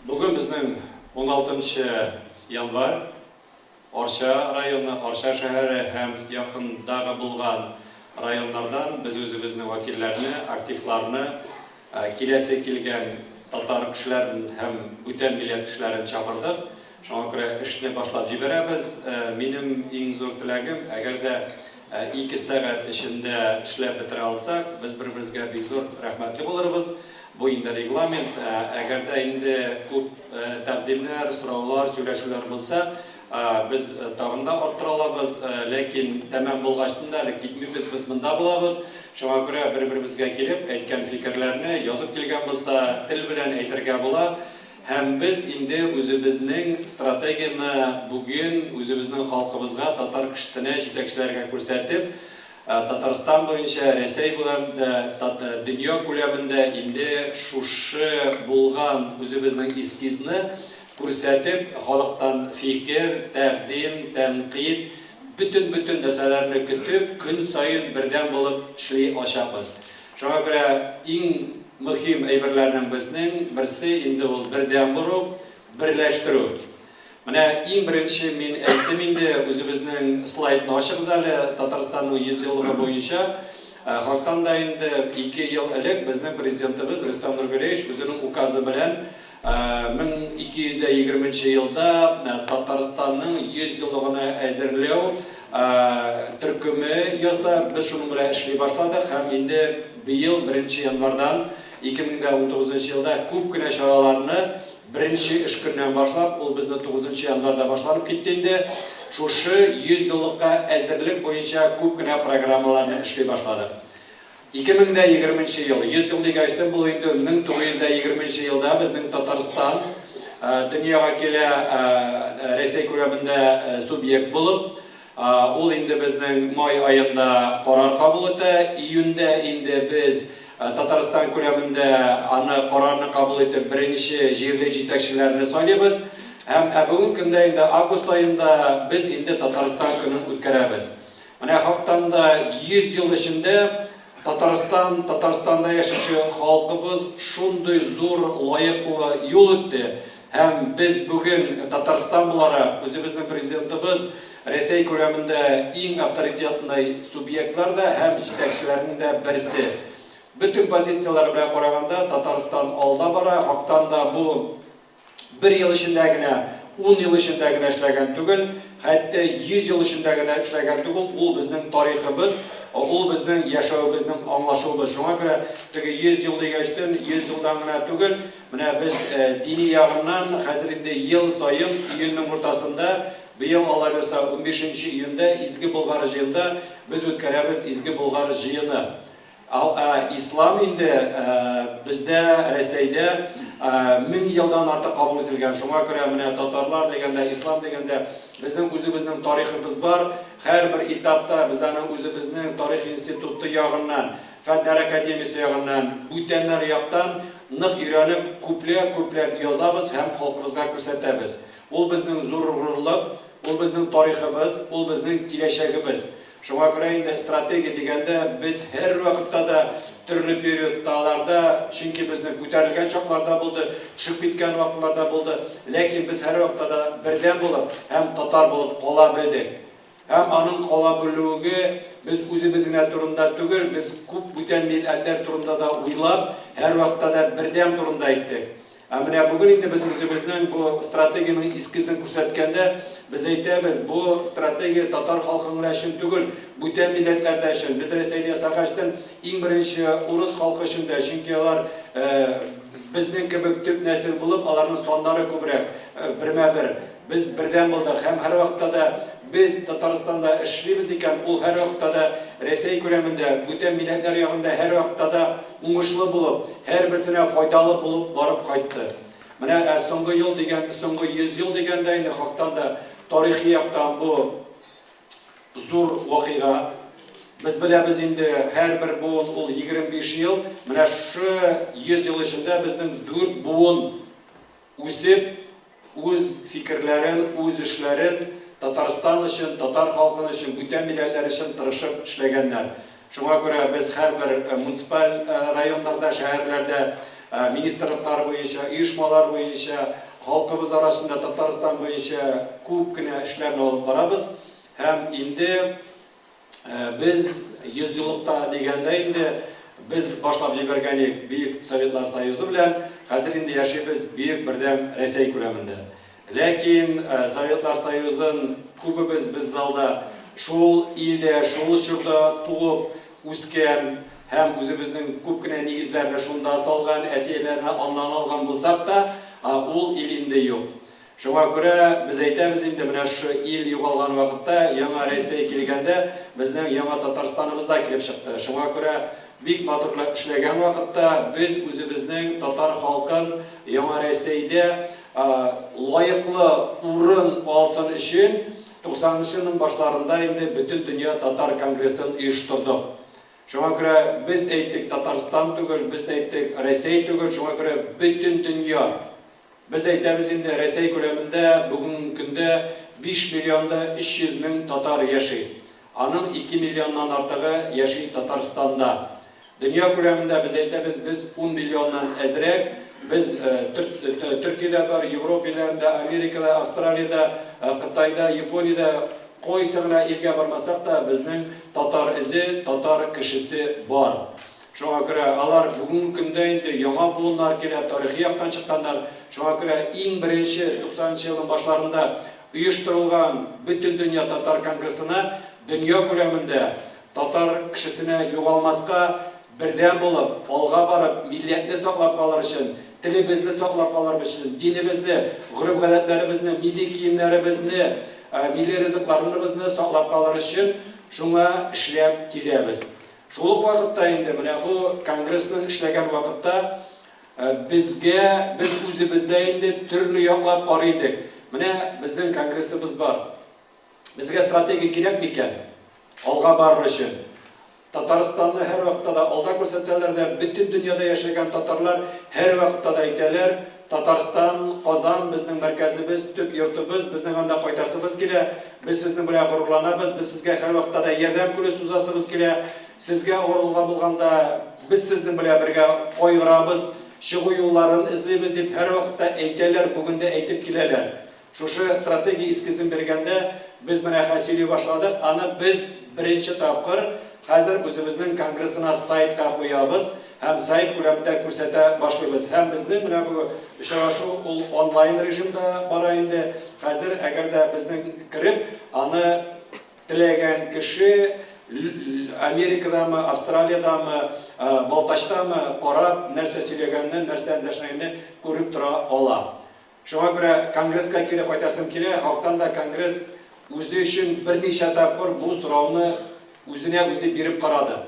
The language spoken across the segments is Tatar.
Бүген безнең 16 январь, Арча районы, Арча шәһәре һәм якындагы булган районнардан без үзебезнең вәкилләрне, активларны, киләсе килгән татар кешеләрен һәм бүтән милләт кешеләрен чакырдык. Шуңа күрә эшне башлап җибәрәбез. Минем иң зур теләгем, әгәр дә ике сәгать эчендә эшләп бетерә алсак, без бер-беребезгә бик зур рәхмәтле булырбыз. Бу инде регламент. Әгәр дә инде күп тәкъдимнәр, сораулар, сөйләшүләр булса, без тагын да арттыра алабыз. Ләкин тәмам булгачтын да әле китмибез, без монда булабыз. Шуңа күрә бер-беребезгә килеп, әйткән фикерләрне язып килгән булса, тел белән әйтергә була. Һәм без инде үзебезнең стратегияне бүген үзебезнең халкыбызга, татар кешесенә, җитәкчеләргә күрсәтеп, Татарстан буенча, Рәсәй күләмендә, дөнья күләмендә инде шушы булган үзебезнең эскизны күрсәтеп, халыктан фикер, тәкъдим, тәнкыйть, бөтен-бөтен нәрсәләрне көтеп, көн саен бердәм булып эшли алачакбыз. Шуңа күрә иң мөһим әйберләрнең безнең берсе инде ул бердәм булу, берләштерү. Менә иң беренче мин әйттем инде, үзебезнең слайдны ачыгыз әле, Татарстанның 100 еллыгы буенча. Хактан да инде 2 ел элек безнең президентыбыз Рөстәм Нургалиевич үзенең указы белән 1220 нче елда Татарстанның 100 еллыгына әзерләү төркеме ясап, без шуның белән эшли башладык һәм инде быел беренче январьдан 2019 нчы елда күп кенә чараларны беренче эш көннән башлап, ул безне тугызынчы январьда башланып китте инде, шушы 100 еллыкка әзерлек буенча күп кенә программаларны эшли башладык. 2020 нче ел, 100 ел дигәчтен, бу инде 1920 нче елда безнең Татарстан дөньяга килә, Рәсәй күләмендә субъект булып. Ул инде безнең май аенда карар кабул итә. Июньдә инде без Татарстан күләмендә аны карарны кабул итеп беренче җирле җитәкчеләрне сайлыйбыз. Һәм ә бүгенге көндә инде август аенда без инде Татарстан көнен үткәрәбез. Менә хактан да 100 ел эчендә Татарстан, Татарстанда яшәүче халкыбыз шундый зур лаеклы юл үтте. Һәм без бүген Татарстан буларак, үзебезнең президентыбыз Рәсәй күләмендә иң авторитетный субъектлар да һәм җитәкчеләрнең дә берсе. Бөтен позицияләр белән караганда Татарстан алда бара, хактан да бу бер ел эчендә генә, ун ел эчендә генә эшләгән түгел, хәтта 100 ел эчендә генә эшләгән түгел, ул безнең тарихыбыз, ул безнең яшәвебезнең аңлашуыбыз. Шуңа күрә теге 100 ел дигәчтен, 100 елдан гына түгел, менә без дини ягыннан хәзер инде ел саен июньнең уртасында, быел, Алла бирса, 15 июньдә Изге Болгар җыенда без үткәрәбез Изге Болгар җыены. Ә ислам инде бездә, Рәсәйдә 1000 елдан артык кабул ителгән. Шуңа күрә менә татарлар дигәндә, ислам дигәндә, безнең үзебезнең тарихыбыз бар. Һәрбер этапта без аны үзебезнең тарих институты ягыннан, Фәннәр академиясе ягыннан, бүтәннәр яктан нык өйрәнеп, күпләп-күпләп язабыз һәм халкыбызга күрсәтәбез. Ул безнең зур горурлык, ул безнең тарихыбыз, ул безнең киләчәгебез. Шуңа күрә инде стратегия дигәндә без һәрвакытта да төрле периодталарда, чөнки безнең күтәрелгән чаклар да булды, төшеп киткән вакытлар да булды, ләкин без һәрвакытта да бердәм булып һәм татар булып кала белдек. Һәм аның кала белүеге без үзебез генә турында түгел, без күп бүтән милләтләр турында да уйлап, һәрвакытта да бердәм турында әйттек. Ә менә бүген инде без үзебезнең бу стратегиянең эскизын күрсәткәндә, без әйтәбез, бу стратегия татар халкы гына өчен түгел, бүтән милләтләр дә өчен. Без Рәсәйдә ясагачтын иң беренче урыс халкы өчен дә, чөнки алар безнең кебек төп нәсел булып, аларның саннары күбрәк, бермә-бер. Без бердәм булдык һәм һәрвакытта да без Татарстанда эшлибез икән, ул һәрвакытта да Рәсәй күләмендә, бүтән милләтләр ягында һәрвакытта да уңышлы булып, һәрберсенә файдалы булып барып кайтты. Менә ә соңгы ел дигән, соңгы 100 ел дигәндә инде хактан да тарихи яктан бу зур вакыйга. Без беләбез инде, һәрбер буын ул 25 ел. Менә шушы 100 ел эчендә безнең дүрт буын үсеп, үз фикерләрен, үз эшләрен Татарстан өчен, татар халкын өчен, бүтән милләтләр өчен тырышып эшләгәннәр. Шуңа күрә без һәрбер муниципаль районнарда, шәһәрләрдә министрлыклар буенча, оешмалар буенча, халкыбыз арасында Татарстан буенча күп кенә эшләрне алып барабыз. Һәм инде без йөзьеллыкта дигәндә инде без башлап җибәргән идек Бөек Советлар Союзы белән, хәзер инде яшибез Бөек Бердәм Рәсәй күләмендә. Ләкин Советлар Союзын күбебез без залда шул илдә, шул чорда туып үскән һәм үзебезнең күп кенә нигезләрне шунда салган, әти-әниләрне аннан алган булсак та, ул ил инде юк. Шуңа күрә без әйтәбез инде, менә шушы ил югалган вакытта, яңа Рәсәй килгәндә, безнең яңа Татарстаныбыз да килеп чыкты. Шуңа күрә бик матурлап эшләгән вакытта без үзебезнең татар халкын яңа Рәсәйдә лаеклы урын алсын өчен 90 нчы елның башларында инде Бөтендөнья татар конгрессын оештырдык. Шуңа күрә без әйттек Татарстан түгел, без әйттек Рәсәй түгел, шуңа күрә бөтен дөнья. Без әйтәбез инде, Рәсәй күләмендә бүгенге көндә 5 миллион да 300 мең татар яши. Аның 2 миллионнан артыгы яши Татарстанда. Дөнья күләмендә без әйтәбез, без ун миллионнан әзрәк, без Төркиядә бар, Европа илләрендә, Америкада, Австралиядә, Кытайда, Япониядә, кайсы гына илгә бармасак та, безнең татар эзе, татар кешесе бар. Шуңа күрә алар бүгенге көндә инде яңа буыннар килә, тарихи яктан чыкканнар. Шуңа күрә иң беренче 90 нчы елның башларында оештырылган Бөтендөнья татар конгрессына дөнья күләмендә татар кешесенә югалмаска, бердәм булып, алга барып, милләтне саклап калыр өчен, телебезне саклап калыр өчен, динебезне, гореф-гадәтләребезне, милли киемнәребезне, милли ризыкларыныбызны саклап калыр өчен шуңа эшләп киләбез. Шул ук вакытта инде менә бу конгрессның эшләгән вакытта безгә, без үзебез дә инде төрле яклап карый идек. Менә безнең конгрессыбыз бар. Безгә стратегия кирәк микән? Алга барыр өчен. Татарстанны һәрвакытта да алда күрсәтәләр дә, бөтен дөньяда яшәгән татарлар һәрвакытта да әйтәләр, Татарстан, Казан безнең мәркәзебез, төп йортыбыз, безнең анда кайтасыбыз килә, без сезнең белән горурланабыз, без сезгә һәрвакытта да ярдәм кулы сузасыбыз килә, сезгә авырлыгы булганда без сезнең белән бергә кайгырабыз, чыгу юлларын эзлибез дип һәрвакытта әйтәләр, бүген дә әйтеп киләләр. Шушы стратегия эскизын биргәндә без менә хәзер сөйли башладык, аны без беренче тапкыр хәзер үзебезнең конгрессына сайтка куябыз һәм сайт күләмендә күрсәтә башлыйбыз. Һәм безнең менә бу очрашу ул онлайн режимда бара инде. Хәзер әгәр дә безнең кереп, аны теләгән кеше Америкадамы, Австралиядәме, Балтачтамы карап, нәрсә сөйләгәнне, нәрсә эндәшмәгәнне күреп тора ала. Шуңа күрә Конгресска кире кайтасым килә, хактан да Конгресс үзе өчен берничә тапкыр бу сорауны үзенә үзе биреп карады.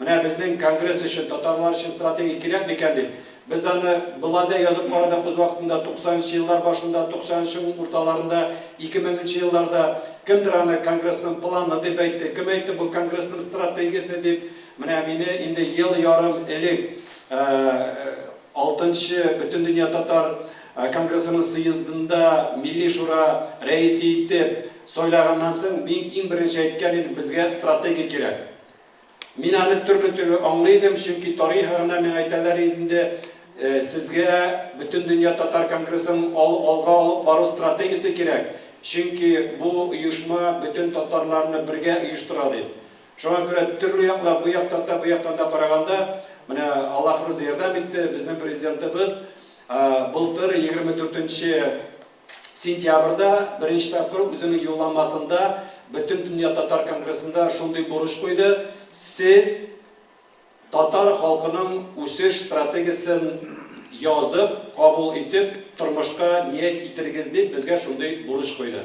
Менә безнең Конгресс өчен, татарлар өчен стратегия кирәк микән дип. Без аны болай да язып карадык үз вакытында, 90 нчы еллар башында, 90 нчы урталарында, 2000 нче елларда. Кемдер аны Конгрессның планы дип әйтте, кем әйтте бу Конгрессның стратегиясе дип. Менә мине инде ел ярым элек Алтынчы Бөтендөнья татар конгрессының съездында Милли Шура рәисе итеп сайлаганнан соң, мин иң беренче әйткән идем, безгә стратегия кирәк. Мин аны төрле-төрле аңлый идем, чөнки тарих ягыннан миңа әйтәләр иде инде, сезгә Бөтендөнья татар конгрессын алга алып бару стратегиясе кирәк, чөнки бу оешма бөтен татарларны бергә оештыра дип. Шуңа күрә төрле яклап, бу яктан да, бу яктан да караганда, менә Аллаһыбыз ярдәм итте, безнең Президентыбыз былтыр 24 нче сентябрьдә беренче тапкыр үзенең юлламасында Бөтендөнья татар конгрессында шундый бурыч куйды, сез татар халкының үсеш стратегиясен язып, кабул итеп, тормышка ният итерегез дип безгә шундый бурыч куйды.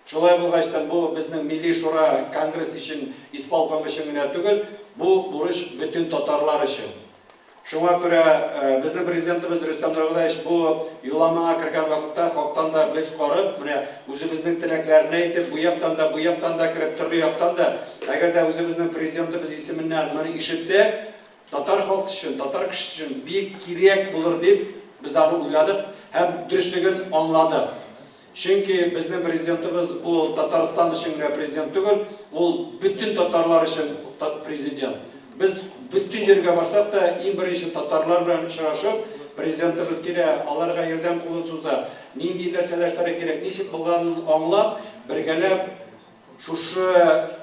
Шулай булгач та, бу безнең Милли Шура, Конгресс өчен, исполком өчен генә түгел, бу бурыч бөтен татарлар өчен. Шуңа күрә безнең Президентыбыз Рөстәм Нургатаевич бу юлламага кергән вакытта хактан да без карып, менә үзебезнең теләкләрне әйтеп, бу яктан да, бу яктан да кереп, төрле яктан да, әгәр дә үзебезнең Президентыбыз исеменнән моны ишетсәк, татар халкы өчен, татар кешесе өчен бик кирәк булыр дип без аны уйладык һәм дөреслеген аңладык. Чөнки безнең президентыбыз ул Татарстан өчен генә президент түгел, ул бөтен татарлар өчен президент. Без бөтен җиргә барсак та, иң беренче татарлар белән очрашып, Президентыбыз килә, аларга ярдәм кулын суза, нинди нәрсәләр эшләргә кирәк, ничек булганын аңлап, бергәләп шушы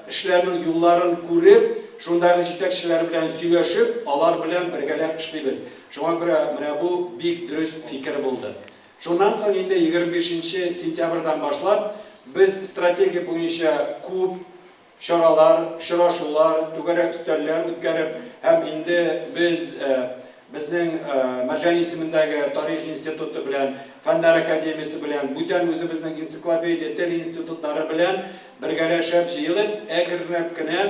эшләрнең юлларын күреп, шундагы җитәкчеләр белән сөйләшеп, алар белән бергәләп эшлибез. Шуңа күрә менә бу бик дөрес фикер булды. Шуннан соң инде 25 сентябрьдән башлап без стратегия буенча күп чаралар, очрашулар, түгәрәк өстәлләр үткәреп һәм инде без безнең Мәрҗани исемендәге Тарих институты белән, Фәннәр академиясе белән, бүтән үзебезнең энциклопедия, тел институтлары белән бергәләшеп җыелып, әкренләп кенә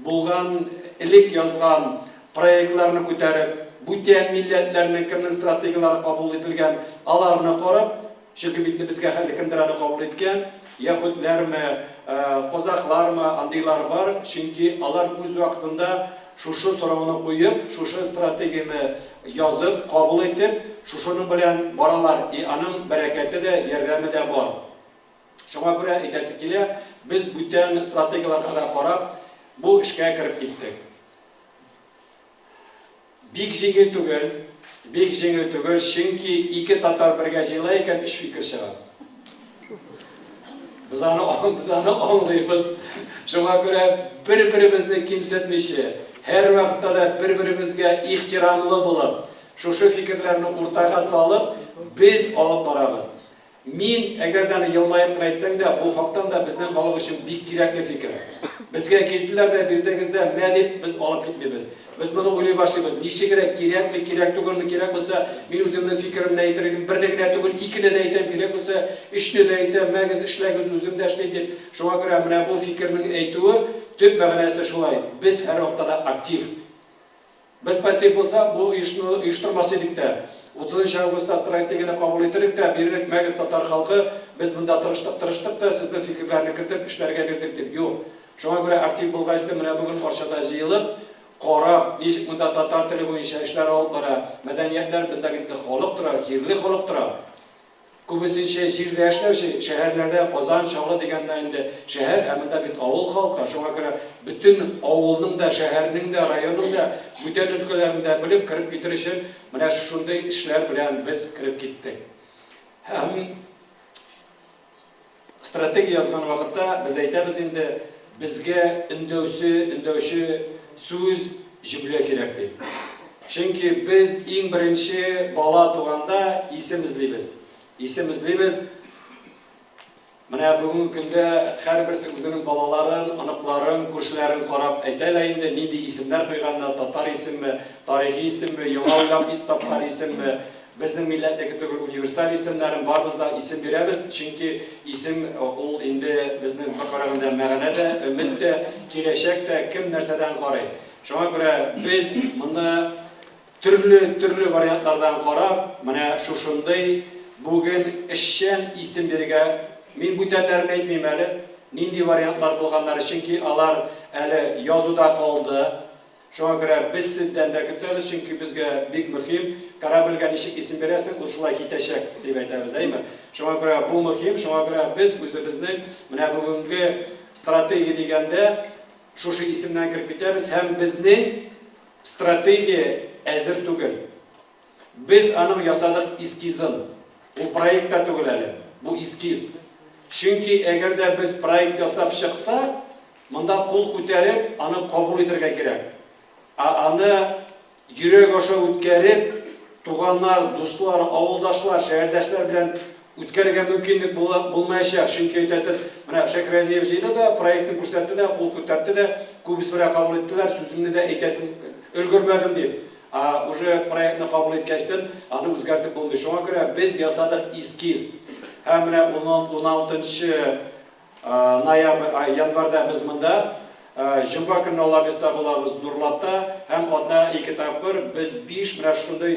булган элек язган проектларны күтәреп, бүтән милләтләрнең кемнең стратегияләре кабул ителгән, аларны карап, Чөнки бит безгә хәтле кемдер аны кабул иткән, яһүдләрме, казахлармы, андыйлар бар, чөнки алар үз вакытында шушы сорауны куеп, шушы стратегияне язып, кабул итеп, шушының белән баралар, и аның бәрәкәте дә, ярдәме дә бар. Шуңа күрә әйтәсе килә, без бүтән стратегияләргә дә карап, бу эшкә кереп киттек. Бик җиңел түгел, бик җиңел түгел, чөнки ике татар бергә җыела икән, өч фикер чыга. Без аны, без аны аңлыйбыз. Шуңа күрә бер-беребезне кимсетмичә, һәрвакытта да бер-беребезгә ихтирамлы булып, шушы фикерләрне уртага салып, без алып барабыз. Мин, әгәр дә аны елмаеп кына әйтсәң дә, бу хактан да безнең халык өчен бик кирәкле фикер. Безгә килделәр дә, бирдегез дә, мә дип, без алып китмибез. Без моны уйлый башлыйбыз, ничегрәк, кирәкме, кирәк түгелме, кирәк булса, мин үземнең фикеремне әйтер идем, берне генә түгел, икене дә әйтәм, кирәк булса, өчне дә әйтәм, мәгез, эшләгез, үзем дә эшлим дип. Шуңа күрә менә бу фикернең әйтүе, төп мәгънәсе шулай, без һәрвакытта да актив. Без пассив булсак, бу оешны оештырмас идек тә. 30 нчы августта стратегияне кабул итер идек тә, бирер идек, мәгез, татар халкы, без монда тырыштык, тырыштык та, сезнең фикерләрне кертеп, эшләргә бирдек дип. Юк. Шуңа күрә актив булгач та, менә бүген Арчада җыелып, карап, ничек монда татар теле буенча эшләр алып бара, мәдәниятләр, монда бит инде халык тора, җирле халык тора. Күбесенчә җирдә эшләүче, шәһәрләрдә, Казан, Чаллы дигәндә инде шәһәр, ә монда бит авыл халкы, шуңа күрә бөтен авылның да, шәһәрнең дә, районның да, бүтән өлкәләрне дә белеп кереп китер өчен менә шушындый эшләр белән без кереп киттек. Һәм стратегия язган вакытта без әйтәбез инде, безгә өндәүсе, өндәүче сүз, җөмлә кирәк дип. Чөнки без иң беренче бала туганда исем эзлибез. Исем эзлибез. Менә бүгенге көндә һәрберсе үзенең балаларын, оныкларын, күршеләрен карап әйтә лә инде, нинди исемнәр куйганнар, татар исемме, тарихи исемме, яңа уйлап тапкан исемме. Безнең милләтнеке түгел, универсаль исемнәрен барыбыз да исем бирәбез, чөнки исем ул инде безнең бер караганда мәгънә дә, өмет тә, киләчәк тә, кем нәрсәдән карый. Шуңа күрә без моны төрле төрле вариантлардан карап, менә шушындый бүген эшчән исем бирергә, мин бүтәннәрен әйтмим әле, нинди вариантлар булганнары, чөнки алар әле язуда калды. Шуңа күрә без сездән дә көтәбез, чөнки безгә бик мөһим, корабльгә ничек исем бирәсең, ул шулай китәчәк, дип әйтәбез, әйме? Шуңа күрә бу мөһим, шуңа күрә без үзебезнең менә бүгенге стратегия дигәндә шушы исемнән кереп китәбез һәм безнең стратегия әзер түгел. Без аның ясадык эскизын. Ул проект та түгел әле, бу эскиз. Чөнки әгәр дә без проект ясап чыксак, монда кул күтәреп, аны кабул итәргә кирәк. Ә аны йөрәк аша үткәреп, туганнар, дуслар, авылдашлар, шәһәрдәшләр белән үткәрергә мөмкинлек була, булмаячак. Чөнки әйтәсез, менә Шәйхразиев җыйды да, проектын күрсәтте дә, кул күтәртте дә, күбесе белән кабул иттеләр, сүземне дә әйтәсем өлгермәдем дип. Ә уже проектны кабул иткәчтен, аны үзгәртеп булмый. Шуңа күрә без ясадык эскиз. Һәм менә уналтынчы ноябрь, январьда без монда, җомга көнне Алабугада булабыз, Нурлатта, һәм атнага ике тапкыр без биш менә шушындый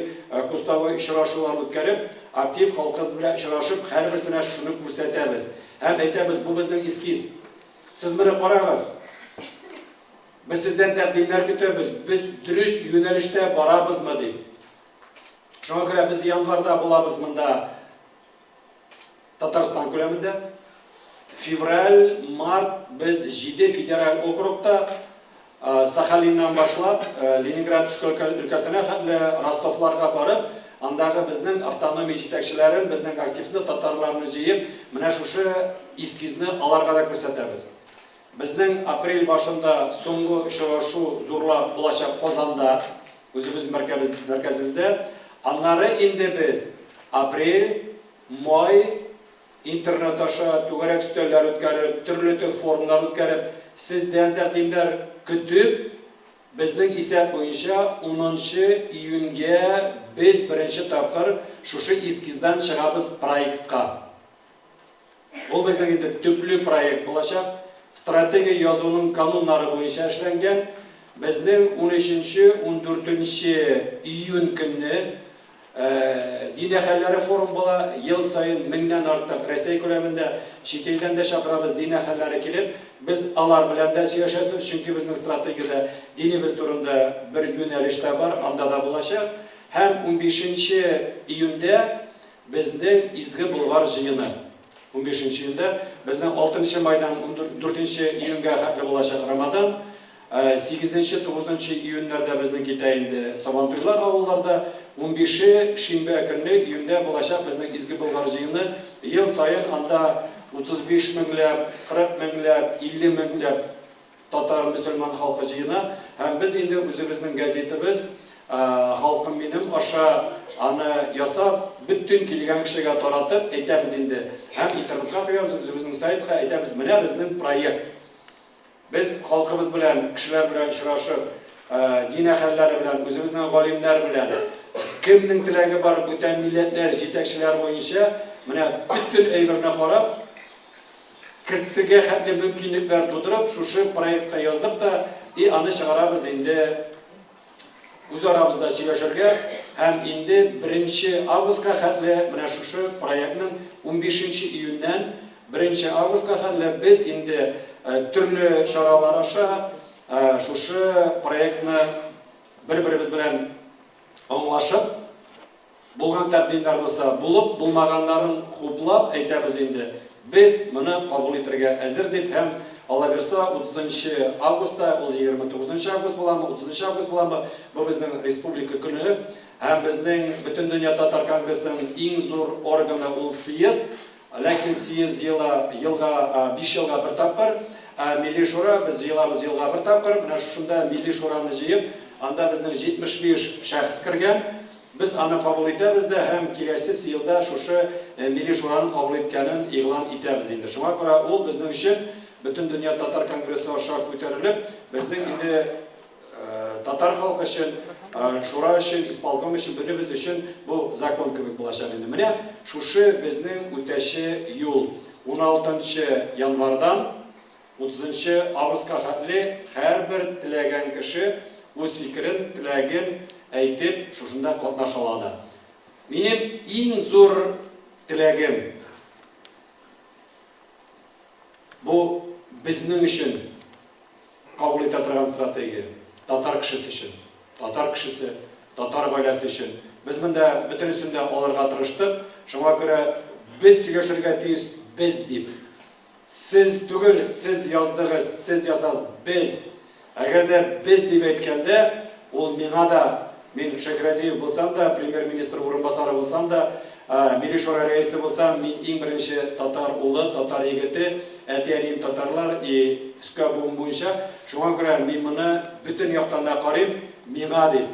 кустовой очрашулар үткәреп, актив халкыбыз белән очрашып, һәрберсенә шуны күрсәтәбез. Һәм әйтәбез, бу безнең эскиз. Сез моны карагыз. Без сездән тәкъдимнәр көтәбез, без дөрес юнәлештә барабызмы дип. Шуңа күрә без январьда булабыз монда Татарстан күләмендә. Февраль, март без 7 федераль округта Сахалиннан башлап, Ленинград өлкәсенә хәтле, Ростовларга барып, андагы безнең автономия җитәкчеләрен, безнең активны, татарларны җыеп, менә шушы эскизны аларга да күрсәтәбез. Безнең апрель башында соңгы очрашу зурлап булачак Казанда, үзебез мәркәзебездә. Аннары инде без апрель, май, Интернет аша түгәрәк өстәлләр үткәреп, төрле төр форумнар үткәреп, сездән тәкъдимнәр көтеп, безнең исәп буенча унынчы июньгә без беренче тапкыр шушы эскиздан чыгабыз проектка. Ул безнең инде төпле проект булачак. Стратегия язуның кануннары буенча эшләнгән. Безнең унөченче, ундүртенче июнь көнне Дин әһелләре форум була, ел саен меңнән артык Рәсәй күләмендә, чит илдән дә чакырабыз дин әһелләре килеп, без алар белән дә сөйләшәсез, чөнки безнең стратегиядә динебез турында бер юнәлеш тә бар, анда да булачак. Һәм унбишенче июньдә безнең Изге Болгар җыены. Унбишенче июньдә, безнең алтынчы майдан ундүртенче июньгә хәтле булачак Рамадан. Сигезенче, тугызынчы июньнәрдә безнең китә инде Сабантуйлар авылларда. Унбише шимбә көнне июньдә булачак безнең Изге Болгар җыены. Ел саен анда 35 меңләп, 40 меңләп, 50 меңләп татар мөселман халкы җыена. Һәм без инде үзебезнең газетыбыз Халкым минем аша аны ясап, бөтен килгән кешегә таратып әйтәбез инде. Һәм интернетка куябыз, үзебезнең сайтка әйтәбез, менә безнең проект. Без халкыбыз белән, кешеләр белән очрашып, дин әһелләре белән, үзебезнең галимнәр белән, кемнең теләге бар, бүтән милләтләр җитәкчеләр буенча, менә бөтен әйберне карап, кертергә хәтле мөмкинлекләр тудырып, шушы проектка яздык та, и аны чыгарабыз инде үз арабызда сөйләшергә һәм инде беренче августка хәтле менә шушы проектның унбишенче июньнән беренче августка хәтле без инде төрле чаралар аша шушы проектны бер-беребез белән аңлашып, Булган тәкъдимнәр булса, булып, булмаганнарын хуплап әйтәбез инде, без моны кабул итәргә әзер дип һәм, Аллабирса, утызынчы августта, ул 29 август буламы, утызынчы август буламы, бу безнең Республика көне һәм безнең Бөтендөнья татар конгрессының иң зур органы ул съезд, ләкин съезд җыела елга, биш елга бер тапкыр, ә Милли Шура без җыелабыз елга бер тапкыр, менә шушында Милли Шураны җыеп, анда безнең 75 шәхес кергән, Без аны кабул итәбез дә һәм киләсе елда шушы Милли Шураның кабул иткәнен игълан итәбез инде. Шуңа күрә ул безнең өчен Бөтендөнья татар конгрессы аша күтәрелеп, безнең инде татар халкы өчен, Шура өчен, исполком өчен, бөтебез өчен бу закон кебек булачак инде. Менә шушы безнең үтәче юл. Уналтынчы январьдан Утызынчы августка хәтле һәрбер теләгән кеше үз фикерен, теләген әйтеп, шушында катнаша алады. Минем иң зур теләгем, бу безнең өчен кабул итә торган стратегия, татар кешесе өчен, татар кешесе, татар гаиләсе өчен. Без монда бөтенесен дә алырга тырыштык, шуңа күрә без сөйләшергә тиеш, без дип. Сез түгел, сез яздыгыз, сез ясагыз, без. Әгәр дә без дип әйткәндә, ул миңа да, мин Шәйхразиев булсам да, премьер-министр урынбасары булсам да, Милли Шура рәисе булсам, мин иң беренче татар улы, татар егете, әти-әнием татарлар и өскә буын буенча. Шуңа күрә мин моны бөтен яктан да карыйм, миңа дип.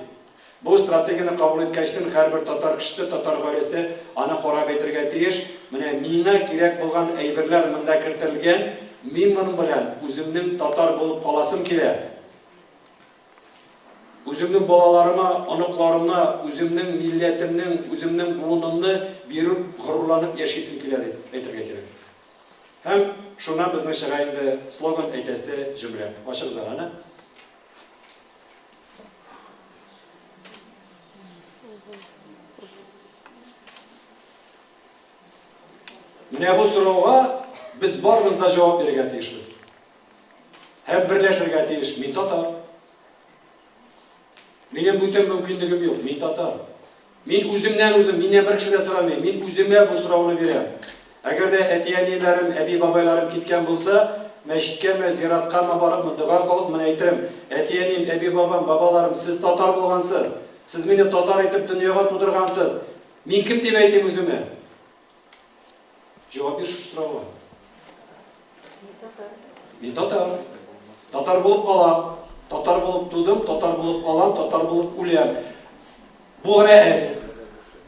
Бу стратегияне кабул иткәчтен һәрбер татар кешесе, татар гаиләсе аны карап әйтергә тиеш, менә миңа кирәк булган әйберләр монда кертелгән, мин моның белән үземнең татар булып каласым килә. Үземнең балаларыма, оныкларыма үземнең милләтемнең, үземнең буынымны биреп горурланып яшисем килә дип әйтергә кирәк. Һәм шуннан безнең чыга инде слоган әйтәсе җөмлә. Ачыгыз әле аны. Менә бу сорауга без барыбыз да җавап бирергә тиешбез. Һәм берләшергә тиеш. Мин татар. Минем бүтән мөмкинлегем юк. Мин татар. Мин үземнән үзем, миннән бер кеше дә сорамый. Мин үземә бу сорауны бирәм. Әгәр дә әти-әниләрем, әби-бабайларым киткән булса, мәчеткәме, зираткамы барыпмы, дога кылыпмы әйтерем, әти-әнием, әби-бабам, бабаларым, сез татар булгансыз, сез мине татар итеп дөньяга тудыргансыз, мин кем дип әйтим үземә? Җавап бир шушы сорауга. Мин татар. Мин татар. Татар булып калам. Татар булып тудым, татар булып калам, татар булып үләм. Бу гына әз.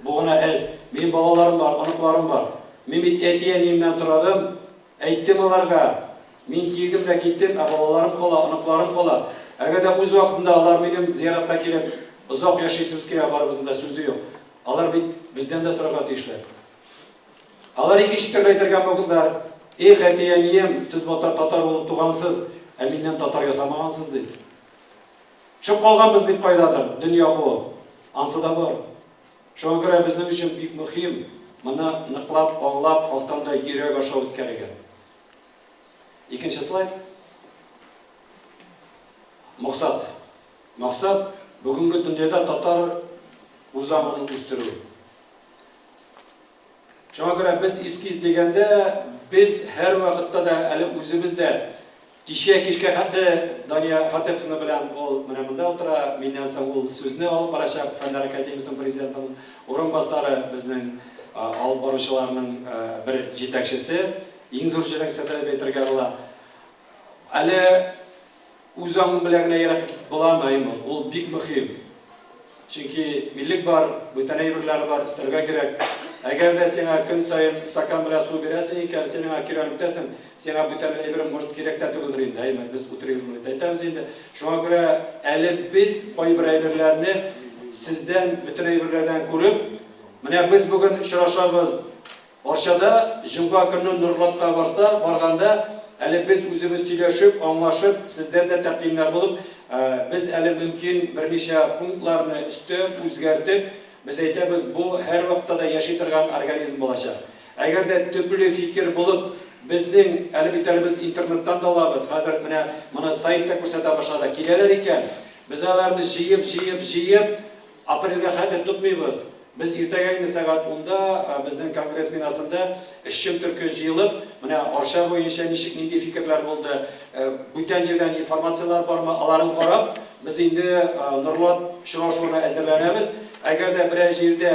Бу гына әз. Минем балаларым бар, оныкларым бар. Мин бит әти-әниемнән сорадым, әйттем аларга. Мин килдем дә киттем, ә балаларым кала, оныкларым кала. Әгәр дә үз вакытында алар минем зиратка килеп, озак яшисебез килә, барыбызның да сүзе юк. Алар бит бездән дә сорарга тиешләр. Алар икенче төрле әйтергә мөмкиннәр. Эх, әти-әнием, сез батар татар булып тугансыз, ә миннән татар ясамагансыз, ди. Төшеп калганбыз бит кайдадыр, дөнья куып. Ансы да бар. Шуңа күрә безнең өчен бик мөһим моны ныклап аңлап, хактан да йөрәк аша үткәрергә. Икенче слайд. Максат. Максат, бүгенге дөньяда татар үзаңын үстерү. Шуңа күрә без эскиз дигәндә, без һәрвакытта да әле үзебез дә кичә кичкә хәтле Дания Фатыховна белән ул менә монда утыра, миннән соң ул сүзне алып барачак, Фәннәр академиясенең президентының урынбасары, безнең алып баручыларның бер җитәкчесе, иң зур җитәкчесе дип әйтергә була. Әле үз аңың белән генә еракка китеп буламы, әйме? Ул бик мөһим. Чөнки миллек бар, бүтән әйберләр бар, өстәргә кирәк. Әгәр дә сиңа көн саен стакан белән су бирәсең икән, син аңа көйләнеп бетәсең, сиңа бүтән әйбер может кирәк тә түгелдер инде, әйме? Без утрированно әйтәбез инде. Шуңа күрә әле без кайбер әйберләрне сездән, бөтен әйберләрдән күреп, менә без бүген очрашабыз, Арчада җомга көнне Нурлатка барса, барганда, әле без үзебез сөйләшеп, аңлашып, сездән дә тәкъдимнәр булып, без әле мөмкин берничә пунктларны өстәп, үзгәртеп, без әйтәбез, бу һәрвакытта да яши торган организм булачак. Әгәр дә төпле фикер булып, безнең, әле бит әле без интернеттан да алабыз, хәзер менә моны сайтта күрсәтә башладык, киләләр икән, без аларны җыеп, җыеп, җыеп, Апрельгә хәтле тотмыйбыз. Без иртәгә инде сәгать унда безнең конгресс бинасында эшчем төрке җыелып, менә Арча буенча ничек нинди фикерләр булды, бүтән җирдән информацияләр бармы, аларын карап, без инде Норлат очрашуына әзерләнәбез. Әгәр дә берәр җирдә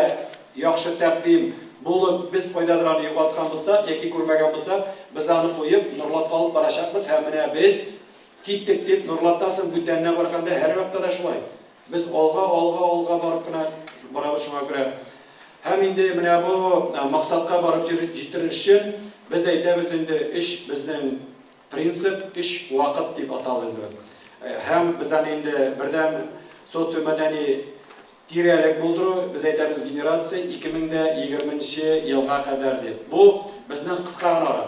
яхшы тәкъдим булып, без кайдадыр аны югалткан булсак яки күрмәгән булсак, без аны куеп, Норлатка алып барачакбыз һәм менә без киттек дип Норлаттан соң бүтәненә барганда һәрвакытта да шулай. Без алга, алга, алга барып кына барабыз шуңа күрә. Һәм инде менә бу максатка барып җитер өчен без әйтәбез инде өч безнең принцип, өч вакыт дип аталды инде. Һәм без аны инде бердәм социомәдәни тирәлек булдыру, без әйтәбез генерация 2020 елга кадәр дип. Бу безнең кыска гына ара.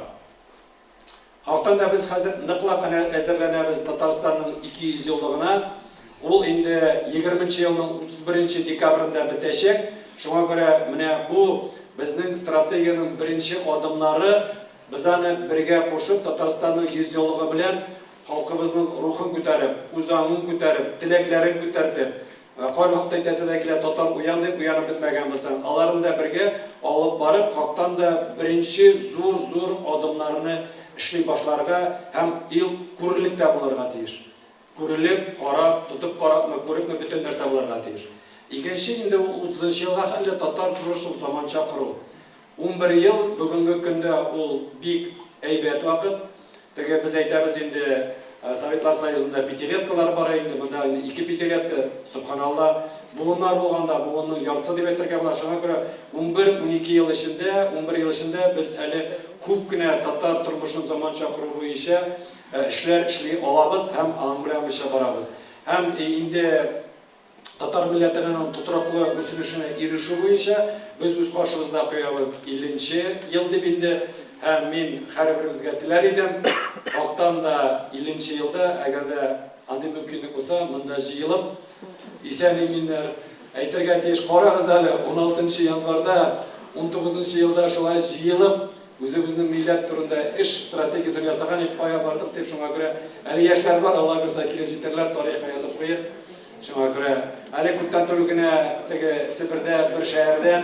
Хактан да без хәзер ныклап әнә әзерләнәбез Татарстанның 200 еллыгына. Ул инде 20 нче елның 31 нче декабрендә бетәчәк. Шуңа күрә менә бу безнең стратегиянең беренче адымнары. Без аны бергә кушып, Татарстанның 100 еллыгы белән халкыбызның рухын күтәреп, үзаңын күтәреп, теләкләрен күтәртеп, Кайвакыт әйтәсе дә килә, татар уян дип, уянып бетмәгән булсаң, аларны да бергә алып барып, хактан да беренче зур-зур адымнарны эшли башларга һәм ил күрерлек тә булырга тиеш. Күрелеп, карап, тотып карапмы, күрепме, бөтен нәрсә булырга тиеш. Икенче инде ул утызынчы елга хәтле татар тормышын заманча кору. 11 ел бүгенге көндә ул бик әйбәт вакыт. Теге без әйтәбез инде, Советлар Союзында пятилеткалар бара инде, монда инде ике пятилетка, сөбханалла. Буыннар булганда, буынның яртысы дип әйтергә була. Шуңа күрә 11-12 ел эчендә, 11 ел эчендә без әле күп кенә татар тормышын заманча кору буенча эшләр эшли алабыз һәм аның белән буенча барабыз. Һәм инде Татар милләтенең тотрыклы үсенешенә ирешү буенча без үз каршыбызда куябыз 50 нче ел дип инде. Һәм мин һәрберебезгә теләр идем, хактан да 50 нче елда, әгәр дә андый мөмкинлек булса, монда җыелып, исән-иминнәр әйтергә тиеш, карагыз әле, 16 нчы январьда, 19 нчы елда шулай җыелып, үзебезнең милләт турында эш стратегиясен ясаган идек, кая бардык дип, шуңа күрә әле яшьләр бар, Алла бирса килеп җитәрләр, тарихка язып куйыйк. Шуңа күрә әле күптән түгел генә теге Себердә бер шәһәрдән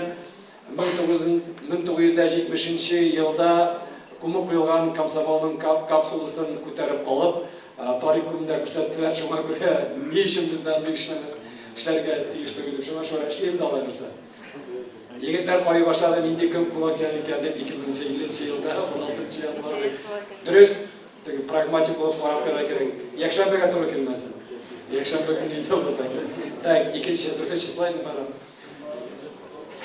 1970 елда Күмеп куелган комсомолның капсуласын күтәреп алып, тарих күмендә күрсәттеләр, шуңа күрә ни өчен бездә андый эшләмәс, эшләргә тиеш түгел дип, шуңа шулай эшлибез алай булса. Егетләр карый башлады, нинди көн була икән дип, 2050 елда, 16 январь дип. Дөрес, теге прагматик булып карап куярга кирәк. Якшәмбегә туры килмәсен. Якшәмбе көнне өйдә булырга кирәк. Так, икенче, дүртенче слайдны, пожалуйста.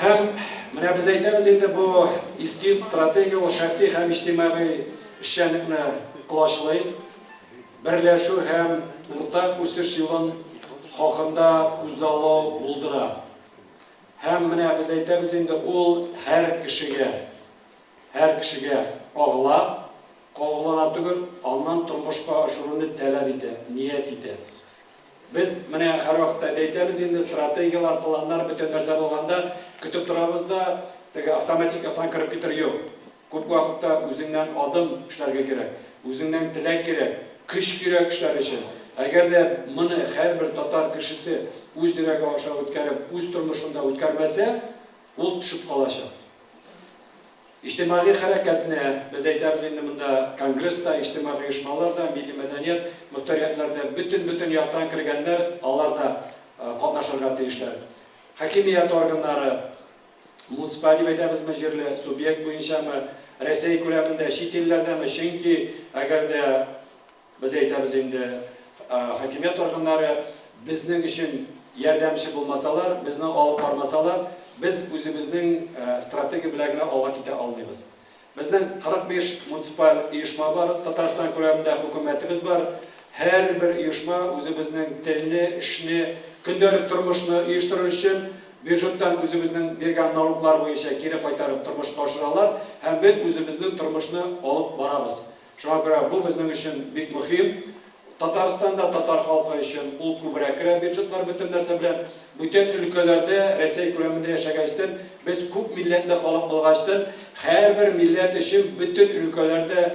Һәм менә без әйтәбез инде, бу эскиз стратегия ул шәхси һәм иҗтимагый эшчәнлекне колачлый, берләшү һәм уртак үсеш юлын хакында күзаллау булдыра. Һәм менә без әйтәбез инде, ул һәр кешегә, һәр кешегә кагыла, кагылана түгел, аннан тормышка ашыруны таләп итә, ният итә. Без менә һәрвакытта да әйтәбез инде, стратегияләр, планнар, бөтен нәрсә булганда, көтеп торабыз да, теге автоматик яктан кереп китер юк. Күп вакытта үзеңнән адым эшләргә кирәк, үзеңнән теләк кирәк, көч кирәк эшләр өчен. Әгәр дә моны һәрбер татар кешесе үз йөрәге аша үткәреп, үз тормышында үткәрмәсә, ул төшеп калачак. Иҗтимагый хәрәкәтне, без әйтәбез инде монда конгресс та, иҗтимагый оешмалар да, милли мәдәният, мохтариятләр дә, бөтен-бөтен яктан кергәннәр, алар да катнашырга тиешләр. Хакимият органнары, муниципаль дип әйтәбезме, җирле субъект буенчамы, Рәсәй күләмендә, чит илләрдәме, чөнки әгәр дә Без әйтәбез инде, хакимият органнары безнең өчен ярдәмче булмасалар, безне алып бармасалар, без үзебезнең стратегия белән генә алга китә алмыйбыз. Безнең 45 муниципаль оешма бар, Татарстан күләмендә хөкүмәтебез бар. Һәрбер оешма үзебезнең телне, эшне, көндәлек тормышны оештырыр өчен бюджеттан үзебезнең биргән налоглар буенча кире кайтарып тормышка ашыралар һәм без үзебезнең тормышны алып барабыз. Шуңа күрә бу безнең өчен бик мөһим. Татарстанда татар халкы өчен ул күбрәк керә, бюджетлар бөтен нәрсә белән. Бүтән өлкәләрдә Рәсәй күләмендә яшәгәчтен, без күп милләтле халык булгачтын, һәрбер милләт өчен бөтен өлкәләрдә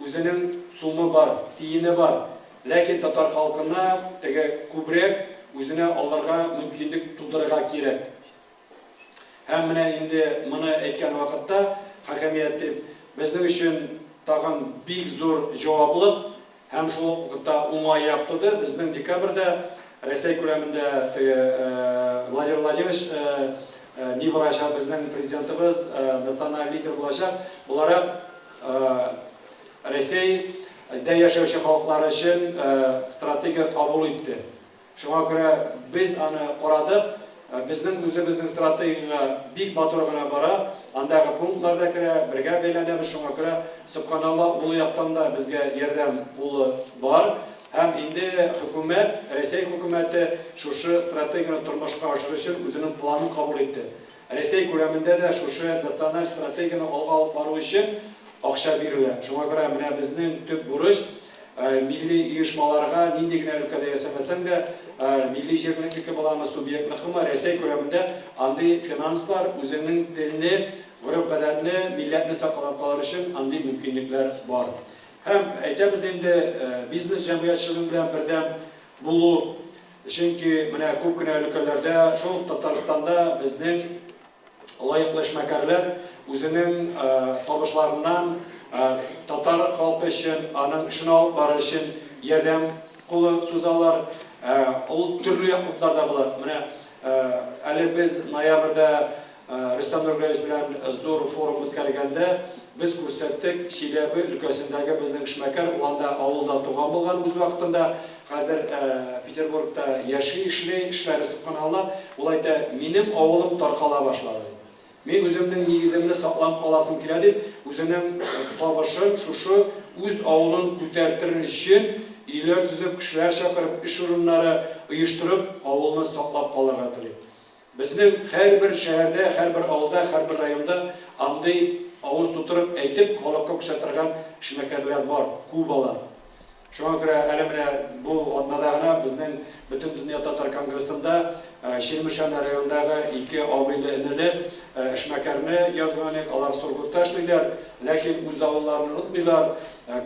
үзенең сумы бар, тиене бар. Ләкин татар халкына теге күбрәк үзенә алырга мөмкинлек тудырырга кирәк. Һәм менә инде моны әйткән вакытта, хакимият дип, безнең өчен тагын бик зур җаваплык һәм шул ук вакытта уңай як туды. Безнең декабрьдә Рәсәй күләмендә теге Владимир Владимирович ни булачак, безнең президентыбыз, националь лидер булачак буларак, Рәсәйдә яшәүче халыклар өчен стратегия кабул итте. Шуңа күрә без аны карадык. Безнең үзебезнең стратегиягә бик матур гына бара. Андагы пунктлар да керә, бергә бәйләнәбез. Шуңа күрә, сөбханалла, ул яктан да безгә ярдәм кулы бар. Һәм инде хөкүмәт, Рәсәй хөкүмәте шушы стратегияне тормышка ашыру өчен үзенең планын кабул итте. Рәсәй күләмендә дә шушы националь стратегияне алга алып бару өчен акча бирелә. Шуңа күрә менә безнең төп бурыч, милли оешмаларга нинди генә өлкәдә ясәмәсәң дә, милли җирлекнеке буламы, субъектныкымы, Рәсәй күләмендә андый финанслар, үзеңнең телне, гореф-гадәтне, милләтне саклап калыр өчен андый мөмкинлекләр бар. Һәм әйтәбез инде, бизнес җәмгыятьчелеге белән бердәм булу. Чөнки менә күп кенә өлкәләрдә, шул ук Татарстанда безнең лаеклы эшмәкәрләр үзенең табышларыннан татар халкы өчен, аның эшен алып барыр өчен ярдәм кулы сузалар. Ул төрле яклыкларда була. Менә әле без ноябрьдә Рөстәм Нургалиевич белән зур форум үткәргәндә без күрсәттек, Чиләбе өлкәсендәге безнең эшмәкәр, ул анда авылда туган булган үз вакытында, хәзер Петербургта яши, эшли, эшләре сөбханалла, ул әйтә, минем авылым таркала башлады. Мин үземнең нигеземне саклап каласым килә дип, үзенең табышын шушы үз авылын күтәртер өчен өйләр төзеп, кешеләр чакырып, эш урыннары оештырып, авылны саклап калырга тели. Безнең һәрбер шәһәрдә, һәрбер авылда, һәрбер районда андый авыз тутырып әйтеп, халыкка күрсәтә торган эшмәкәрләр бар, күп алар. Шуңа күрә әле менә бу атнада гына безнең Бөтендөнья татар конгрессында Чирмешән районындагы ике абыйлы-энеле эшмәкәрне язган идек. Алар Сургутта эшлиләр, ләкин үз авылларын онытмыйлар.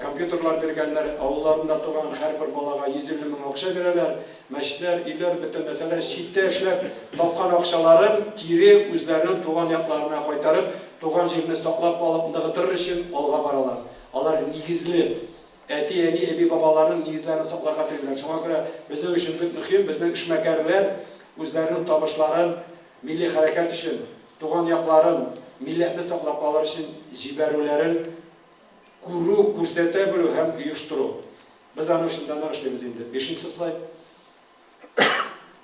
Компьютерлар биргәннәр, авылларында туган һәрбер балага 150 мең акча бирәләр. Мәчетләр, өйләр, бөтен нәрсәләр, читтә эшләп тапкан акчаларын кире үзләренең туган якларына кайтарып, туган җирне саклап калып, ныгытыр өчен алга баралар. Алар нигезле, әти-әни, әби-бабаларының нигезләрен сакларга телиләр. Шуңа күрә безнең өчен бик мөһим, безнең эшмәкәрләр үзләренең табышларын милли хәрәкәт өчен, туган якларын, милләтне саклап калыр өчен җибәрүләрен күрү, күрсәтә белү һәм оештыру. Без аның өчен дә нык эшлибез инде. Бишенче слайд.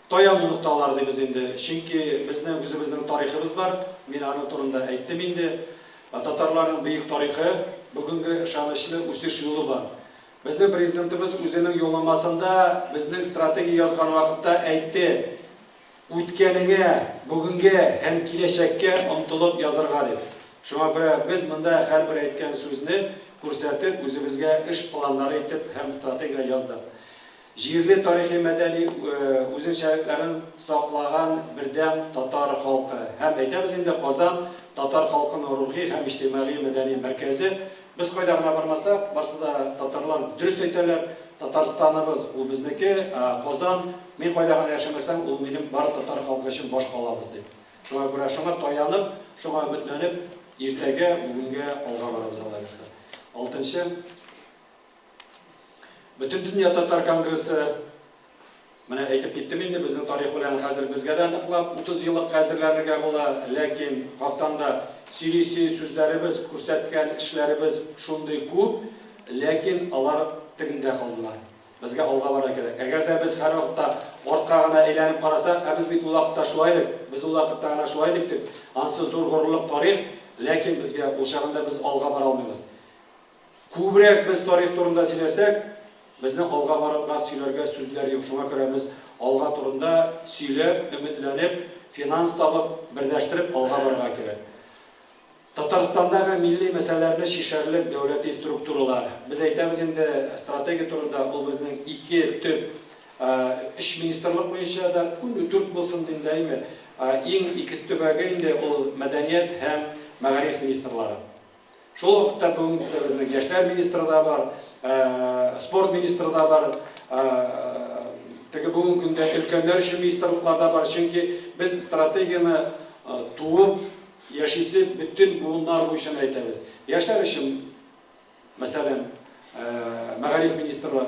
Таяну нокталары дибез инде, чөнки безнең үзебезнең тарихыбыз бар, мин аның турында әйттем инде. Татарларның бөек тарихы, бүгенге ышанычлы үсеш юлы бар. Безнең Президентыбыз үзенең юлламасында безнең стратегия язган вакытта әйтте, үткәнеңә, бүгенгә һәм киләчәккә омтылып язырга дип. Шуңа күрә без монда һәрбер әйткән сүзне күрсәтеп, үзебезгә эш планнары итеп һәм стратегия яздык. Җирле тарихи-мәдәни үзенчәлекләрен саклаган бердәм татар халкы. Һәм әйтәбез инде, Казан, татар халкының рухи һәм иҗтимагый-мәдәни мәркәзе. Без кайда гына бармасак, барсы да татарлар дөрес әйтәләр, Татарстаныбыз, ул безнеке, ә Казан, мин кайда гына яшәмәсәм, ул минем бары татар халкы өчен баш калабыз, дип. Шуңа күрә шуңа таянып, шуңа өметләнеп, иртәгә, бүгенгә алга барабыз, Алла бирса. Алтынчы. Бөтендөнья татар конгрессы, менә әйтеп киттем инде, безнең тарих белән хәзер безгә дә ныклап 30 еллыкка әзерләнергә була, ләкин хактан да сөйлисе сүзләребез, күрсәткән эшләребез шундый күп, ләкин алар тегендә калдылар. Безгә алга барырга кирәк. Әгәр дә без һәрвакытта артка гына әйләнеп карасак, ә без бит ул вакытта шулай идек, без ул вакытта гына шулай идек дип, ансы зур горурлык тарих, ләкин безгә ул чагында без алга бара алмыйбыз. Күбрәк без тарих турында сөйләсәк, безнең алга барырга, сөйләргә сүзләр юк. Шуңа күрә без алга турында сөйләп, өметләнеп, финанс табып, берләштереп алга барырга кирәк. Татарстандагы милли мәсьәләләрне чишәрлек дәүләти структуралар. Без әйтәбез инде стратегия турында, ул безнең ике төп, өч министрлык буенча да, ундүрт булсын инде, әйме. Иң икесе төбәге инде ул мәдәният һәм мәгариф министрлары. Шул ук вакытта бүгенге көндә безнең яшьләр министры да бар, спорт министры да бар, теге бүгенге көндә өлкәннәр өчен министрлыклар да бар. Чөнки без стратегияне туып яшисе бөтен буыннар буенча әйтәбез. Яшьләр өчен, мәсәлән, мәгариф министры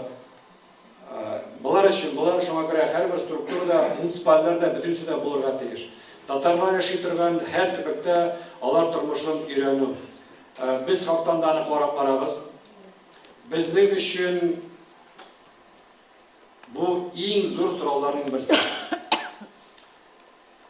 Болар өчен, болар шуңа күрә һәрбер структурада, муниципальләр дә, бөтенесе дә булырга тиеш. Татарлар яши торган һәр төбәктә алар тормышын өйрәнү. Без хактан да аны карап барабыз. Безнең өчен бу иң зур сорауларның берсе.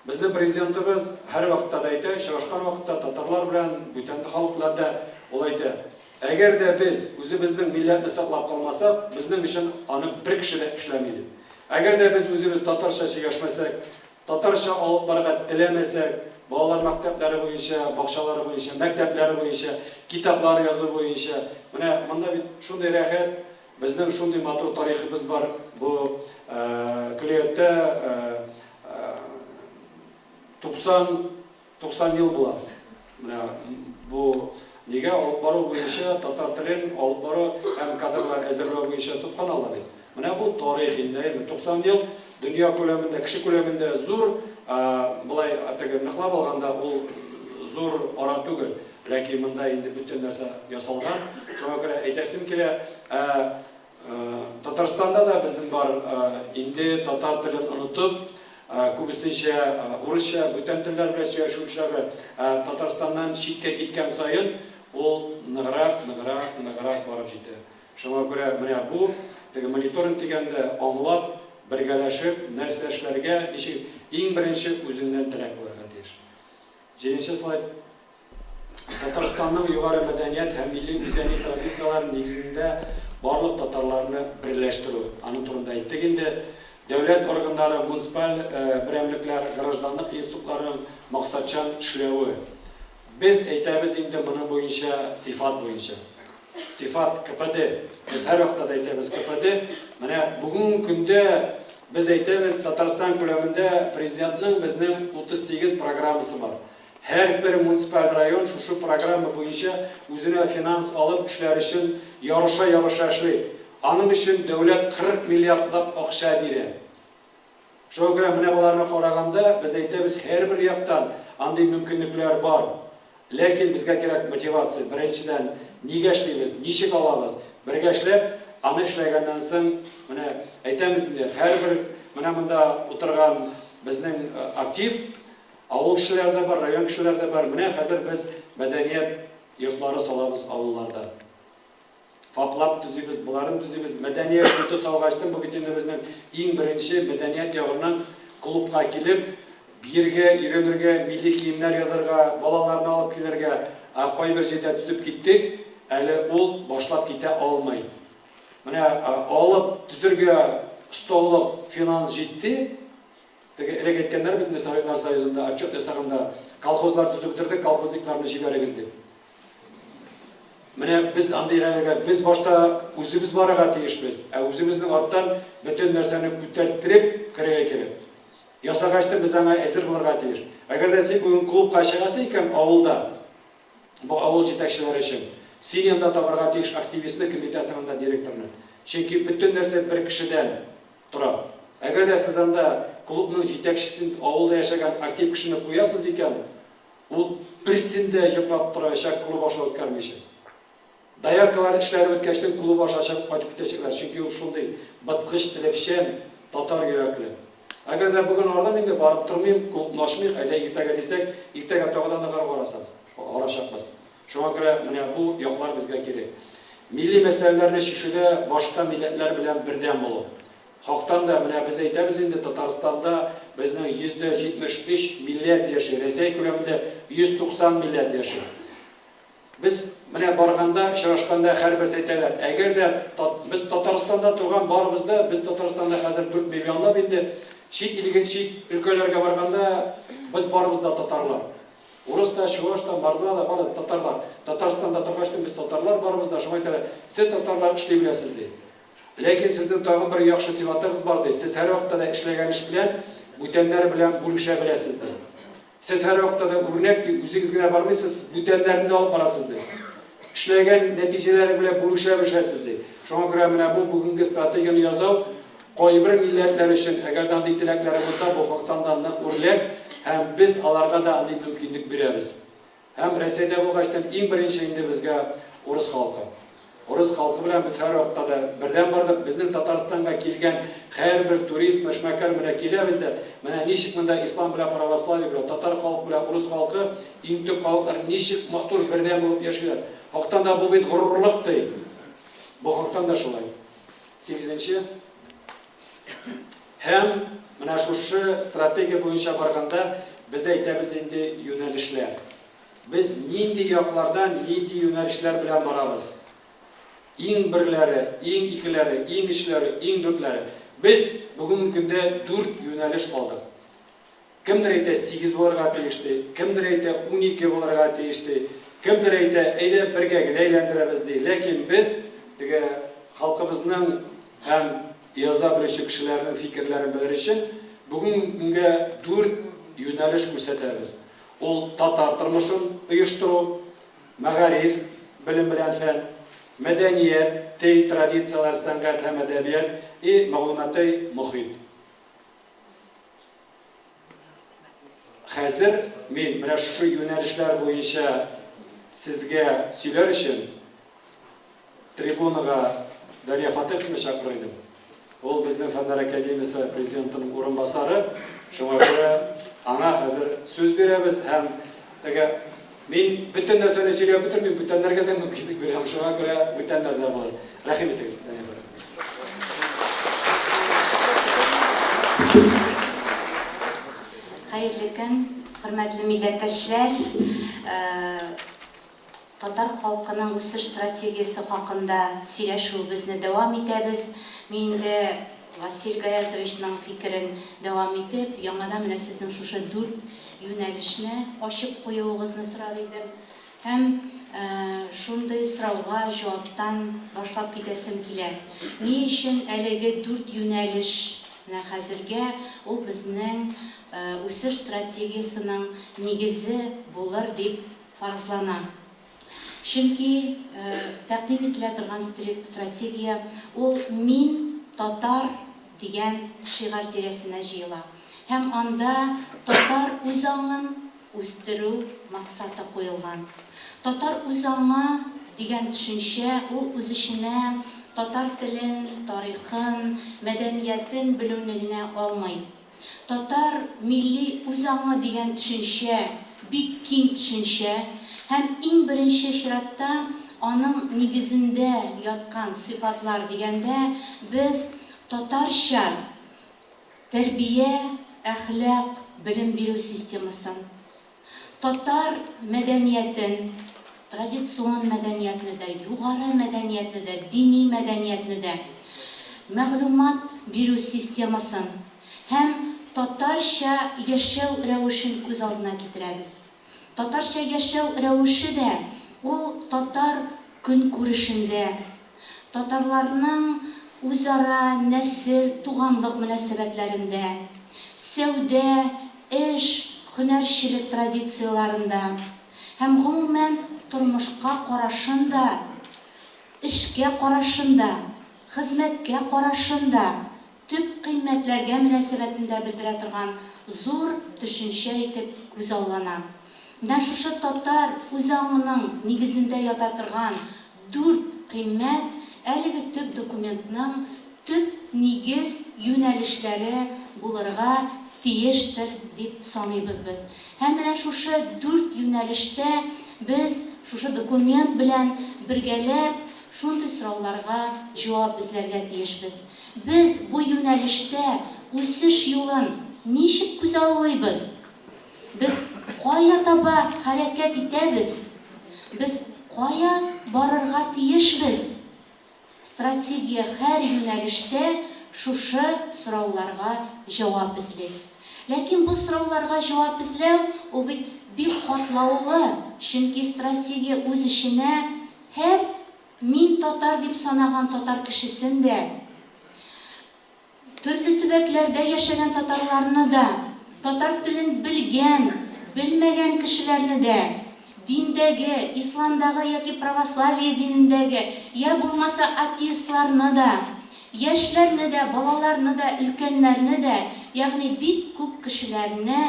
Безнең президентыбыз һәрвакытта да әйтә, очрашкан вакытта татарлар белән, бүтән халык белән дә ул әйтә, Әгәр дә без үзебезнең милләтне саклап калмасак, безнең өчен аны бер кеше дә эшләми, дип. Әгәр дә без үзебез татарча сөйләшмәсәк, татарча алып барырга теләмәсәк, балалар мәктәпләре буенча, бакчалары буенча, мәктәпләре буенча, китаплар язу буенча, менә монда бит шундый рәхәт, Безнең шундый матур тарихыбыз бар, бу көллияттә 90 90 ел була. Менә бу нигә алып бару буенча татар телен алып бару һәм кадрлар әзерләү буенча собханалла бит. Менә бу тарих инде, әйме, 90 ел дөнья күләмендә, кеше күләмендә зур, болай теге ныклап алганда ул зур ара түгел. Ләкин монда инде бөтен нәрсә ясалган. Шуңа күрә әйтәсем килә, ә Татарстанда да безнең бар инде татар телен онытып, күбесенчә урысча, бүтән телләр белән сөйләшүчеләр белән, ә Татарстаннан читкә киткән саен ул ныграк, ныграк, ныграк барып җитә. Шуңа күрә менә бу теге мониторинг дигәндә аңлап, бергәләшеп нәрсә эшләргә, ничек, иң беренче үзеңнән теләк булырга тиеш. Җиденче слайд. Татарстанның югары мәдәният һәм милли үзәни традицияләре нигезендә барлык татарларны берләштерү. Аның турында әйттек инде. Дәүләт органнары, муниципаль берәмлекләр, гражданлык институтларының максатчан эшләве. Без әйтәбез инде моның буенча сыйфат буенча. Сыйфат, КПД. Без һәрвакытта да әйтәбез КПД. Менә бүгенге көндә без әйтәбез, Татарстан күләмендә Президентның безнең 38 программасы бар. Һәрбер муниципаль район шушы программа буенча үзенә финанс алып эшләр өчен ярыша-ярыша эшли. Аның өчен дәүләт 40 миллиардлап акча бирә. Шуңа күрә менә боларны караганда, без әйтәбез, һәрбер яктан андый мөмкинлекләр бар. Ләкин безгә кирәк мотивация, беренчедән, нигә эшлибез, ничек алабыз, бергә эшләп, аны эшләгәннән соң, менә әйтәм бит инде, һәрбер менә монда утырган безнең актив, авыл кешеләре дә бар, район кешеләре дә бар, менә хәзер без мәдәният йортлары салабыз авылларда. ФАПлап төзибез, боларын төзибез. Мәдәният йорты салгачтын, бу бит инде безнең иң беренче мәдәният ягыннан клубка килеп, биергә, өйрәнергә, милли киемнәр язарга, балаларны алып килергә. Ә кайбер җирдә төзеп киттек, әле ул башлап китә алмый. Менә алып төзергә осталык, финанс җитте. Теге элек әйткәннәр бит инде Советлар Союзында отчет ясаганда, колхозлар төзеп бетердек, колхозникларны җибәрегез дип. Менә без андый гамәлгә без башта үзебез барырга тиешбез, ә үзебезнең арттан бөтен нәрсәне күтәрттереп керергә кирәк. Ясагач та без аңа әзер булырга тиеш. Әгәр дә син бүген клубка чыгасың икән авылда, бу авыл җитәкчеләре өчен, син янда табарга тиеш активистны, кем итәсең анда директорны. Чөнки бөтен нәрсә бер кешедән тора. Әгәр дә сез анда клубның җитәкчесен, авылда яшәгән актив кешене куясыз икән, Ул берсен дә йоклап тораячак, клуб аша үткәрмичә. Дояркалар эшләре беткәчтен клуб аша чыгып кайтып китәчәкләр, чөнки ул шундый быткыч, теләпчән, татар йөрәкле. Әгәр дә бүген ардым инде, барып тормыйм, клубны ачмыйк, әйдә иртәгә дисәк, иртәгә тагы да ныграк арасак, арачакбыз. Шуңа күрә менә бу яклар безгә кирәк. Милли мәсьәләләрне чишүдә башка милләтләр белән бердәм булу. Хактан да, менә без әйтәбез инде, Татарстанда безнең 73% милләт яши, Рәсәй күләмендә 190 милләт яши. Без менә барганда, очрашканда һәрберсе әйтәләр, әгәр дә без Татарстанда туган барыбыз да, без Татарстанда хәзер 4 миллионлап инде, чит илгә, чит өлкәләргә барганда, без барыбыз да татарлар. Урыс та, чуваш та, мордва да, бары татарлар. Татарстанда торгач без татарлар барыбыз да, шуңа әйтәләр, сез татарлар эшли беләсез, ди. Ләкин сезнең тагын бер яхшы сыйфатыгыз бар, ди, сез һәрвакытта да эшләгән эш белән бүтәннәр белән бүлешә беләсез, ди. Сез һәрвакытта да үрнәк, ди, үзегез генә бармыйсыз, бүтәннәрне дә алып барасыз, ди. Эшләгән нәтиҗәләре белән бүлешә беләсез, ди. Шуңа күрә менә бу бүгенге стратегияне язау кайбер милләтләр өчен, әгәр дә андый теләкләре булса, бу хактан да нык үрнәк һәм без аларга да андый мөмкинлек бирәбез. Һәм Рәсәйдә булгачтын иң беренче инде безгә урыс халкы. Урыс халкы белән без һәрвакытта да бердәм бардык. Безнең Татарстанга килгән һәрбер турист, эшмәкәр менә киләбез дә, менә ничек монда ислам белән православие белән, татар халкы белән урыс халкы, иң төп халыклар ничек матур бердәм булып яшиләр. Хактан да бу бит горурлык ди. Бу хактан да шулай. Сигезенче. Һәм менә шушы стратегия буенча барганда без әйтәбез инде юнәлешләр. Без нинди яклардан, нинди юнәлешләр белән барабыз? Иң берләре, иң икеләре, иң өчләре, иң дүртләре. Без бүгенге көндә дүрт юнәлеш алдык. Кемдер әйтә, сигез булырга тиеш, ди, кемдер әйтә, 12 булырга тиеш, ди, кемдер әйтә, әйдә, бергә генә әйләндерәбез, ди. Ләкин без теге халкыбызның һәм яза белүче кешеләрнең фикерләрен белер өчен бүгенге көнгә дүрт юнәлеш күрсәтәбез. Ул татар тормышын оештыру, мәгариф, белем белән фән, мәдәният, тел, традицияләр, сәнгать һәм әдәбият и мәгълүматый мохит. Хәзер мин менә шушы юнәлешләр буенча сезгә сөйләр өчен трибунага Дания Фатыховны чакырыр идем. Ул безнең Фәннәр академиясе президентының урынбасары. Шуңа күрә аңа хәзер сүз бирәбез һәм теге мин бөтен нәрсәне сөйләп бетермим, бүтәннәргә дә мөмкинлек бирәм. Шуңа күрә бүтәннәр дә булыр. Рәхим итегез, Дания Фатыховна. Хәерле көн, хөрмәтле милләттәшләр! Татар халкының үсеш стратегиясе хакында сөйләшүебезне дәвам итәбез. Мин инде Василь Гаязовичның фикерен дәвам итеп, яңадан менә сезнең шушы дүрт юнәлешне ачып куюыгызны сорар идем. Һәм шундый сорауга җаваптан башлап китәсем килә. Ни өчен әлеге дүрт юнәлеш менә хәзергә ул безнең үсеш стратегиясенең нигезе булыр дип фаразлана? Чөнки тәкъдим ителә торган стратегия ул Мин, татар дигән шигарь тирәсенә җыела. Һәм анда татар үзаңын. үстерү максаты куелган. Татар үзаңы дигән төшенчә ул үз эченә татар телен, тарихын, мәдәниятен белүне генә алмый. Татар милли үзаңы дигән төшенчә бик киң төшенчә һәм иң беренче чиратта аның нигезендә яткан сыйфатлар дигәндә без татарча тәрбия, әхлак, белем бирү системасын, татар мәдәниятен, традицион мәдәниятне дә, югары мәдәниятне дә, дини мәдәниятне дә, мәгълүмат бирү системасын һәм татарча яшәү рәвешен күз алдына китерәбез. Татарча яшәү рәвеше дә ул татар көнкүрешендә, татарларның үзара нәсел, туганлык мөнәсәбәтләрендә, сәүдә, эш, һөнәрчелек традицияләрендә һәм, гомумән, тормышка карашын да, эшкә карашын да, хезмәткә карашын да, төп кыйммәтләргә мөнәсәбәтен дә белдерә торган зур төшенчә итеп күзаллана. Менә шушы татар үзаңының нигезендә ята торган дүрт кыйммәт әлеге төп документның төп нигез юнәлешләре булырга тиештер дип саныйбыз без. Һәм менә шушы дүрт юнәлештә без шушы документ белән бергәләп шундый сорауларга җавап эзләргә тиешбез. Без бу юнәлештә үсеш юлын ничек күзаллыйбыз? Без кая таба хәрәкәт итәбез? Без кая барырга тиешбез? Стратегия һәр юнәлештә шушы сорауларга җавап эзли. Ләкин бу сорауларга җавап эзләү ул бит бик катлаулы, чөнки стратегия үз эченә һәр мин татар дип санаган татар кешесен дә, төрле төбәкләрдә яшәгән татарларны да, татар телен белгән, белмәгән кешеләрне дә, диндәге, исламдагы яки православие динендәге, я булмаса атеистларны да, яшьләрне дә, балаларны да, өлкәннәрне дә, ягъни бик күп кешеләрне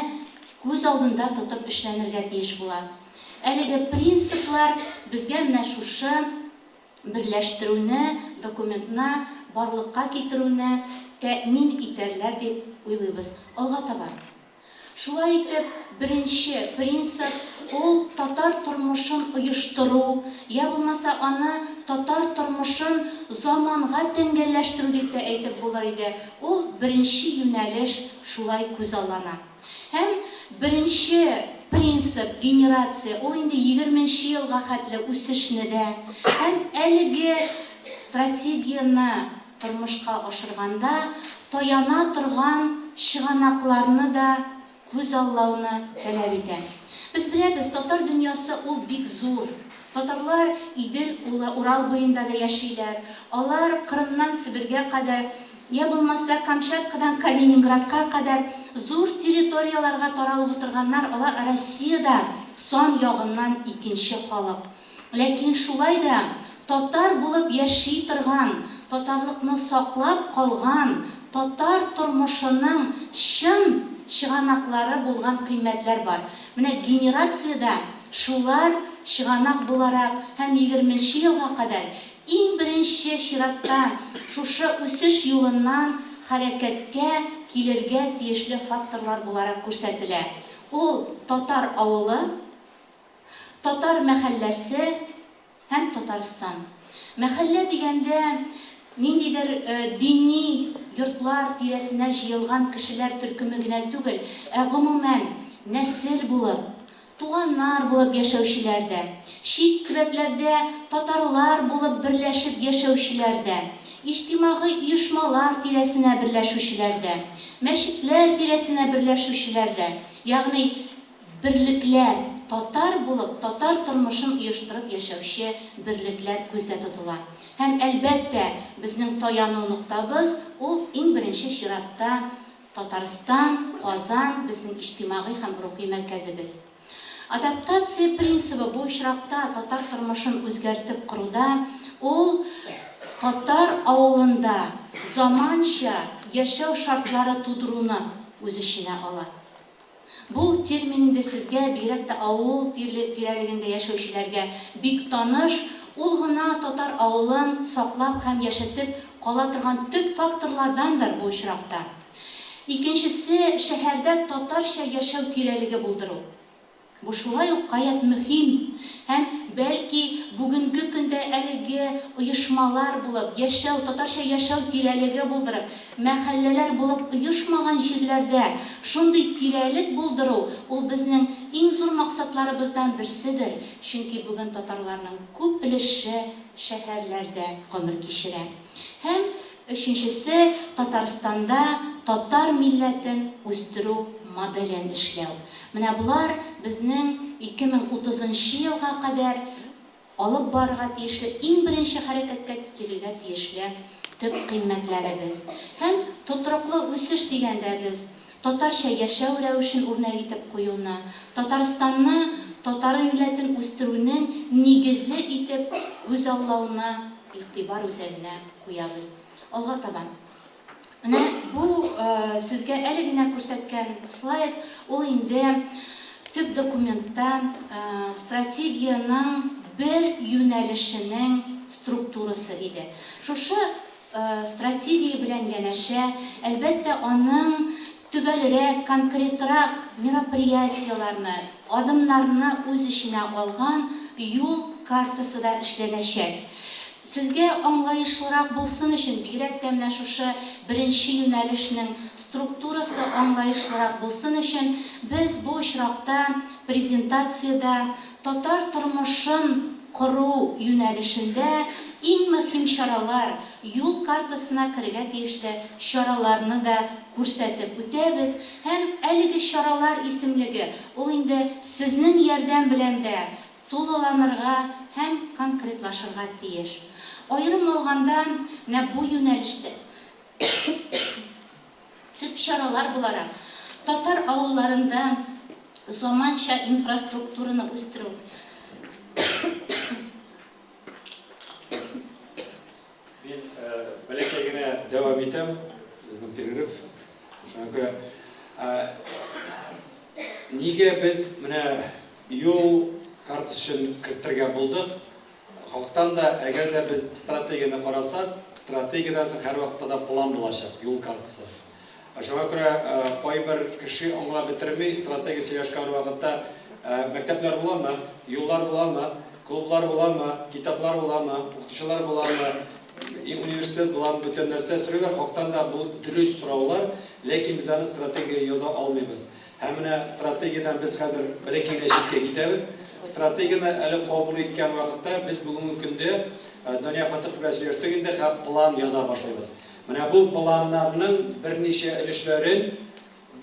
күз алдында тотып эшләнергә тиеш була. Әлеге принциплар безгә менә шушы берләштерүне, документны барлыкка китерүне тәэмин итәрләр дип уйлыйбыз. Алга таба. Шулай итеп, беренче принцип, ул татар тормышын оештыру, я булмаса аны татар тормышын заманга тәңгәлләштерү дип тә әйтеп булыр иде, ул беренче юнәлеш шулай күзаллана. Һәм беренче принцип, генерация, ул инде егерменче елга хәтле үсешне дә һәм әлеге стратегияне тормышка ашырганда таяна торган чыганакларны да күзаллауны таләп итә. Без беләбез, татар дөньясы ул бик зур. Татарлар Идел, Урал буенда да яшиләр. Алар Кырымнан Себергә кадәр, я булмаса Камчаткадан Калининградка кадәр зур территорияләргә таралып утырганнар, алар Россиядә сан ягыннан икенче халык. Ләкин шулай да татар булып яши торган, татарлыкны саклап калган, татар тормышының чын чыганаклары булган кыйммәтләр бар. Менә генерациядә шулар чыганак буларак һәм егерменче елга кадәр иң беренче чиратта шушы үсеш юлыннан хәрәкәткә килергә тиешле факторлар буларак күрсәтелә. Ул татар авылы, татар мәхәлләсе һәм Татарстан. Мәхәллә дигәндә, ниндидер дини йортлар тирәсенә җыелган кешеләр төркеме генә түгел, ә гомумән, нәсел булып, туганнар булып яшәүчеләр дә, чит төбәкләрдә татарлар булып берләшеп яшәүчеләр дә, иҗтимагый оешмалар тирәсенә берләшүчеләр дә, мәчетләр тирәсенә берләшүчеләр дә, ягъни Берлекләр, татар булып, татар тормышын оештырып яшәүче берлекләр күздә тотыла. Һәм, әлбәттә, безнең таяну ноктабыз, ул иң беренче чиратта Татарстан, Казан, безнең иҗтимагый һәм рухи мәркәзебез. Адаптация принцибы бу очракта татар тормышын үзгәртеп коруда, ул татар авылында заманча яшәү шартлары тудыруны үз эченә ала. Бу термин инде сезгә, бигрәк тә авыл тирәлегендә яшәүчеләргә бик таныш, ул гына татар авылын саклап һәм яшәтеп кала торган төп факторлардандыр бу очракта. Икенчесе, шәһәрдә татарча яшәү тирәлеге булдыру. Бу шулай ук гаять мөһим һәм, бәлки, бүгенге көндә әлеге оешмалар булып, яшәү, татарча яшәү тирәлеге булдырып, мәхәлләләр булып оешмаган җирләрдә шундый тирәлек булдыру, ул безнең иң зур максатларыбыздан берседер, чөнки бүген татарларның күп өлеше шәһәрләрдә гомер кичерә. Һәм өченчесе, Татарстанда татар милләтен үстерү моделен эшләү. Менә болар безнең 2030 нчы елга кадәр алып барырга тиешле иң беренче хәрәкәткә килергә тиешле төп кыйммәтләребез. Һәм тотрыклы үсеш дигәндә без татарча яшәү рәвешен үрнәк итеп куюны, Татарстанны татар милләтен үстерүнең нигезе итеп күзаллауны игътибар үзәгенә куябыз. Алга таба. Менә бу сезгә әле генә күрсәткән слайд, ул инде төп документта стратегиянең бер юнәлешенең структурасы иде. Шушы стратегия белән янәшә, әлбәттә, аның төгәлрәк, конкретрак мероприятиеләрне, адымнарны үз эченә алган юл картасы да эшләнәчәк. Сезгә аңлаешлырак булсын өчен, бигрәк тә менә шушы беренче юнәлешнең структурасы аңлаешлырак булсын өчен, без бу очракта презентациядә татар тормышын кору юнәлешендә иң мөһим чаралар, юл картасына керергә тиешле чараларны да күрсәтеп үтәбез һәм әлеге чаралар исемлеге, ул инде сезнең ярдәм белән дә тулыланырга һәм конкретлашырга тиеш. Аерым алганда, менә бу юнәлештә төп чаралар буларак, татар авылларында заманча инфраструктураны үстерү, Мин бәләкәй генә дәвам итәм, безнең перерыв. Шуңа күрә нигә без менә юл картасын кертергә булдык? Хактан да, әгәр дә без стратегияне карасак, стратегиядән соң һәрвакытта да план булачак, юл картасы. Шуңа күрә кайбер кеше аңлап бетерми, стратегия сөйләшкән вакытта мәктәпләр буламы, юллар буламы, клублар буламы, китаплар буламы, укытучылар буламы, университет буламы, бүтән нәрсә сорыйлар. Хактан да бу дөрес сораулар, ләкин без аны стратегиягә яза алмыйбыз. Һәм менә стратегиядән без хәзер бәләкәй генә читкә китәбез. Стратегияне әле кабул иткән вакытта без бүгенге көндә Дания Фатыхов белән сөйләштек инде һәм план яза башлыйбыз. Менә бу планнарның берничә өлешләрен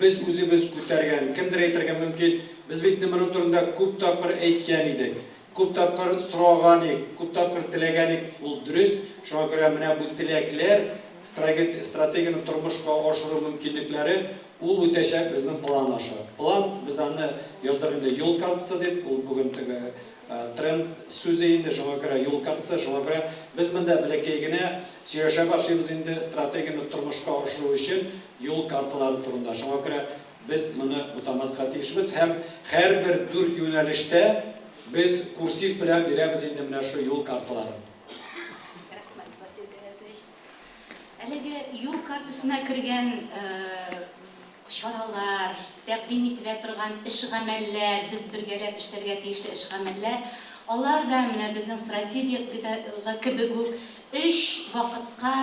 без үзебез күтәргән. Кемдер әйтергә мөмкин, без бит инде моның турында күп тапкыр әйткән идек, күп тапкыр сораган идек, күп тапкыр теләгән идек. Ул дөрес. Шуңа күрә менә бу теләкләр, стратегияне тормышка ашыру мөмкинлекләре, ул үтәчәк безнең план аша. План, без аны яздык инде юл картасы дип, ул бүген теге Тренд сүзе инде, шуңа күрә юл картасы, шуңа күрә без монда бәләкәй генә сөйләшә башлыйбыз инде стратегияне тормышка ашыру өчен юл карталары турында. Шуңа күрә без моны бутамаска тиешбез һәм һәрбер дүрт юнәлештә без курсив белән бирәбез инде менә шу юл карталарын. Рәхмәт, Васил Гаязович. Әлеге юл картасына кергән Чаралар, тәкъдим ителә торган эш-гамәлләр, без бергәләп эшләргә тиешле эш-гамәлләр, алар да менә безнең стратегиядагы кебек үк өч вакытка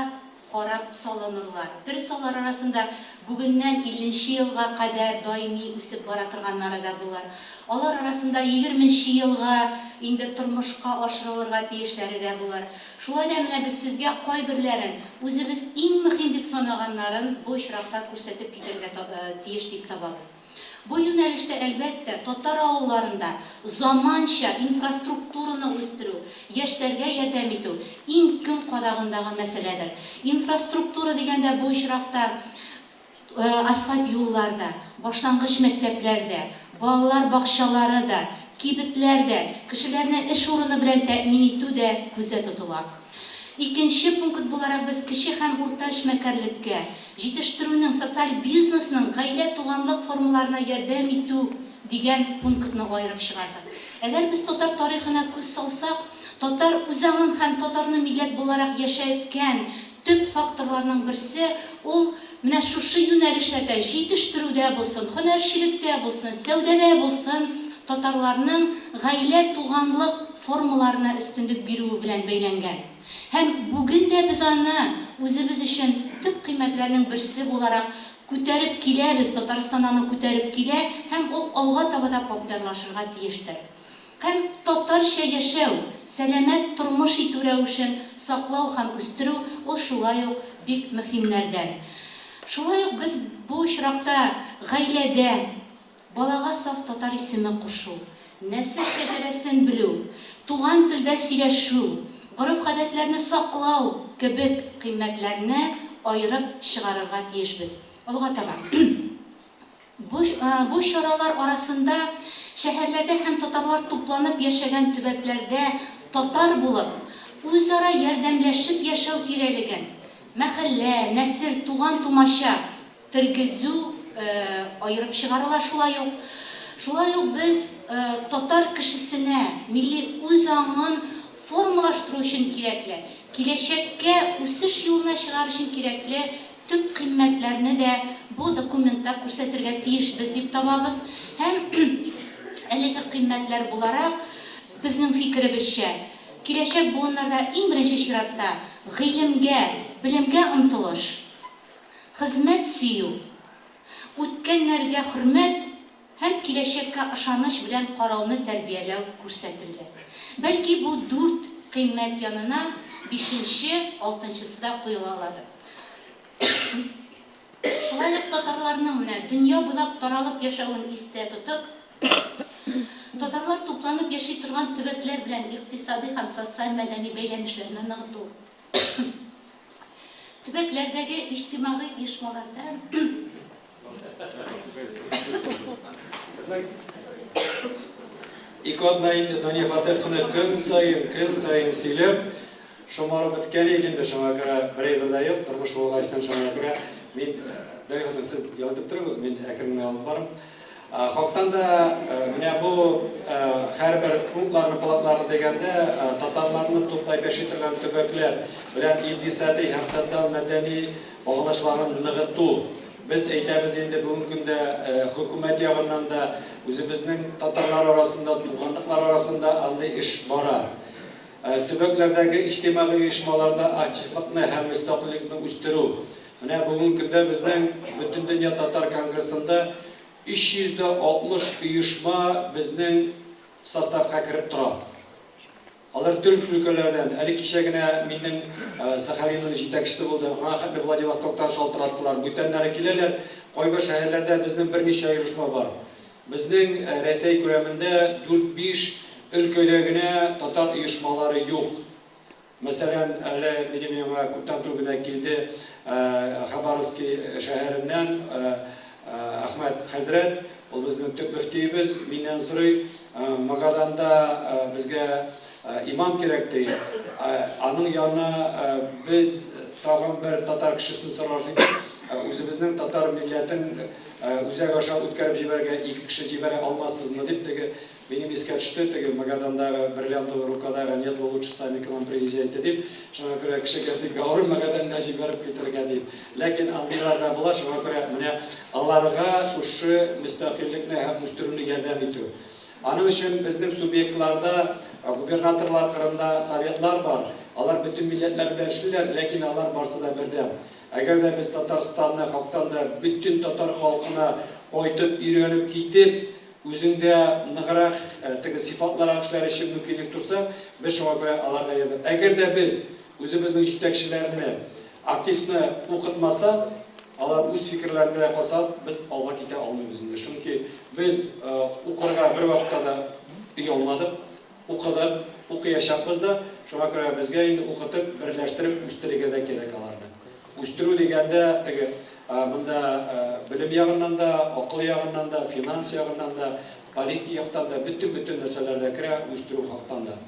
карап салынырлар. Дөрес, алар арасында бүгеннән илленче елга кадәр даими үсеп бара торганнары да булыр. Алар арасында егерменче елга инде тормышка ашырылырга тиешләре дә булыр. Шулай да менә без сезгә кайберләрен, үзебез иң мөһим дип санаганнарын бу очракта күрсәтеп китәргә тиеш дип табабыз. Бу юнәлештә, әлбәттә, татар авылларында заманча инфраструктураны үстерү, яшьләргә ярдәм итү иң көн кадагындагы мәсьәләдер. Инфраструктура дигәндә бу очракта Асфальт юллар да, башлангыч мәктәпләр дә, балалар бакчалары да, кибетләр дә, кешеләрне эш урыны белән тәэмин итү дә күздә тотыла. Икенче пункт буларак без кече һәм урта эшмәкәрлеккә, җитештерүнең, социаль бизнесның гаилә-туганлык формаларына ярдәм итү дигән пунктны аерып чыгардык. Әгәр без татар тарихына күз салсак, татар үзаңын һәм татарны милләт буларак яшәткән төп факторларның берсе ул менә шушы юнәлешләрдә, җитештерүдә булсын, һөнәрчелектә булсын, сәүдәдә булсын, татарларның гаилә-туганлык формаларына өстенлек бирүе белән бәйләнгән. Һәм бүген дә без аны үзебез өчен төп кыйммәтләрнең берсе буларак күтәреп киләбез, Татарстан аны күтәреп килә һәм ул алга таба да популярлашырга тиештер. Һәм татарча яшәү, сәламәт тормыш итү рәвешен саклау һәм үстерү ул шулай ук бик мөһимнәрдән. Шулай ук без бу очракта гаиләдә балага саф татар исеме кушу, нәсел шәҗәрәсен белү, туган телдә сөйләшү, гореф-гадәтләрне саклау кебек кыйммәтләрне аерып чыгарырга тиешбез. Алга таба. Бу, бу чаралар арасында шәһәрләрдә һәм татарлар тупланып яшәгән төбәкләрдә татар булып, үзара ярдәмләшеп яшәү тирәлеген, мәхәллә, нәсел, туган-тумача, тергезү аерып чыгарыла шулай ук. Шулай ук без татар кешесенә милли үзаңын формалаштыру өчен кирәкле, киләчәккә үсеш юлына чыгар өчен кирәкле төп кыйммәтләрне дә бу документта күрсәтергә тиешбез дип табабыз һәм әлеге кыйммәтләр буларак, безнең фикеребезчә, киләчәк буыннарда иң беренче чиратта гыйлемгә, белемгә омтылыш, хезмәт сөю, үткәннәргә хөрмәт һәм киләчәккә ышаныч белән карауны тәрбияләү күрсәтелде. Бәлки бу дүрт кыйммәт янына бишенче, алтынчысы да куела аладыр. Шулай ук татарларның менә дөнья буйлап таралып яшәвен истә тотып, татарлар тупланып яши торган төбәкләр белән икътисадый һәм социаль-мәдәни бәйләнешләрне ныгыту, төбәкләрдәге иҗтимагый оешмаларда, Ике атна инде Дания Фатыйховна көн саен, көн саен сөйләп, шомарып беткән идек инде, шуңа күрә бер әйбер дә юк, тормыш булгачтан шуңа күрә мин, Дания ханым, сез ял итеп торыгыз, мин әкрен генә алып барам. Хактан да менә бу һәрбер пунктларны, палатларны дигәндә, татарларны туплап яши торган төбәкләр белән икътисади һәм социаль-мәдәни багланышларын ныгыту. Без әйтәбез инде бүгенге көндә хөкүмәт ягыннан да, үзебезнең татарлар арасында, туганлыклар арасында андый эш бара. Төбәкләрдәге иҗтимагый оешмаларда активлыкны һәм мөстәкыйльлекне үстерү. Менә бүгенге көндә безнең Бөтендөнья татар конгрессында 360 оешма безнең составка кереп тора. Алар төрле өлкәләрдән. Әле кичә генә миннең Сахалинның җитәкчесе булды. Аңа хәтле Владивостоктан шалтыраттылар. Бүтәннәре киләләр. Кайбер шәһәрләрдә безнең берничә оешма бар. Безнең Рәсәй күләмендә дүрт-биш өлкәдә генә татар оешмалары юк. Мәсәлән, әле минем янга күптән түгел генә килде Хабаровски шәһәреннән Әхмәт хәзрәт, ул безнең төп мөфтиебез, миннән сорый, Магаданда безгә имам кирәк, ди. Аның янына без тагын бер татар кешесен сорар идек. Үзебезнең татар милләтен үзәк аша үткәреп җибәрергә ике кеше җибәрә алмассызмы, дип, теге Минем искә төште, теге Магадандагы бриллиантовая рукадагы нет, вы лучше сами к нам приезжайте дип, шуңа күрә кешегә бик авыр Магаданга җибәреп китергә дип. Ләкин андыйлар да була, шуңа күрә менә аларга шушы мөстәкыйльлекне һәм үстерүне ярдәм итү. Аның өчен безнең субъектларда, губернаторлар кырында советлар бар, алар бөтен милләтләр белән эшлиләр, ләкин алар барсы да бердәм. Әгәр дә без Татарстанны хактан да бөтен татар халкына кайтып, өйрәнеп китеп, Үзеңдә ныграк теге сыйфатлырак эшләр өчен мөмкинлек туса, без шуңа күрә аларга ярдәм. Әгәр дә без үзебезнең җитәкчеләрне, активны укытмасак, алар үз фикерләре белән калса, без алга китә алмыйбыз инде. Чөнки без укырга бервакытта да оялмадык, укыдык, укыячакбыз да. Шуңа күрә безгә инде укытып, берләштереп үстерергә дә кирәк аларны. Үстерү дигәндә, теге монда белем ягыннан да, акыл ягыннан да, финанс ягыннан да, политик яктан да, бөтен-бөтен нәрсәләр дә керә, үстерү хактан да.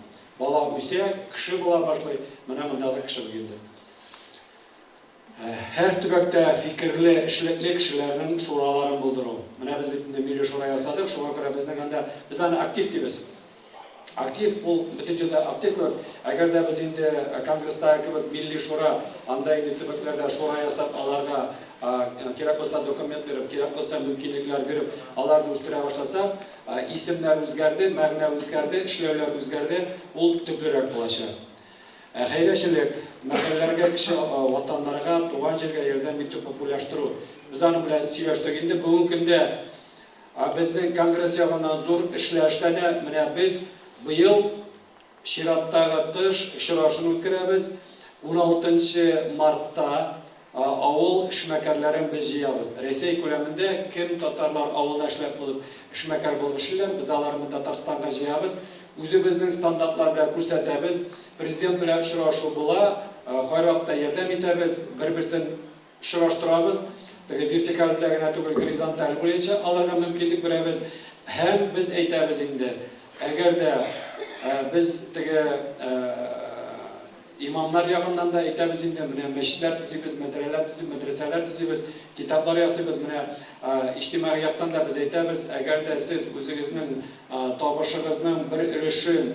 Бала үсә, кеше була башлый, менә монда да кеше инде. Һәр төбәктә фикерле, эшлекле кешеләрнең шураларын булдыру. Менә без бит инде милли шура ясадык, шуңа күрә безнең анда, без аны актив дибез. Актив, ул бөтен җирдә актив кебек. Әгәр дә без инде Конгресстагы кебек милли шура, анда инде төбәкләрдә шура ясап, аларга кирәк булса документ биреп, кирәк булса мөмкинлекләр биреп, аларны үстерә башласак, исемнәр үзгәрде, мәгънә үзгәрде, эшләүләр үзгәрде, ул төплерәк булачак. Ә хәйрәчелек, мәхәлләргә, кече ватаннарга, туган җиргә ярдәм итү популяштыру. Без аның белән сөйләштек инде. Бүгенге көндә безнең конгресс ягыннан зур эшләр эшләнә. Менә без быел чираттагы тыш очрашуны үткәрәбез. 16 мартта Авыл эшмәкәрләрен без җыябыз. Рәсәй күләмендә кем татарлар авылда эшләп булып, эшмәкәр булып эшлиләр, без аларны Татарстанга җыябыз. Үзебезнең стандартлар белән күрсәтәбез. Президент белән очрашу була, кайвакытта ярдәм итәбез, бер-берсен очраштырабыз. Теге вертикаль белән генә түгел, горизонталь буенча аларга мөмкинлек бирәбез. Һәм без әйтәбез инде, әгәр дә без теге Имамнар ягыннан да әйтәбез инде, менә мәчетләр төзибез, мәдрәләр төзибез, мәдрәсәләр төзибез, китаплар ясыйбыз, менә иҗтимагый яктан да без әйтәбез, әгәр дә сез үзегезнең табышыгызның бер өлешен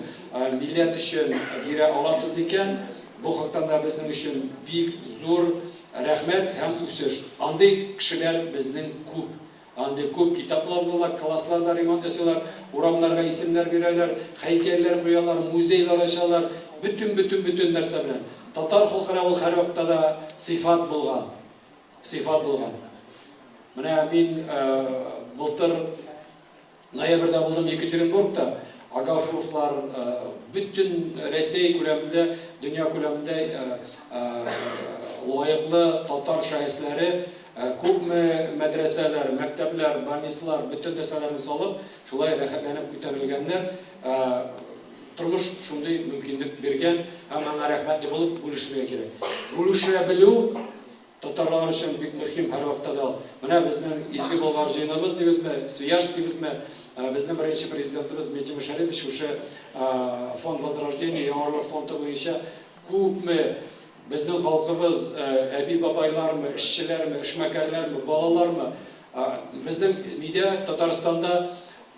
милләт өчен бирә аласыз икән, бу хактан да безнең өчен бик зур рәхмәт һәм үсеш. Андый кешеләр безнең күп. Андый күп китаплар була, классларда ремонт ясыйлар, урамнарга исемнәр бирәләр, һәйкәлләр куялар, музейлар ачалар, бөтен-бөтен-бөтен нәрсә белән. Татар халкына ул һәрвакытта да сыйфат булган. Сыйфат булган. Менә мин былтыр ноябрьдә булдым Екатеринбургта. Агафуровлар бөтен Рәсәй күләмендә, дөнья күләмендә лаеклы татар шәхесләре күпме мәдрәсәләр, мәктәпләр, больницалар, бөтен нәрсәләрне салып, шулай рәхәтләнеп күтәрелгәннәр. Тормыш шундый мөмкинлек биргән һәм аңа рәхмәтле булып бүлешергә кирәк. Бүлешә белү татарлар өчен бик мөһим һәрвакытта да ул. Менә безнең Изге Болгар җыеныбыз дибезме, Свияжск дибезме, безнең беренче президентыбыз Минтимер Шәрипович шушы фонд Возрождение, Яңарылык фонды буенча күпме Безнең халкыбыз, әби-бабайлармы, эшчеләрме, эшмәкәрләрме, балалармы, безнең нидә, Татарстанда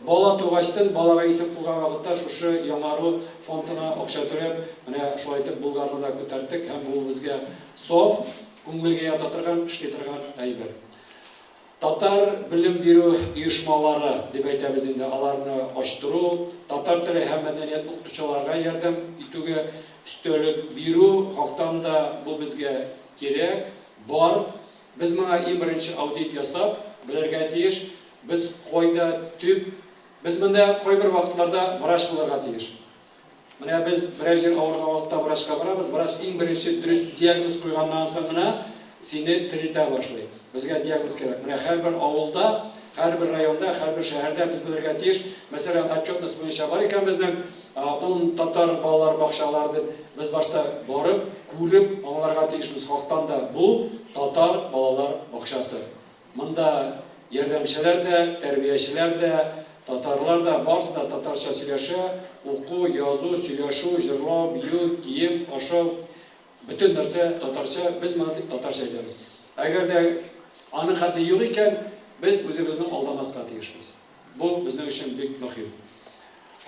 бала тугачтын, балага исем куйган вакытта шушы Яңару фондына акча түләп, менә шулай итеп Булгарны да күтәрттек һәм бу безгә саф, күңелгә ята торган, эшли торган әйбер. Татар белем бирү оешмалары дип әйтәбез инде, аларны ачтыру, татар теле һәм мәдәният укытучыларга ярдәм итүгә өстәлек бирү хактан да бу безгә кирәк, бар. Без моңа иң беренче аудит ясап, белергә тиеш, без кайда төп, без монда кайбер вакытларда врач булырга тиеш. Менә без берәр җир авырган вакытта врачка барабыз, врач иң беренче дөрес диагноз куйганнан соң гына сине терелтә башлый. Безгә диагноз кирәк. Менә һәрбер авылда, һәрбер районда, һәрбер шәһәрдә без белергә тиеш, мәсәлән, отчетность буенча бар икән безнең ун татар балалар бакчалары дип, без башта барып, күреп, аңларга тиешбез, хактан да бу татар балалар бакчасы. Монда ярдәмчеләр дә, тәрбиячеләр дә, татарлар да, барысы да татарча сөйләшә, уку, язу, сөйләшү, җырлау, бию, кием, ашау, бөтен нәрсә татарча, без моны тик татарча әйтәбез. Әгәр дә аның хәтле юк икән, без үзебезне алдамаска тиешбез. Бу безнең өчен бик мөһим.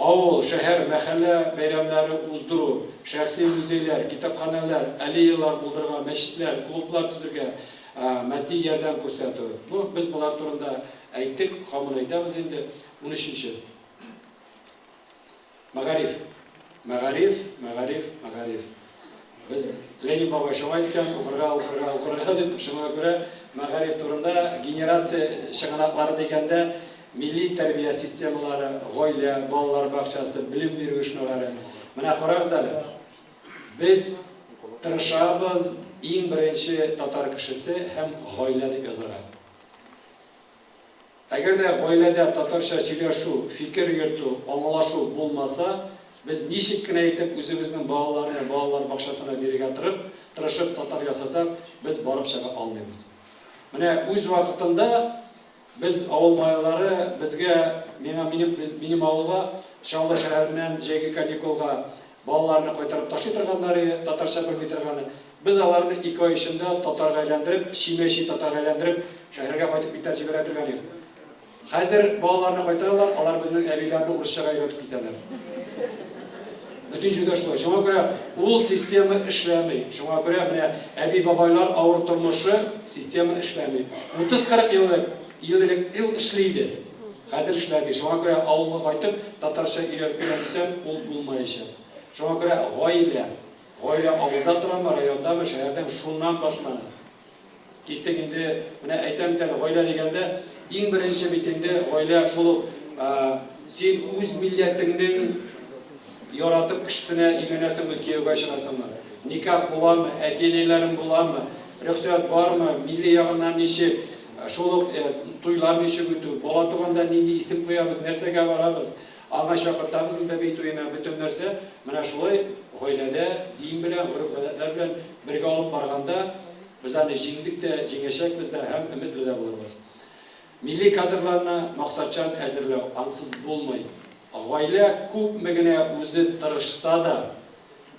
Авыл, шәһәр, мәхәллә бәйрәмнәре уздыру, шәхси музейлар, китапханәләр, аллеялар булдырырга, мәчетләр, клублар төзергә матди ярдәм күрсәтү. Ну, без болар турында әйттек, һаман әйтәбез инде. Унөченче. Мәгариф. Мәгариф, мәгариф, мәгариф. Без Ленин бабай шуңа әйткән, укырга, укырга, укырга дип, шуңа күрә мәгариф турында генерация чыганаклары дигәндә милли тәрбия системалары, гаилә, балалар бакчасы, белем бирү оешмалары. Менә карагыз әле, без тырышабыз иң беренче татар кешесе һәм гаилә дип язарга. Әгәр дә гаиләдә татарча сөйләшү, фикер йөртү, аңлашу булмаса, без ничек кенә итеп үзебезнең балаларны балалар бакчасына бирергә торып, тырышып татар ясасак, без барып чыга алмыйбыз. Менә үз вакытында без авыл малайлары, безгә, миңа, минем, минем авылга Чаллы шәһәреннән җәйге каникулга Балаларны кайтарып ташлый торганнары, татарча белми торганы. Без аларны ике ай эчендә татарга әйләндереп, чимә-чи татарга әйләндереп, шәһәргә кайтып китәр җибәрә торган идек. Хәзер балаларны кайтаралар, алар безнең әбиләрне урысчага өйрәтеп китәләр. Бөтен җирдә шулай. Шуңа күрә ул система эшләми. Шуңа күрә менә әби-бабайлар авыр тормышы система эшләми. 30-40 ел элек, ел элек ул эшли иде. Хәзер эшләми. Шуңа күрә авылга кайтып татарча өйрәнеп киләм дисәң, ул булмаячак. Шуңа күрә гаилә, гаилә авылда торамы, райондамы, шәһәрдәме, шуннан башлана. Киттек инде, менә әйтәм бит әле, гаилә дигәндә, иң беренче бит инде гаилә шул ук, син үз милләтеңнең яратып кешесенә өйләнәсеңме, кияүгә чыгасыңмы? Никах буламы, әти-әниләрең буламы, рөхсәт бармы, милли ягыннан ничек, шул ук туйлар ничек үтү, бала туганда нинди исем куябыз, нәрсәгә барабыз, аңа чакыртабызмы бәби туена, бөтен нәрсә менә шулай гаиләдә дин белән, гореф-гадәтләр белән бергә алып барганда, Без аны җиңдек тә, җиңәчәкбез дә һәм өметле дә булырбыз. Милли кадрларны максатчан әзерләү, ансыз булмый. Гаилә күпме генә үзе тырышса да,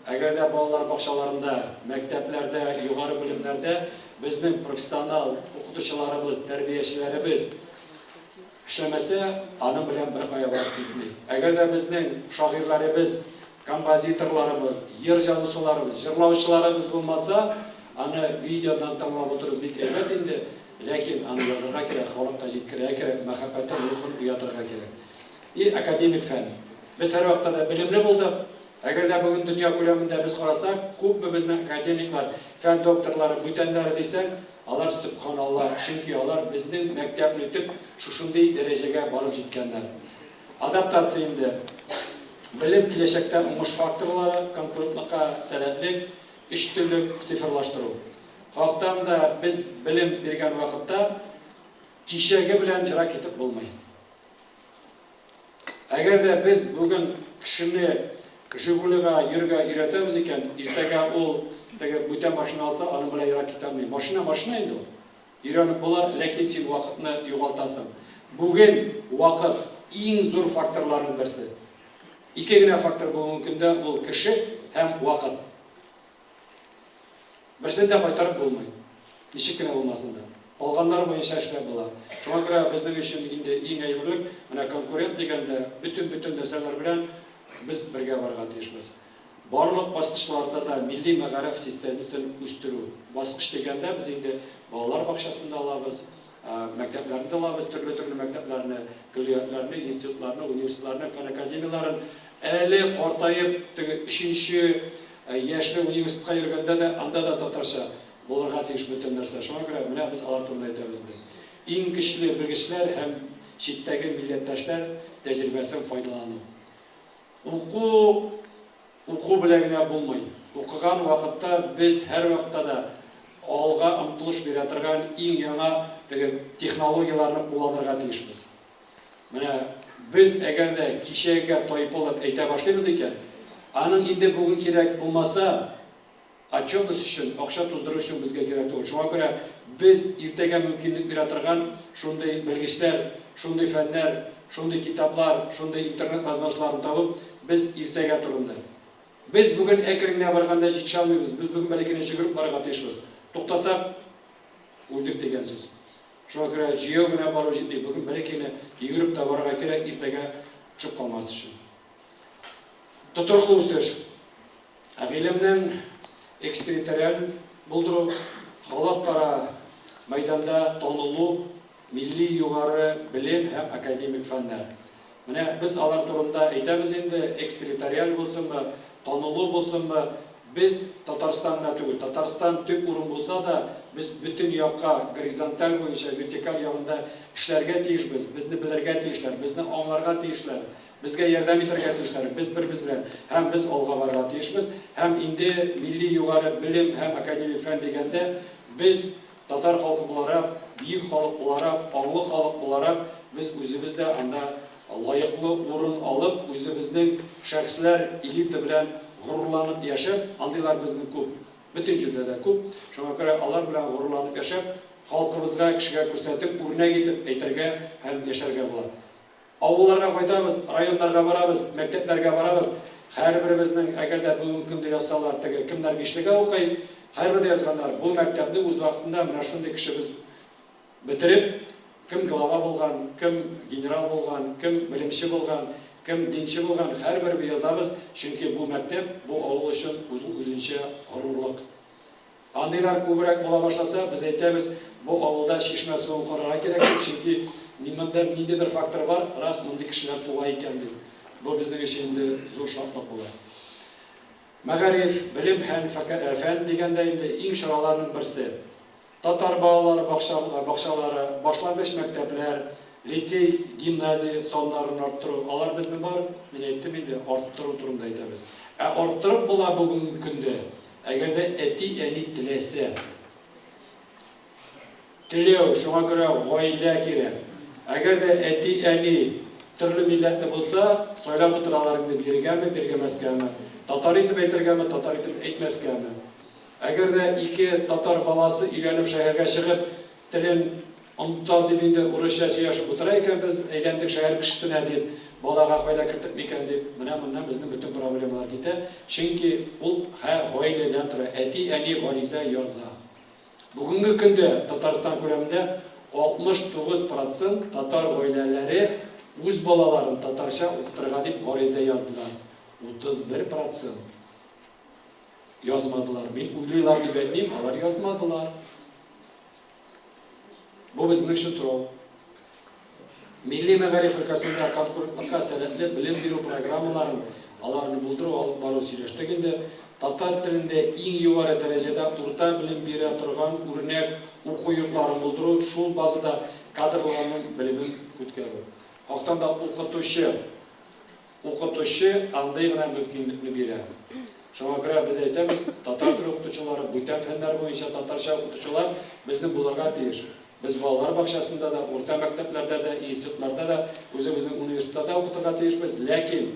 әгәр дә балалар бакчаларында, мәктәпләрдә, югары белемнәрдә безнең профессионал укытучыларыбыз, тәрбиячеләребез эшләмәсә, аның белән беркая барып китми. Әгәр дә безнең шагыйрьләребез, композиторларыбыз, йыр язучыларыбыз, җырлаучыларыбыз булмаса, аны видеодан тыңлап утыру бик әйбәт инде, ләкин аны язарга кирәк, халыкка җиткерергә кирәк, мәхәббәтен, рухын уятырга кирәк. И академик фән. Без һәрвакытта да белемле булдык. Әгәр дә бүген дөнья күләмендә без карасак, күпме безнең академиклар, фән докторлары, бүтәннәре дисәң, Алар сөбханалла, чөнки алар безнең мәктәпне үтеп, шушындый дәрәҗәгә барып җиткәннәр. Адаптация инде, белем, киләчәктә уңыш факторлары, конкурентлыкка сәләтлек, өч төрлек, цифрлаштыру. Хактан да без белем биргән вакытта кичәге белән ерак китеп булмый. Әгәр дә без бүген кешене Жигулига йөрергә өйрәтәбез икән, иртәгә ул теге бүтән машина алса, аның белән ерак китә алмый. Машина машина инде ул. Өйрәнеп була, ләкин син вакытны югалтасың. Бүген вакыт, иң зур факторларның берсе. Ике генә фактор бүгенге көндә, ул кеше һәм вакыт. Берсен дә кайтарып булмый. Ничек кенә булмасын да. Калганнары буенча эшләп була. Шуңа күрә безнең өчен инде иң әйберлек, менә конкурент дигәндә, бөтен-бөтен нәрсәләр белән без бергә барырга тиешбез. Барлык баскычларда да милли мәгариф системасын үстерү. Баскыч дигәндә без инде балалар бакчасын да алабыз, мәктәпләрне дә алабыз, төрле-төрле мәктәпләрне, көллиятләрне, институтларны, университетларны, фән академияләрен. Әле картаеп, теге өченче яшьле университетка йөргәндә дә, анда да татарча булырга тиеш бөтен нәрсә. Шуңа күрә менә без алар турында әйтәбез инде. Иң көчле белгечләр һәм читтәге милләттәшләр тәҗрибәсен файдалану. Уку уку белән генә булмый. Укыган вакытта без һәрвакытта да алга омтылыш бирә торган иң яңа теге технологияләрне кулланырга тиешбез. Менә без әгәр дә кичәгегә тайпылып әйтә башлыйбыз икән, аның инде бүген кирәк булмаса, отчетность өчен, акча туздыру өчен безгә кирәк түгел. Шуңа күрә без иртәгә мөмкинлек бирә торган шундый белгечләр, шундый фәннәр, шундый китаплар, шундый интернет возможностьларын табып, без иртәгә турында. Без бүген әкрен генә барганда җитешә алмыйбыз, без бүген бәләкәй генә йөгереп барырга тиешбез. Туктасак, үлдек дигән сүз. Шуңа күрә җәяү генә бару җитми, бүген бәләкәй генә йөгереп тә барырга кирәк, иртәгә төшеп калмас өчен. Тотрыклы үсеш. Гыйлемнең экстерриториаль булдыру, халыкара мәйданда танылу, милли югары белем һәм академик фәннәр. Менә без алар турында әйтәбез инде, экстерриториаль булсынмы, танылу булсынмы, без Татарстан гына түгел, Татарстан төп урын булса да, без бөтен якка, горизонталь буенча, вертикаль ягында эшләргә тиешбез, безне белергә тиешләр, безне аңларга тиешләр, безгә ярдәм итәргә тиешләр, без беребез белән һәм без алга барырга тиешбез. Һәм инде милли югары белем һәм академик фән дигәндә, без Татар халкы буларак, бөек халык буларак, аңлы халык буларак, без үзебез дә анда лаеклы урын алып, үзебезнең шәхесләр элита белән горурланып яшәп, андыйлар безнең күп, бөтен җирдә дә күп, шуңа күрә алар белән горурланып яшәп, халкыбызга, кешегә күрсәтеп, үрнәк итеп әйтергә һәм яшәргә була. Авылларга кайтабыз, районнарга барабыз, мәктәпләргә барабыз. Һәрберебезнең, әгәр дә бүгенге көндә язсалар, теге кемнәр бишлегә укый, һәрбер дә язганнар, бу мәктәпне үз вакытында менә шундый кешебез бетереп, кем глава булган, кем генерал булган, кем белемче булган, кем динче булган, һәрберебез язабыз, чөнки бу мәктәп, бу авыл өчен үзенчә горурлык. Андыйлар күбрәк була башласа, без әйтәбез, бу авылда чишмә суын карарга кирәк дип, чөнки монда ниндидер фактор бар, рас мондый кешеләр туа икән дип. Бу безнең өчен инде зур шатлык була. Мәгариф, белем һәм фән дигәндә инде иң чараларның берсе. Татар балалары бакчалары, башлангыч мәктәпләр, лицей, гимназия саннарын арттыру, алар безнең бар, мин әйттем инде, арттыру турында әйтәбез. Ә арттырып була бүгенге көндә, әгәр дә әти-әни теләсә. Теләү, шуңа күрә гаилә кирәк. Әгәр дә әти-әни төрле милләтле булса, сайлап утыралар инде бирергәме, биргәмәскәме, татар итеп әйтергәме, татар итеп әйтмәскәме. Әгәр дә ике татар баласы өйләнеп шәһәргә чыгып, телен оныта дип инде урысча сөйләшеп утыра икән, без әйләндек шәһәр кешесенә дип, балага кайда кертеп микән дип, менә моннан безнең бөтен проблемалар китә. Чөнки ул һәр гаиләдән тора, әти-әни гариза яза. Бүгенге көндә Татарстан күләмендә 69 процент татар гаиләләре үз балаларын татарча укытырга дип гариза яздылар. 31 процент. Язмадылар. Мин уйлыйлар дип әйтмим, алар язмадылар. Бу безнең өчен сорау. Милли мәгариф өлкәсендә конкурентлыкка сәләтле белем бирү программаларын, аларны булдыру, алып бару сөйләштек инде. Татар телендә иң югары дәрәҗәдә урта белем бирә торган үрнәк уку йортларын булдыру, шул базада кадрларның белемен күткәрү. Хактан да укытучы Укытучы андый гына мөмкинлекне бирә. Шуңа күрә без әйтәбез, татар теле укытучылары, бүтән фәннәр буенча татарча укытучылар безнең булырга тиеш. Без балалар бакчасында да, урта мәктәпләрдә дә, институтларда да, үзебезнең университетта да укытырга тиешбез, ләкин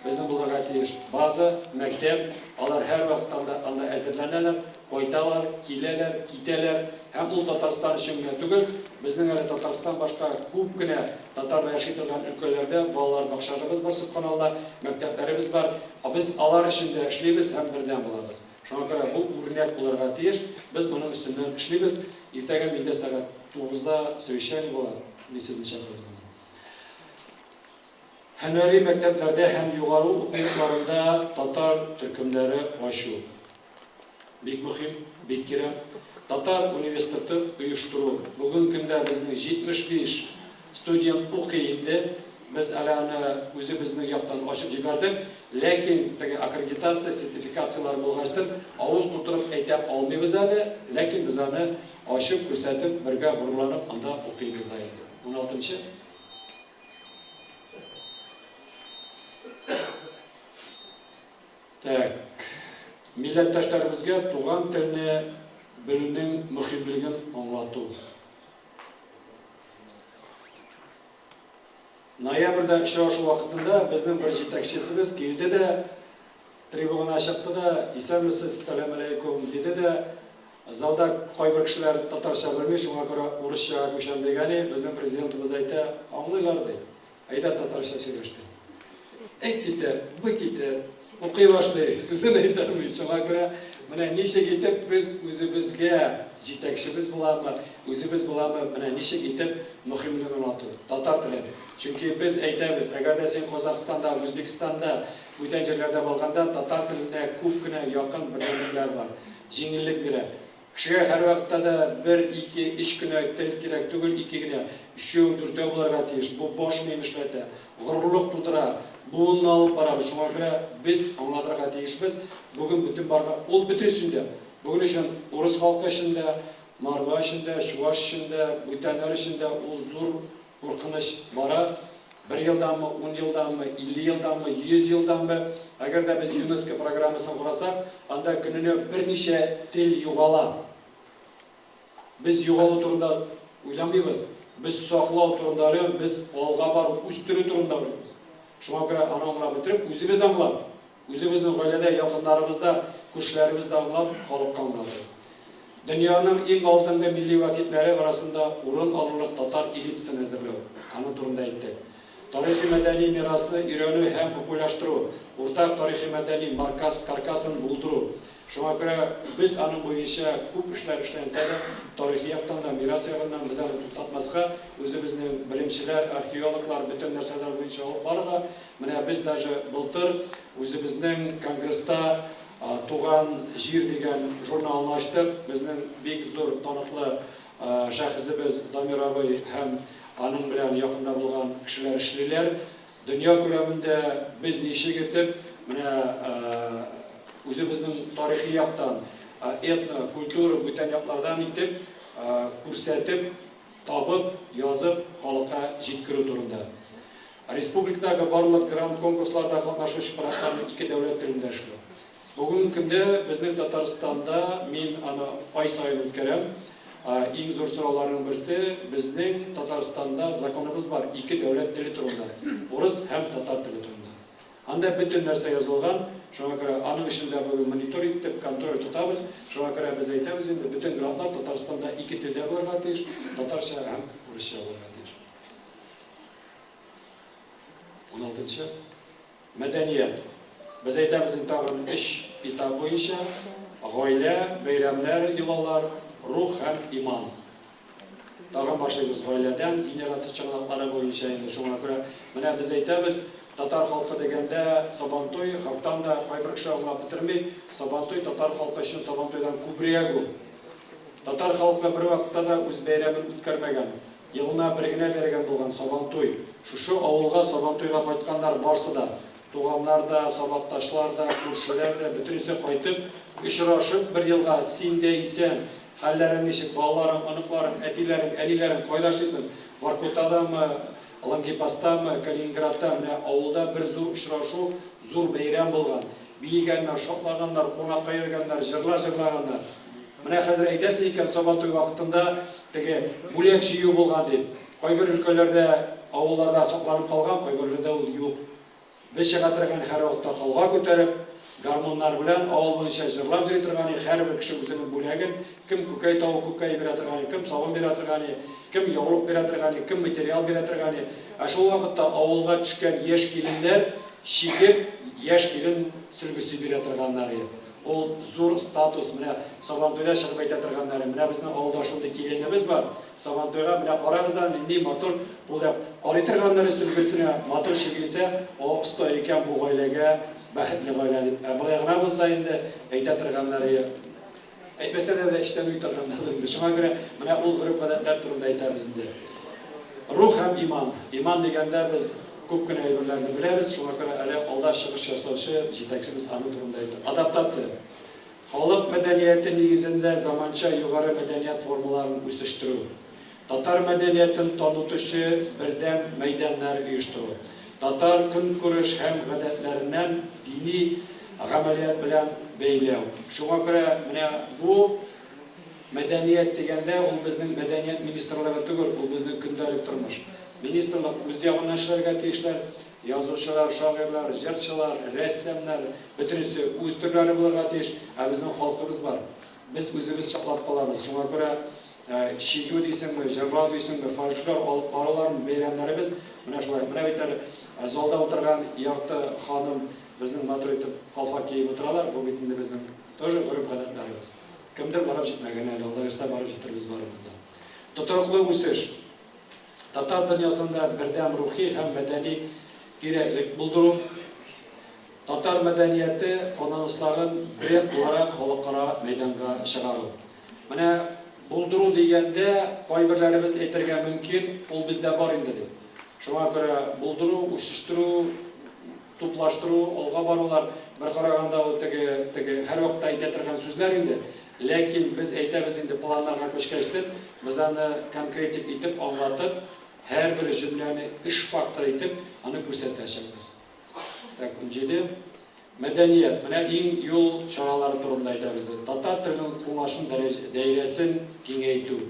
безнең булырга тиеш база, мәктәп, алар һәрвакыттан да анда әзерләнәләр, кайталар, киләләр, китәләр. Һәм ул Татарстан өчен генә түгел, безнең әле Татарстан башка күп кенә татарлар яши торган өлкәләрдә балалар бакчаларыбыз бар, сөбханалла, мәктәпләребез бар. Без алар өчен дә эшлибез һәм бердәм булабыз. Шуңа күрә бу үрнәк булырга тиеш. Без моның өстеннән эшлибез. Иртәгә миндә сәгать тугызда совещание була, мин сезне чакырдым анда. Һөнәри мәктәпләрдә һәм югары уку йортларында татар төркемнәре ачу. Бик мөһим, бик кирәк. Татар университеты оештыру. Бүген көндә безнең 75 студент укый инде. Без әле аны үзебезнең яктан ачып җибәрдек. Ләкин теге аккредитация, сертификацияләр булгачтын, авыз тутырып әйтә алмыйбыз әле. Ләкин без аны ачып, күрсәтеп, бергә горурланып анда укыйбыз да инде. Уналтынчы. Так. Милләттәшләребезгә туган телне белүнең мөһимлеген аңлату. Ноябрьдә очрашу вакытында безнең бер җитәкчесебез килде дә, трибуна чыкты да, Исәнмесез, сәламәләйкүм, диде дә, залда кайбер кешеләр татарча белми, шуңа күрә урысчага күчәм дигән, безнең президентыбыз әйтә, аңлыйлар, ди. Әйдә татарча сөйләш ди. Әйт итә, быт итә, укый башлый, сүзен әйтә алмый. Шуңа күрә менә ничек итеп без үзебезгә җитәкчебез буламы, үзебез буламы, менә ничек итеп мөһимлеген аңлату. Татар телен. Чөнки без әйтәбез, әгәр дә син Казахстанда, Үзбекстанда, бүтән җирләрдә барганда татар теленә күп кенә якын бердәмлекләр бар. Җиңеллек бирә. Кешегә һәрвакытта да бер, ике, өч кенә тел кирәк түгел, ике генә, өчәү, дүртәү булырга тиеш. Бу баш миен эшләтә, горурлык тудыра, буынны алып бара. Шуңа күрә без аңлатырга тиешбез, бүген бөтен барга, ул бөтен өчен дә, бүген өчен урыс халкы өчен дә, мордва өчен дә, чуаш өчен дә, бүтәннәр өчен дә ул зур куркыныч бара. Бер елданмы, ун елданмы, 50 елданмы, 100 елданмы, әгәр дә без ЮНЕСКО программасын карасак, анда көненә берничә тел югала. Без югалу турында уйламыйбыз, без саклау турында уйлыйбыз, без алга бару, үстерү турында уйлыйбыз. Шуңа күрә аны аңлап бетереп, үзебез аңлап, Үзебезнең гаиләдә, якыннарыбызда, күршеләребездә аңлап, халыкка аңлату. Дөньяның иң алдынгы милли вәкилләре арасында урын алырлык татар элитасын әзерләү. Аның турында әйттек. Тарихи-мәдәни мирасны өйрәнү һәм популяштыру, уртак тарихи-мәдәни марказ каркасын булдыру. Шуңа күрә без аның буенча күп эшләр эшләнсә дә, тарихи яктан да, мирас ягыннан без аны туктатмаска, үзебезнең белемчеләр, археологлар, бөтен нәрсәләр буенча алып барырга. Менә без даже былтыр үзебезнең конгресста Туган җир дигән журналны ачтык. Безнең бик зур таныклы шәхесебез Дамир абый һәм аның белән якында булган кешеләр эшлиләр. Дөнья күләмендә без ничек итеп менә үзебезнең тарихи яктан, этно, культура, бүтән яклардан итеп күрсәтеп, табып, язып, халыкка җиткерү турында. Республикадагы барлык грант конкурсларда катнашучы проектларны ике дәүләт телендә эшләү. Бүгенге көндә безнең Татарстанда, мин аны ай саен үткәрәм, иң зур сорауларның берсе, безнең Татарстанда законыбыз бар ике дәүләт теле турында, урыс һәм татар теле турында. Анда бөтен нәрсә язылган, шуңа күрә аның өчен дә бүген монитор иттеп, контроль тотабыз. Шуңа күрә без әйтәбез инде, бөтен грантлар Татарстанда ике телдә булырга тиеш, татарча һәм урысча булырга тиеш. Уналтынчы. Мәдәният. Без әйтәбез инде тагын өч этап буенча, гаилә, бәйрәмнәр, йолалар, рух һәм иман. Тагын башлыйбыз гаиләдән, генерация чыганаклары буенча инде шуңа күрә менә без әйтәбез, татар халкы дигәндә Сабантуй, хактан да кайбер кеше аңлап бетерми, Сабантуй татар халкы өчен Сабантуйдан күбрәк ул. Татар халкы бервакытта да үз бәйрәмен үткәрмәгән. Елына бер генә бәргән булган Сабантуй. Шушы авылга Сабантуйга кайтканнар барсы да, туганнар да, сабакташлар да, күршеләр дә, бөтенесе кайтып, очрашып бер елга син дә исән, хәлләрең ничек, балаларың, оныкларың, әтиләрең, әниләрең, кайда эшлисең, Воркутадамы, Лангепастамы, Калининградта, менә авылда бер зур очрашу, зур бәйрәм булган. Биегәннәр, шатлаганнар, кунакка йөргәннәр, җырлар җырлаганнар. Менә хәзер әйтәсең икән, Сабантуй вакытында теге бүләк җыю булган дип. Кайбер өлкәләрдә, авылларда сакланып калган, кайберләрендә ул юк. Без чыга торган һәрвакытта колга күтәреп, гармуннар белән авыл буенча җырлап йөри торган идек, һәрбер кеше үзенең бүләген, кем күкәй тавык күкәе бирә торган иде, кем сабын бирә торган иде, кем яулык бирә торган иде, кем материал бирә торган иде. Ә шул вакытта авылга төшкән яшь киленнәр чигеп, яшь килен сөлгесе бирә торганнар иде. Ул зур статус, менә Сабантуйда чыгып әйтә торганнары, менә безнең авылда шундый киленебез бар, Сабантуйга менә карагыз әле, нинди матур, ул да карый торганнары сөлгесенә, матур чигелсә, о, оста икән бу гаиләгә, бәхетле гаилә дип. Ә болай гына булса инде, әйтә торганнары, әйтмәсәләр дә эчтән уй торганнардыр инде. Шуңа күрә менә ул гореф-гадәтләр турында әйтәбез инде. Рух һәм иман. Иман дигәндә без күп кенә әйберләрне беләбез, шуңа күрә әле алда чыгыш ясаучы җитәкчебез аның турында әйтер. Адаптация. Халык мәдәнияте нигезендә заманча югары мәдәният формаларын үсештерү. Татар мәдәниятен танытучы бердәм мәйданнар оештыру. Татар көнкүреш һәм гадәтләреннән дини гамәлият белән бәйләү. Шуңа күрә менә бу мәдәният дигәндә, ул безнең мәдәният министрлыгы түгел, ул безнең көндәлек тормыш. Министрлык үз ягыннан эшләргә тиешләр. Язучылар, шагыйрьләр, җырчылар, рәссамнар, бөтенесе үз төрләре булырга тиеш. Ә безнең халкыбыз бар. Без үзебез саклап калабыз. Шуңа күрә чигү дисеңме, җырлау дисеңме, фольклор алып барулармы, бәйрәмнәребез менә шулай. Менә бит әле залда утырган ярты ханым безнең матур итеп калфак киеп утыралар. Бу бит инде безнең тоже гореф-гадәтләребез. Кемдер барып җитмәгән әле, Алла бирсә барып җитербез барыбыз да. Тотрыклы үсеш. Татар дөньясында бердәм рухи һәм мәдәни тирәклек булдыру. Татар мәдәнияте казанышларын бренд буларак халыкара мәйданга чыгару. Менә булдыру дигәндә кайберләребез әйтергә мөмкин, ул бездә бар инде дип. Шуңа күрә булдыру, үсештерү, туплаштыру, алга барулар, бер караганда ул теге, теге һәрвакытта әйтә торган сүзләр инде. Ләкин без әйтәбез инде планнарга күчкәчтен, без аны конкретик итеп аңлатып, һәрбер җөмләне эш факторы итеп аны күрсәтәчәкбез. Так, 17. Мәдәният. Менә иң юл чаралары турында әйтәбез. Татар теленең куллашын даирәсен киңәйтү.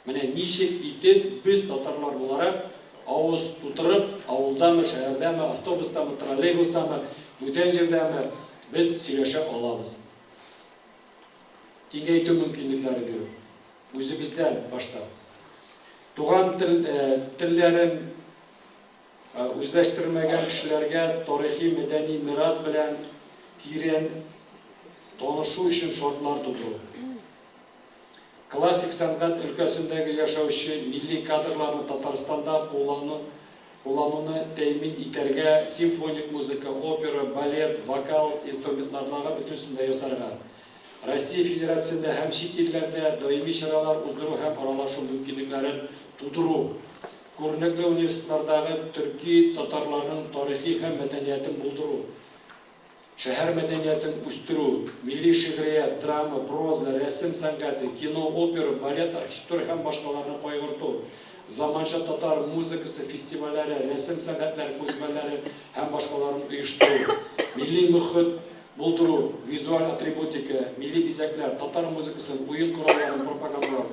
Менә ничек итеп без татарлар буларак авыз тутырып, авылдамы, шәһәрдәме, автобустамы, троллейбустамы, бүтән җирдәме, без сөйләшә алабыз. Киңәйтү мөмкинлекләре бирү. Үзебездән башта. Туган тел, телләрен. Үзләштерелмәгән кешеләргә тарихи-мәдәни мирас белән тирән танышу өчен шартлар тудыру. Классик сәнгать өлкәсендәге яшәүче милли кадрларны Татарстанда куллану куллануны тәэмин итәргә, симфоник музыка, опера, балет, вокал инструментлардагы бөтенесен дә ясарга. Россия Федерациясендә һәм чит илләрдә даими чаралар уздыру һәм аралашу мөмкинлекләрен тудыру. Күренекле университетлардагы төрки татарларның тарихи һәм мәдәниятен булдыру, шәһәр мәдәниятен үстерү, милли шигърият, драма, проза, рәсем сәнгате, кино, опера, балет, архитектура һәм башкаларны кайгырту, заманча татар музыкасы фестивальләре, рәсем сәнгатьләре күргәзмәләре һәм башкаларын оештыру, милли мөхит булдыру, визуаль атрибутика, милли бизәкләр, татар музыкасын, уен коралларын пропагандалау,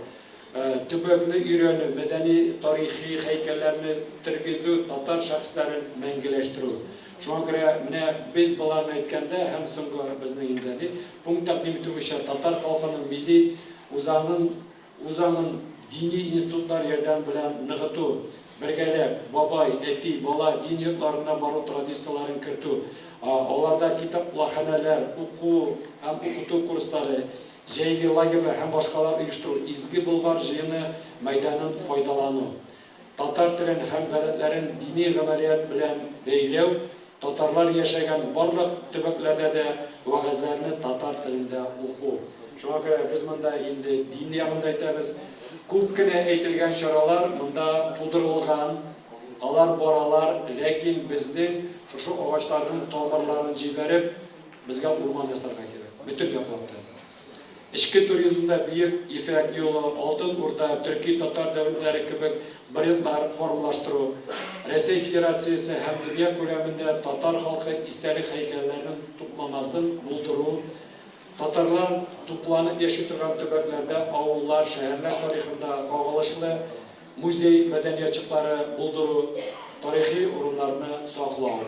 Төбәкне өйрәнү, мәдәни-тарихи һәйкәлләрне тергезү, татар шәхесләрен мәңгеләштерү. Шуңа күрә менә без боларны әйткәндә һәм соңгы безнең инде ни, пункт тәкъдим итү буенча татар халкының милли үзаңын, үзаңын дини институтлар ярдәме белән ныгыту, бергәләп, бабай, әти, бала дин йортларына бару традицияләрен кертү, аларда китаплаханәләр, уку һәм укыту курслары, Җәйге лагерьлар һәм башкалар оештыру, Изге Болгар җыены мәйданын файдалану, татар телен һәм гадәтләрен дини гамәлият белән бәйләү, татарлар яшәгән барлык төбәкләрдә дә вәгазьләрне татар телендә уку. Шуңа күрә без монда инде дин ягын да әйтәбез. Күп кенә әйтелгән чаралар монда тудырылган, алар баралар, ләкин безнең шушы агачларның тамырларын җибәреп, Безгә урман ясарга кирәк, бөтен яклап та. Эчке туризмда Бөек Ефәк юлы, Алтын Урда, төрки-татар дәүләтләре кебек брендлар формалаштыру, Рәсәй Федерациясе һәм дөнья күләмендә татар халкы истәлек һәйкәлләренең тупламасын булдыру, татарлар тупланып яши торган төбәкләрдә авыллар, шәһәрләр тарихында кагылышлы музей мәдәниятчыклары булдыру, тарихи урыннарны саклау.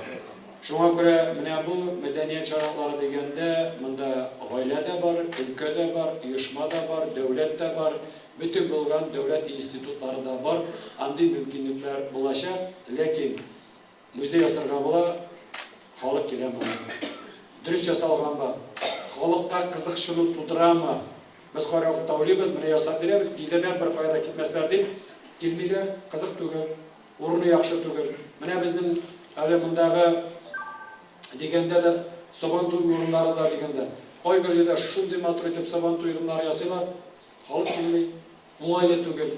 Шуңа күрә менә бу мәдәният чаралары дигәндә, монда гаилә дә бар, өлкә дә бар, оешма да бар, дәүләт тә бар, бөтен булган дәүләт институтлары да бар, андый мөмкинлекләр булачак. Ләкин музей ясарга була, халык киләме анда? Дөрес ясалганмы? Халыкка кызыксыну тудырамы? Без кайвакытта уйлыйбыз, менә ясап бирәбез, килерләр, беркая да китмәсләр дип, килмиләр, кызык түгел. Урыны яхшы түгел. Менә безнең әле мондагы дигәндә дә Сабантуй урыннары да дигәндә, кайбер җирдә шундый матур итеп Сабантуй урыннары ясыйлар, халык килми, уңайлы түгел.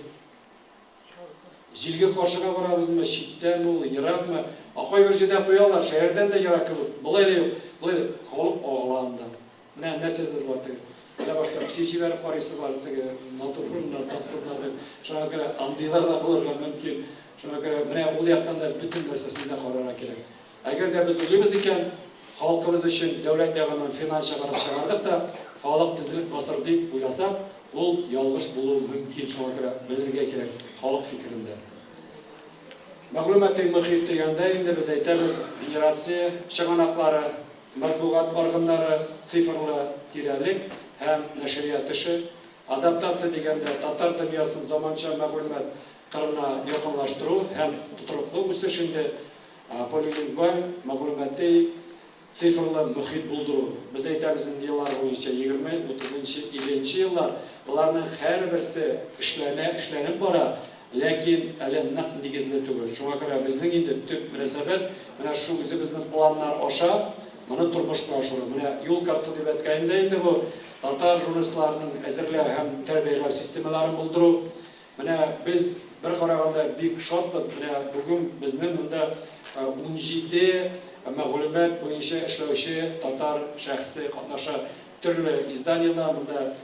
Җилгә каршыга барабызмы, читтәме ул, еракмы? Ә кайбер җирдә куялар, шәһәрдән дә ерак кебек. Болай да юк, болай да халык агыла анда. Менә нәрсәдер бар теге. Менә башта песи җибәреп карыйсы бар, теге матур урыннар тапсыннар дип. Шуңа күрә андыйлар да булырга мөмкин. Шуңа күрә менә ул яктан да бөтен нәрсәсен дә карарга кирәк. Әгәр дә без уйлыйбыз икән, халкыбыз өчен дәүләт ягыннан финанс чыгарып чыгардык та, халык тезелеп басыр дип уйласак, ул ялгыш булуы мөмкин. Шуңа күрә белергә кирәк халык фикерен дә. Мәгълүмати мохит дигәндә инде без әйтәбез, генерация чыганаклары, Матбугат органнары, цифрлы тирәлек һәм нәшрият эше, адаптация дигәндә татар дөньясын заманча мәгълүмат кырына якынлаштыру һәм тотрыклы үсеш инде, полилингваль мәгълүмати цифрлы мохит булдыру. Без әйтәбез инде еллар буенча, егерме, утызынчы, илленче еллар, боларның һәрберсе эшләнә, эшләнеп бара, Ләкин әле нык нигезле түгел. Шуңа күрә безнең инде төп мөнәсәбәт менә шул үзебезнең планнар аша моны тормышка ашыру. Менә юл картасы дип әйткәнемдә инде бу татар журналистларының әзерләү һәм тәрбияләү системаларын булдыру. Менә без бер караганда бик шатбыз, менә бүген безнең монда 17 мәгълүмат буенча эшләүче татар шәхесе катнаша. Төрле изданиелар монда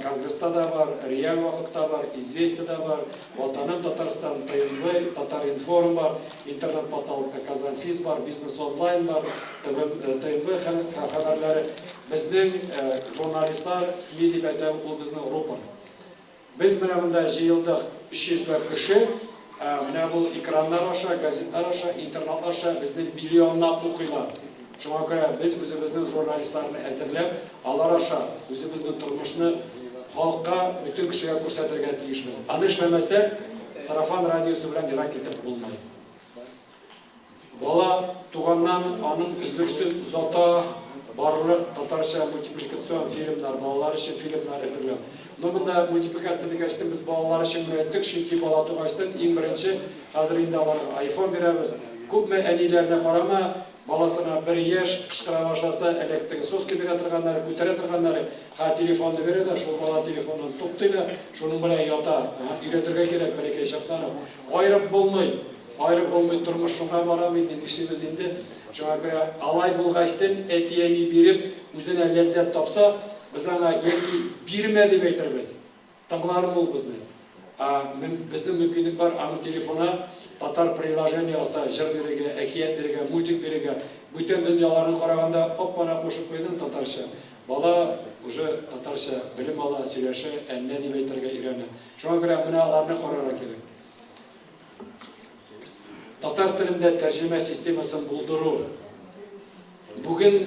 Конгресста да бар, Реаль вакытта бар, Известиядә бар, Ватаным Татарстан, ТНВ, Татар-информ бар, интернет-портал Казанфиз бар, Бизнес онлайн бар, ТНВ хәбәрләре. Безнең журналистлар, СМИ дип әйтәм, ул безнең рупор. Без менә монда җыелдык 300 ләп кеше, ә менә бу экраннар аша, газетлар аша, интернет аша безне миллионлап укыйлар. Шуңа күрә без үзебезнең журналистларны әзерләп, алар аша үзебезнең тормышны халыкка, бөтен кешегә күрсәтергә тиешбез. Аны эшләмәсәк, сарафан радиосы белән ерак китеп булмый. Бала туганнан аның өзлексез озата барырлык татарча мультипликацион фильмнар, балалар өчен фильмнар әзерләү. Ну, монда мультипликация дигәчтен без балалар өчен генә әйттек, чөнки бала тугачтын иң беренче хәзер инде аларга айфон бирәбез. Күпме әниләрне карама, баласына бер яшь, кычкыра башласа, элек теге соска бирә торганнары, күтәрә торганнары, хә телефонны бирә дә, шул бала телефоннан туктый да, шуның белән ята. Өйрәтергә кирәк бәләкәй чактан ук. Аерып булмый. Аерып булмый, тормыш шуңа бара инде, нишлибез инде. Шуңа күрә алай булгачтын әти-әни биреп, үзенә ләззәт тапса, без аңа яки бирмә дип әйтербез, тыңлармы ул безне? Ә безнең мөмкинлек бар, аның телефоны татар приложение алса, җыр бирергә, әкият бирергә, мультик бирергә, бүтән дөньяларны караганда, оппана кушып куйдың татарча. Бала уже татарча белем ала, сөйләшә, әннә дип әйтергә өйрәнә. Шуңа күрә менә аларны карарга кирәк. Татар телендә тәрҗемә системасын булдыру. Бүген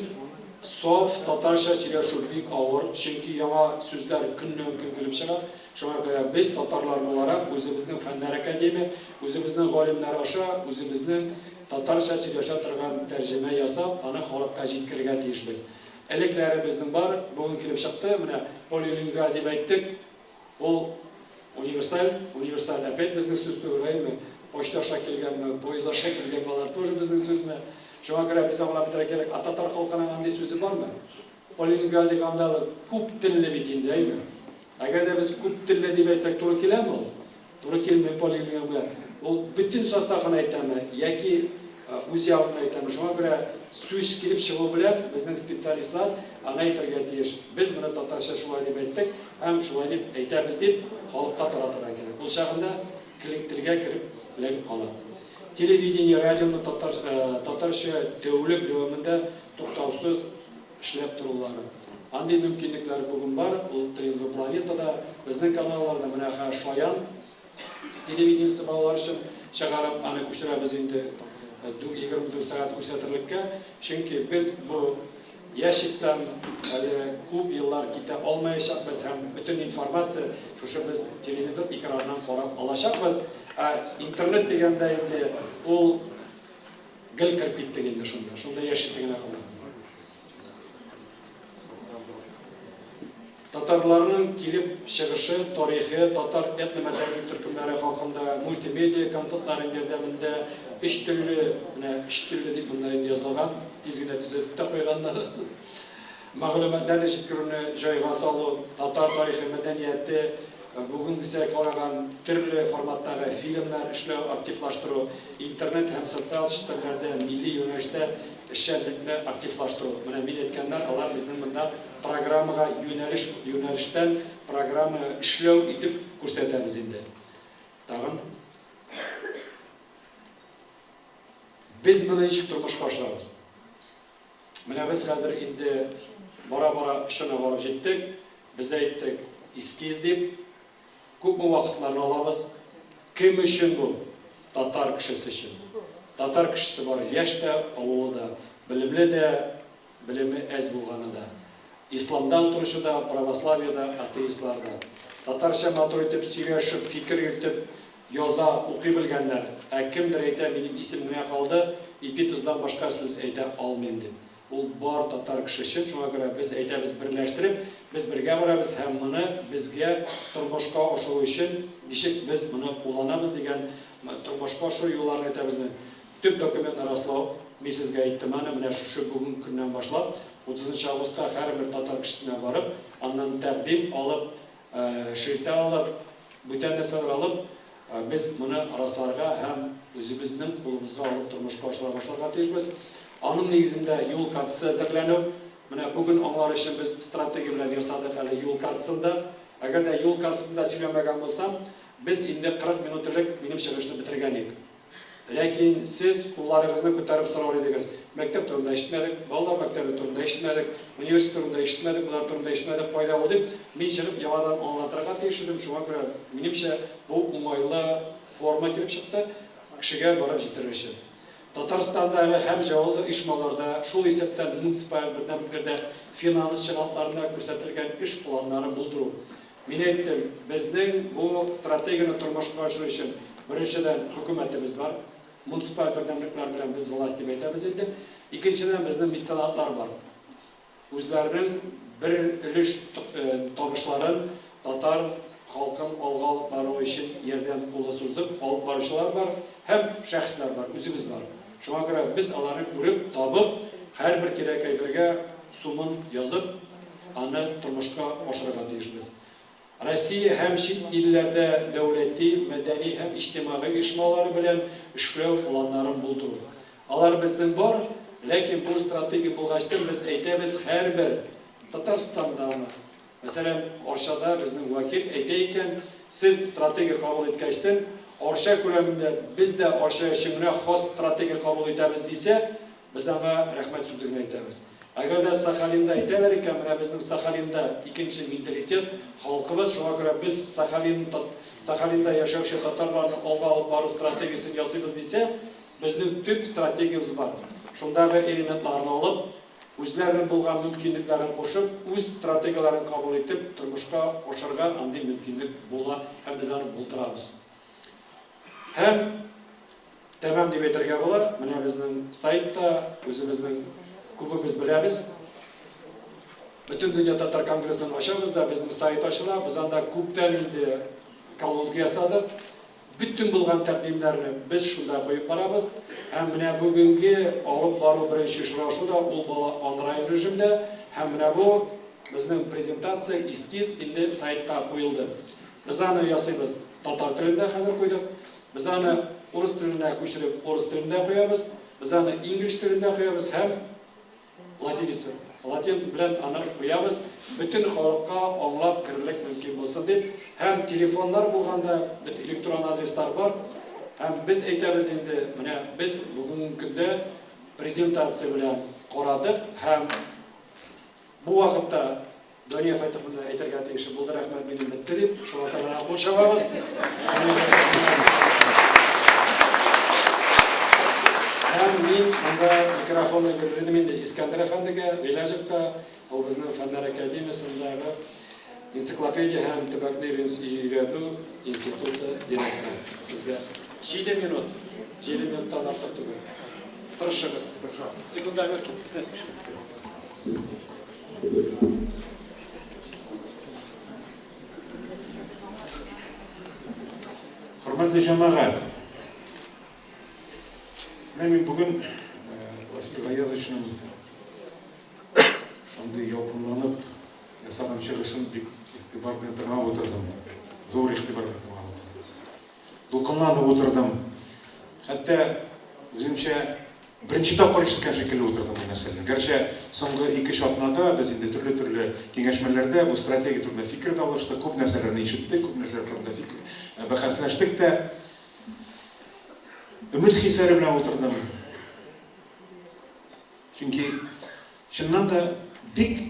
саф татарча сөйләшү бик авыр, чөнки яңа сүзләр көннән-көн килеп чыга. Шуңа күрә без, татарлар буларак, үзебезнең Фәннәр академия, үзебезнең галимнәр аша үзебезнең татарча сөйләшә торган тәрҗемә ясап, аны халыкка җиткерергә тиешбез. Элекләре безнең бар, бүген килеп чыкты, менә полилингваль дип әйттек. Ул универсаль, универсаль опять безнең сүз түгел, әйеме? Почта аша килгәнме, поезд аша килгәнме, алар тоже безнең сүзме? Шуңа күрә без аңлап бетерә кирәк, ә татар халкының андый сүзе бармы? Полилингваль дигән анда күп телле бит инде, әйеме? Әгәр дә без күп телле дип әйтсәк, туры киләме ул? Туры килми полилингваль. Ул бөтен составын әйтәме яки үз ягын әйтәме? Шуңа күрә сүз килеп чыгу белән безнең специалистлар аны әйтергә тиеш. Без моны татарча шулай дип әйттек һәм шулай дип әйтәбез дип халыкка таратырга кирәк. Ул чагында телгә кереп эләгеп кала. Телевидение, радионы татар, татарча тәүлек дәвамында туктаусыз эшләп торулары. Андый мөмкинлекләр бүген бар, ул ТНВ Планетада, безнең каналларда, менә хәзер Шаян телевидениесе балалар өчен чыгарып, аны күчерәбез инде 24 сәгать күрсәтерлеккә, чөнки без бу ящиктан әле күп еллар китә алмаячакбыз һәм бөтен информация шушы без телевизор экраныннан карап алачакбыз. Ә интернет дигәндә инде ул Гел кереп киттек инде шунда. Шунда яшисе генә кала. Татарларның килеп чыгышы, тарихы, татар этномәдәни төркемнәре хакында мультимедиа контентлары ярдәмендә өч телле, менә өч телле дип монда инде язылган, тиз генә төзәтеп тә куйганнар. Мәгълүматларны җиткерүне җайга салу, татар тарихы, мәдәнияте, Бүгенгесә караган төрле форматтагы фильмнар эшләү активлаштыру, интернет һәм социаль челтәрләрдә милли юнәлештә эшчәнлекне активлаштыру. Менә мин әйткәннәр, алар безнең монда программага юнәлеш, юнәлештән программа эшләү итеп күрсәтәбез инде. Тагын. Без моны ничек тормышка ашырабыз? Менә без хәзер инде бара-бара очына барып җиттек. Без әйттек, эскиз дип. Күпме вакытларны алабыз? Кем өчен бу? Татар кешесе өчен. Татар кешесе бар, яшь тә, олылы да, белемле дә, белеме әз булганы да. Исламда утыручы да, православиедә, атеистлар да. Татарча матур итеп сөйләшеп, фикер йөртеп, Яза, укый белгәннәр, ә кемдер әйтә, минем исем генә калды, ипи-тоздан башка сүз әйтә алмыйм, дип. Ул бар татар кеше өчен, шуңа күрә без әйтәбез берләштереп, без бергә барабыз һәм моны безгә тормышка ашыру өчен ничек без моны кулланабыз дигән тормышка ашыру юлларын әйтәбез. Төп документны раслау, мин сезгә әйттем аны, менә шушы бүгенге көннән башлап, 30 августка һәрбер татар кешесенә барып, аннан тәкъдим алып, Шелтә алып, бүтән нәрсәләр алып, без моны расларга һәм үзебезнең кулыбызга алып тормышка ашыра башларга тиешбез. Аның нигезендә юл картасы әзерләнү. Менә бүген аңлар өчен без стратегия белән ясадык әле юл картасын да. Әгәр дә юл картасында сөйләмәгән булсам, без инде 40 минут элек минем чыгышны бетергән идек. Ләкин сез кулларыгызны күтәреп сорар идегез, мәктәп турында ишетмәдек, балалар мәктәбе турында ишетмәдек, университет турында ишетмәдек, болар турында ишетмәдек, кайда ул дип, мин чыгып яңадан аңлатырга тиеш идем, шуңа күрә, минемчә, бу уңайлы форма килеп чыкты, кешегә барып җитәр өчен. Татарстандагы һәм җаваплы оешмаларда, шул исәптән муниципаль бердәмлекләрдә финанс чыганакларында күрсәтелгән эш планнарын булдыру. Мин әйттем, безнең бу стратегияне тормышка ашыру өчен, беренчедән, хөкүмәтебез бар. Муниципаль бердәмлекләр белән без власть дип әйтәбез инде. Икенчедән, безнең меценатлар бар. Үзләренең бер өлеш табышларын татар халкын алга алып бару өчен ярдәм кулы сузып алып баручылар бар һәм шәхесләр бар, үзебез бар. Шуңа күрә без аларны күреп, табып, һәрбер кирәк әйбергә сумын язып, аны тормышка ашырырга тиешбез. Россия һәм чит илләрдә дәүләти, мәдәни һәм иҗтимагый оешмалары белән эшләү планнарын булдыру. Алар безнең бар, ләкин бу стратегия булгачтын без әйтәбез һәрбер Татарстандамы, мәсәлән, Арчада безнең вәкил әйтә икән, сез стратегия кабул иткәчтен, Арча күләмендә без дә Арча өчен генә хас стратегия кабул итәбез дисә, Без аңа рәхмәт сүзе генә әйтәбез. Әгәр дә Сахалинда әйтәләр икән, менә безнең Сахалинда икенче менталитет, халкыбыз, шуңа күрә без Сахалин, Сахалинда яшәүче татарларны алга алып бару стратегиясен ясыйбыз дисә, безнең төп стратегиябез бар. Шундагы элементларны алып, үзләренең булган мөмкинлекләрен кушып, үз стратегияләрен кабул итеп, тормышка ашырга андый мөмкинлек була һәм без аны булдырабыз. Һәм тәмам дип әйтергә була, менә безнең сайтта үзебезнең күбебез беләбез. Бөтендөнья татар конгрессын ачабыз да, безнең сайт ачыла. Без анда күптән инде колонка ясадык. Бөтен булган тәкъдимнәрне без шунда куеп барабыз. Һәм менә бүгенге алып бару беренче очрашу да ул була онлайн режимда. Һәм менә бу безнең презентация, эскиз инде сайтка куелды. Без аны ясыйбыз татар телендә хәзер куйдык. Без аны урыс теленә күчереп урыс телендә куябыз. Без аны инглиз телендә куябыз һәм латиница, латин белән аны куябыз. Бөтен халыкка аңлап керерлек мөмкин булсын дип. Һәм телефоннар булганда, бөт электрон адреслар бар. Һәм без әйтәбез инде, менә без бүгенге көндә презентация белән карадык һәм бу вакытта Дания Фәтиховна әйтергә тиеше булды, рәхмәт, минем бетте дип, шуңа күрә менә кул чабабыз. Һәм мин монда микрофонны бирер идем инде Искәндәр әфәндегә, Гыйләҗевка, ул безнең Фәннәр академиясендәге энциклопедия һәм төбәкне өйрәнү институты директоры. Сезгә 7 минут, 7 минуттан артык түгел. Тырышыгыз. Секундомер китте. Хөрмәтле җәмәгать! Менә мин бүген Василий Гаязовичның шундый ялкынланып ясаган чыгышын бик игътибар белән тыңлап утырдым. Зур игътибар белән тыңлап утырдым. Дулкынланып утырдым. Хәтта үземчә Беренче тапкыр ишеткән шикелле утырдым бу нәрсәне. Гәрчә соңгы ике-өч атнада без инде төрле-төрле киңәшмәләрдә бу стратегия турында фикер дә алыштык, күп нәрсәләрне ишеттек, күп нәрсәләр турында фикер бәхәсләштек тә. Өмет хисләре белән утырдым. Чөнки чыннан да бик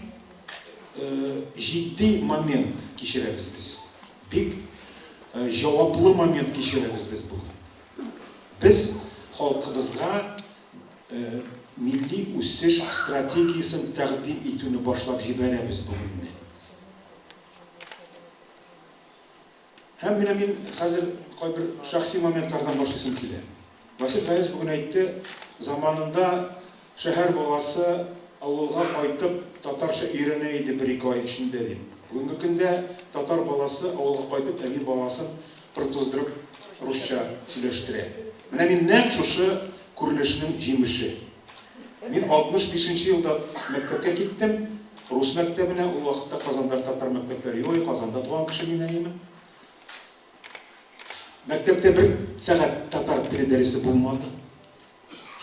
җитди момент кичерәбез без. Бик җаваплы момент кичерәбез без бүген. Без халкыбызга милли үсеш стратегиясен тәкъдим итүне башлап җибәрәбез бүгеннән. Һәм менә мин хәзер кайбер шәхси моментлардан башлыйсым килә. Васил Гаязов бүген әйтте, заманында шәһәр баласы авылга кайтып татарча өйрәнә иде бер-ике ай эчендә дип. Бүгенге көндә татар баласы авылга кайтып әби-бабасын пыр туздырып русча сөйләштерә. Менә мин нәкъ шушы күренешнең җимеше. Мин 65 нче елда мәктәпкә киттем, рус мәктәбенә, ул вакытта Казанда татар мәктәпләре юк иде, Казанда туган кеше мин, әйеме. Мәктәптә бер сәгать татар теле дәресе булмады.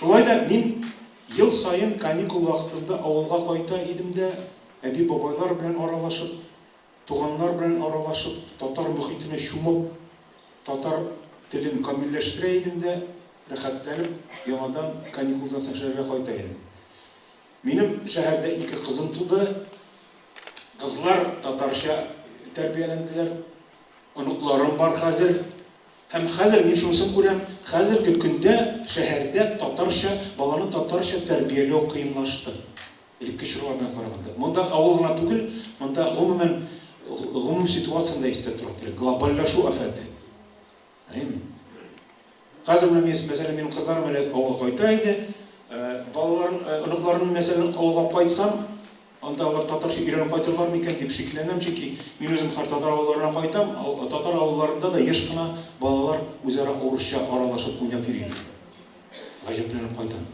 Шулай да мин ел саен каникул вакытында авылга кайта идем дә, әби-бабайлар белән аралашып, Туганнар белән аралашып, татар мохитенә чумып, татар телен камилләштерә идем дә, рәхәтләнеп, яңадан каникулдан соң шәһәргә кайта идем. Минем шәһәрдә ике кызым туды. Кызлар татарча тәрбияләнделәр. Оныкларым бар хәзер. Һәм хәзер мин шунысын күрәм, хәзерге көндә шәһәрдә татарча, баланы татарча тәрбияләү кыенлашты. Элекке чорлар белән караганда. Монда авыл гына түгел, монда гомумән гомум ситуацияне дә истә тотарга кирәк. Глобальләшү афәте. Әйеме? Хәзер менә мин, мәсәлән, минем кызларым әле авылга кайта иде. Балаларын, оныкларымны, мәсәлән, авылга алып кайтсам, анда алар татарча өйрәнеп кайтырлар микән дип шикләнәм, чөнки мин үзем хәр татар авылларына кайтам, татар авылларында да еш кына балалар үзара урысча аралашып уйнап йөриләр. Гаҗәпләнеп кайтам.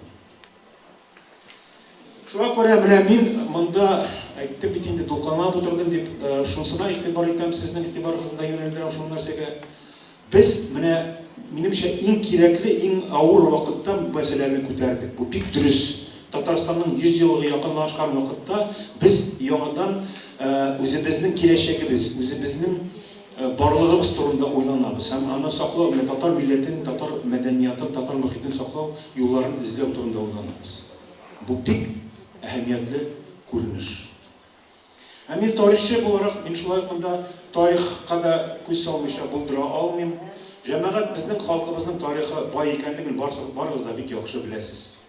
Шуңа күрә менә мин монда әйттем бит инде, дулкынланып утырдым дип, шунысына игътибар итәм, сезнең игътибарыгызны да юнәлдерәм шул нәрсәгә. Без менә, минемчә, иң кирәкле, иң авыр вакытта бу мәсьәләне күтәрдек. Бу бик дөрес. Татарстанның 100 еллыгы якынлашкан вакытта без яңадан үзебезнең киләчәгебез, үзебезнең барлыгыбыз турында уйланабыз һәм аны саклау, менә татар милләтен, татар мәдәниятын, татар мохитен саклау юлларын эзләү турында уйланабыз. Бу бик әһәмиятле күренеш. Ә мин тарихчы буларак, мин шулай ук монда тарихка да күз салмыйча булдыра алмыйм. Җәмәгать, безнең халкыбызның тарихы бай икәнлеген барыгыз да бик яхшы беләсез.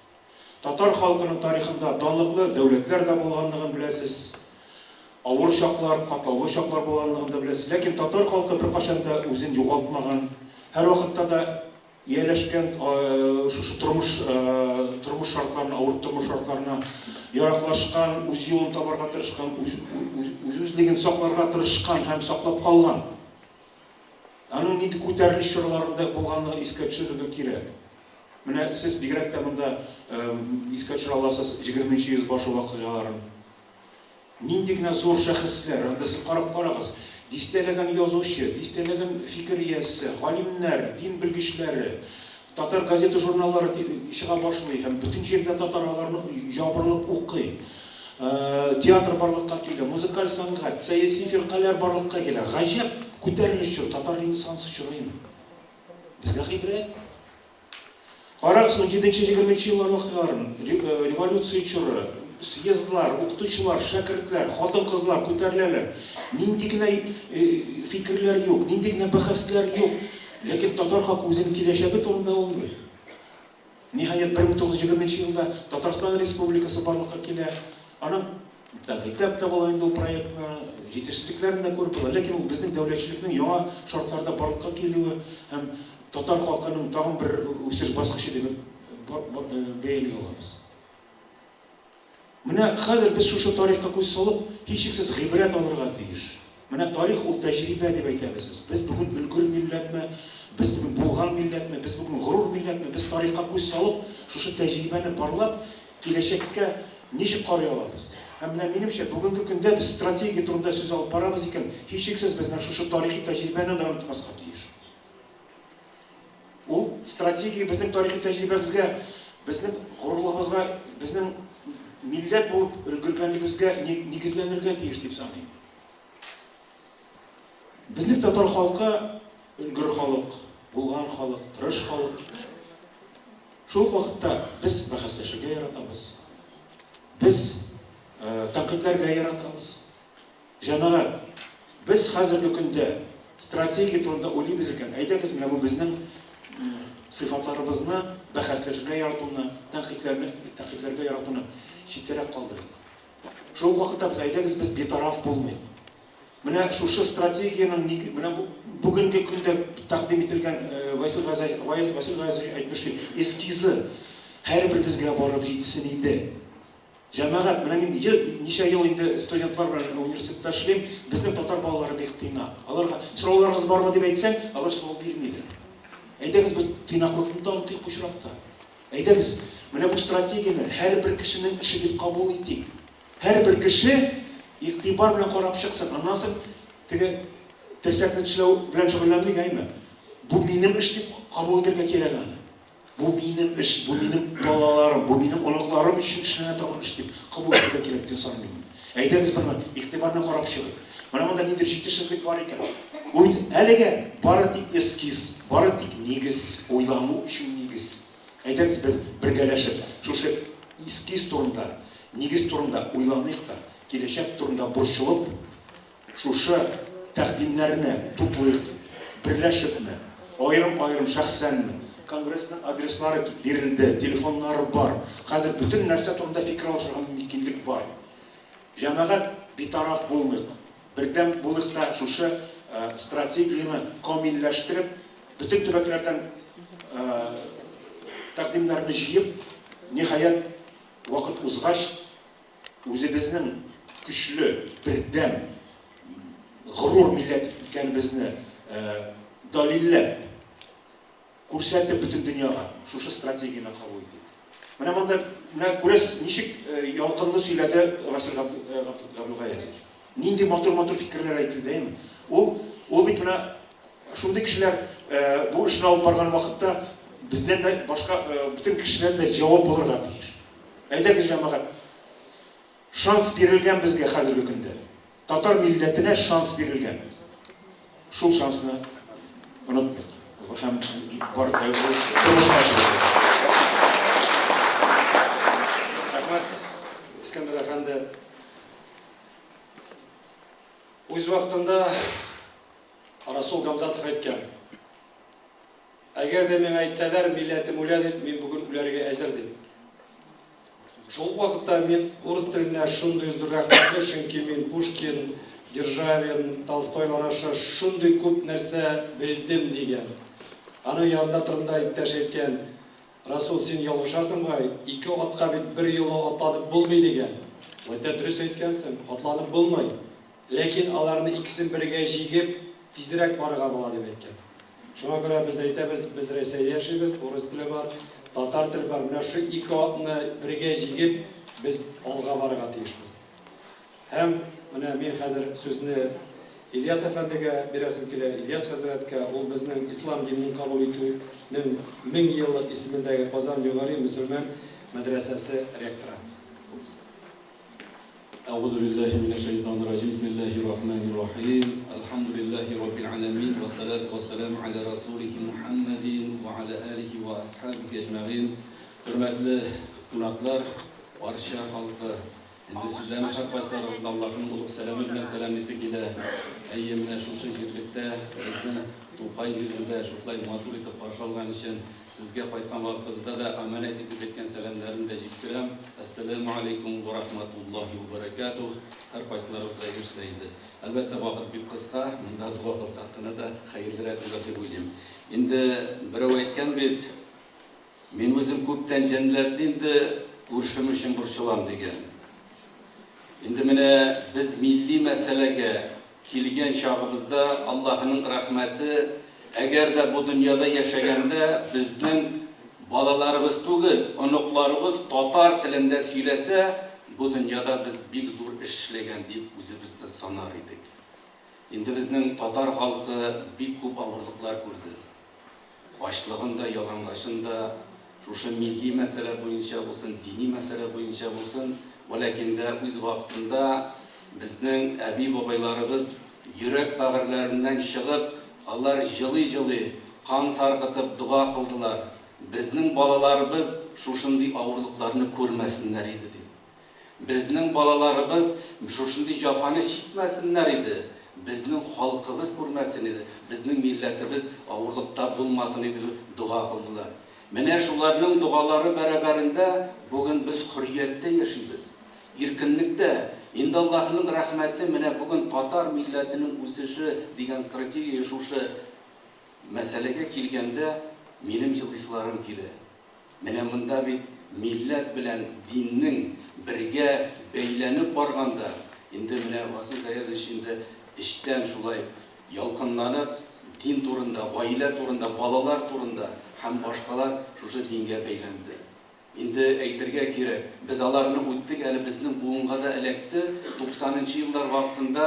Татар халкының тарихында данлыклы дәүләтләр дә булганлыгын беләсез. Авыр чаклар, катлаулы чаклар булганлыгын да беләсез. Ләкин татар халкы беркайчан да үзен югалтмаган, һәрвакытта да ияләшкән шушы тормыш, тормыш шартларына, авыр тормыш шартларына яраклашкан, үз юлын табарга тырышкан, үз, үз-үзлеген сакларга тырышкан һәм саклап калган. Аның нинди күтәрелеш чорларында булганлыгын искә төшерергә кирәк. Менә сез бигрәк тә монда искә төшерә аласыз егерменче йөз башы вакыйгаларын. Нинди генә зур шәхесләр, анда сез карап карагыз, дистәләгән язучы, дистәләгән фикер иясе, галимнәр, дин белгечләре, татар газета-журналлары чыга башлый һәм бөтен җирдә татар аларны ябырылып укый. Театр барлыкка килә, музыкаль сәнгать, сәяси фиркаләр барлыкка килә. Гаҗәп күтәрелеш чоры, татар ренессансы чоры инде. Безгә гыйбрәт. Карагыз, унҗиденче-егерменче еллар вакыйгаларын, революция чоры, съездлар, укытучылар, шәкертләр, хатын-кызлар күтәреләләр. Нинди генә фикерләр юк, нинди генә бәхәсләр юк. Ләкин татар халкы үзенең киләчәге турында уйлый. Ниһаять, 1920 нче елда Татарстан Республикасы барлыкка килә. Аның тәнкыйтьләп тә була инде ул проектны, җитешсезлекләрен дә күреп була. Ләкин ул безнең дәүләтчелекнең яңа шартларда барлыкка килүе һәм татар халкының тагын бер үсеш баскычы дип бәяли алабыз. Менә хәзер без шушы тарихка күз салып, һичшиксез гыйбрәт алырга тиеш. Менә тарих ул тәҗрибә дип әйтәбез без. Без бүген өлгер милләтме, без бүген булган милләтме, без бүген горур милләтме, без тарихка күз салып, шушы тәҗрибәне барлап, киләчәккә ничек карый алабыз? Һәм менә минемчә, бүгенге көндә без стратегия турында сүз алып барабыз икән, һичшиксез без менә шушы тарихи тәҗрибәне дә онытмаска тиеш. Ул стратегия безнең тарихи тәҗрибәбезгә, безнең горурлыгыбызга, безнең милләт булып өлгергәнлегебезгә нигезләнергә тиеш дип саныйм. Безнең татар халкы өлгер халык, булган халык, тырыш халык. Шул ук вакытта без бәхәсләшергә яратабыз. Без тәнкыйтьләргә яратабыз. Җәмәгать, без хәзерге көндә стратегия турында уйлыйбыз икән, әйдәгез, менә бу безнең сыйфатларыбызны, бәхәсләшергә яратуны, тәнкыйтьләрне, тәнкыйтьләргә яратуны читтәрәк калдырыйк. Шул ук вакытта без, әйдәгез, без битараф булмыйк. Менә шушы стратегиянең менә бу бүгенге көндә тәкъдим ителгән Васил Газаев, Васил Газаевич әйтмешли, эскизы һәрберебезгә барып җитсен иде. Җәмәгать, менә мин ел, ничә ел инде студентлар белән университетта эшлим, безнең татар балалары бик тыйнак. Аларга сорауларыгыз бармы дип әйтсәң, алар сорау бирмиләр. Әйдәгез без тыйнаклыкны да онытыйк бу очракта. Әйдәгез, менә бу стратегияне һәрбер кешенең эше дип кабул итик. Һәрбер кеше игътибар белән карап чыксын. Аннан соң теге терсәкне тешләү белән шөгыльләнмик, әйме? Бу минем эш дип кабул итәргә кирәк аны. Бу минем эш, бу минем балаларым, бу минем оныкларым өчен эшләнә торган эш дип кабул итәргә кирәк дип саныйм мин. Әйдәгез моны игътибар белән карап чыгыйк. Менә монда ниндидер җитешсезлек бар икән. Ул бит әлегә бары тик эскиз, бары тик нигез, уйлану өчен нигез. Әйдәгез без бергәләшеп шушы эскиз турында, нигез турында уйланыйк та, киләчәк турында борчылып, Шушы тәкъдимнәрне туплыйк, берләшепме, аерым-аерым шәхсәнме, Конгрессның адреслары бирелде, телефоннары бар, хәзер бөтен нәрсә турында фикер алышырга мөмкинлек бар. Җәмәгать, битараф булмыйк, бердәм булыйк та шушы стратегияне камилләштереп, бөтен төбәкләрдән тәкъдимнәрне җыеп, ниһаять, вакыт узгач, үзебезнең көчле, бердәм, горур милләт икәнебезне далилләп, күрсәтеп бөтен дөньяга шушы стратегияне кабул итик. Менә монда, менә күрәсез, ничек ялкынлы сөйләде Васил Габделгаязович. Нинди матур-матур фикерләр әйтелде, әйеме? Ул, ул бит менә шундый кешеләр бу эшне алып барган вакытта бездән дә башка бөтен кешедән дә җавап булырга тиеш. Әйдәгез, җәмәгать, шанс бирелгән безгә хәзерге көндә. Татар милләтенә шанс бирелгән. Шул шансны онытмыйк һәм бар тормышка ашырыйк. Рәхмәт, Искәндәр әфәнде. Үз вакытында Расул Гамзатов әйткән, Әгәр дә миңа әйтсәләр, милләтем үлә дип, мин бүген үләргә әзер дип. Шул ук вакытта мин урыс теленә шундый зур рәхмәтле, чөнки мин Пушкин, Державин, Толстойлар аша шундый күп нәрсә белдем, дигән. Аның янында торганда иптәш әйткән, Расул, син ялгышасың бугай, ике атка бит бер юлы атланып булмый, дигән. Ул әйтә, дөрес әйткәнсең, атланып булмый. Ләкин аларны икесен бергә җигеп, тизрәк барырга була, дип әйткән. Шуңа күрә без әйтәбез, без Рәсәйдә яшибез, урыс теле бар, татар теле бар. Менә шу ике атны бергә җигеп, без алга барырга тиешбез. Һәм менә мин хәзер сүзне Ильяс әфәндегә бирәсем килә, Ильяс хәзрәткә, ул безнең ислам динен кабул итүнең 1000 еллык исемендәге Казан югары мөселман мәдрәсәсе ректоры. Әгъузу биллаһи минәш шәйтанир раҗим, бисмиллаһир рахманир рахим, әлхәмдүлиллаһи раббил галәмин, вәссәлату вәссәламу галә расулихи Мухәммәдин вә галә алихи вә асхабихи әҗмәгыйн. Хөрмәтле кунаклар, Арча халкы, Инде сезләрнең һәркайсыларыгызны Аллаһының олуг сәламе белән сәламлисе килә. Әйе, менә шушы җирлектә безне Тукай җирендә шушылай матур итеп каршы алган өчен сезгә кайткан вакытыгызда да амәнәт итеп әйткән сәламнәрне дә җиткерәм. Әссәләмү аләйкүм вә рахматуллаһи вә бәрәкәтүһ. Һәркайсыларыгызга ирешсә иде. Әлбәттә, вакыт бик кыска, монда дога кылсак кына да хәерлерәк булыр дип уйлыйм. Инде берәү әйткән бит, Мин үзем күптән җәнләтне инде күршем өчен борчылам, дигән. Инде менә без милли мәсьәләгә килгән чагыбызда Аллаһының рәхмәте, әгәр дә бу дөньяда яшәгәндә безнең балаларыбыз түгел, оныкларыбыз татар телендә сөйләсә, бу дөньяда без бик зур эш эшләгән дип үзебезне санар идек. Инде безнең татар халкы бик күп авырлыклар күрде. Ачлыгын да, ялангачын да, шушы милли мәсьәлә буенча булсын, дини мәсьәлә буенча булсын, вәләкин дә үз вакытында безнең әби-бабайларыбыз йөрәк бәгырьләреннән чыгып, алар җылый-җылый, кан саркытып дога кылдылар, безнең балаларыбыз шушындый авырлыкларны күрмәсеннәр иде дип. Безнең балаларыбыз шушындый җафаны чикмәсеннәр иде, безнең халкыбыз күрмәсен иде, безнең милләтебез авырлыкта булмасын иде дип дога кылдылар. Менә шуларның догалары бәрабәрендә бүген без хөррияттә яшибез, иркенлектә. Инде Аллаһының рәхмәте, менә бүген татар милләтенең үсеше дигән стратегия шушы мәсьәләгә килгәндә минем җылыйсыларым килә. Менә монда бит милләт белән диннең бергә бәйләнеп барганда, инде менә Васил Гаязович инде эчтән шулай ялкынланып, дин турында, гаилә турында, балалар турында һәм башкалар шушы дингә бәйләнде. Инде әйтергә кирәк, без аларны үттек, әле безнең буынга да эләкте, туксанынчы еллар вакытында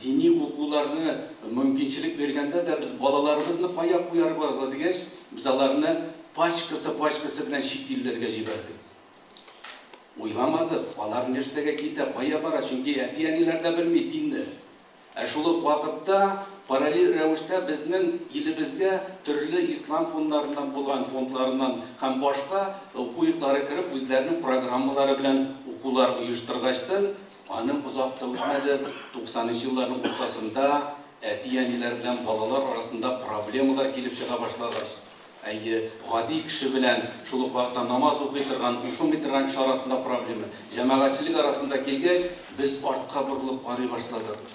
дини укуларны мөмкинчелек биргәндә дә без балаларыбызны кая куярга дигәч, без аларны Пачкасы-пачкасы белән чит илләргә җибәрдек. Уйламадык, алар нәрсәгә китә, кая бара, чөнки әти-әниләр дә белми динне. Ә шул ук вакытта параллель рәвештә безнең илебезгә төрле ислам фоннарыннан булган фондларыннан һәм башка уку йортлары кереп, үзләренең программалары белән укулар оештыргачтын, аның озак та үтмәде, туксанынчы елларның уртасында әти-әниләр белән балалар арасында проблемалар килеп чыга башлагач, Әйе, гади кеше белән шул ук вакытта намаз укый торган, укымый торган кеше арасында проблема. Җәмәгатьчелек арасында килгәч, без артка борылып карый башладык.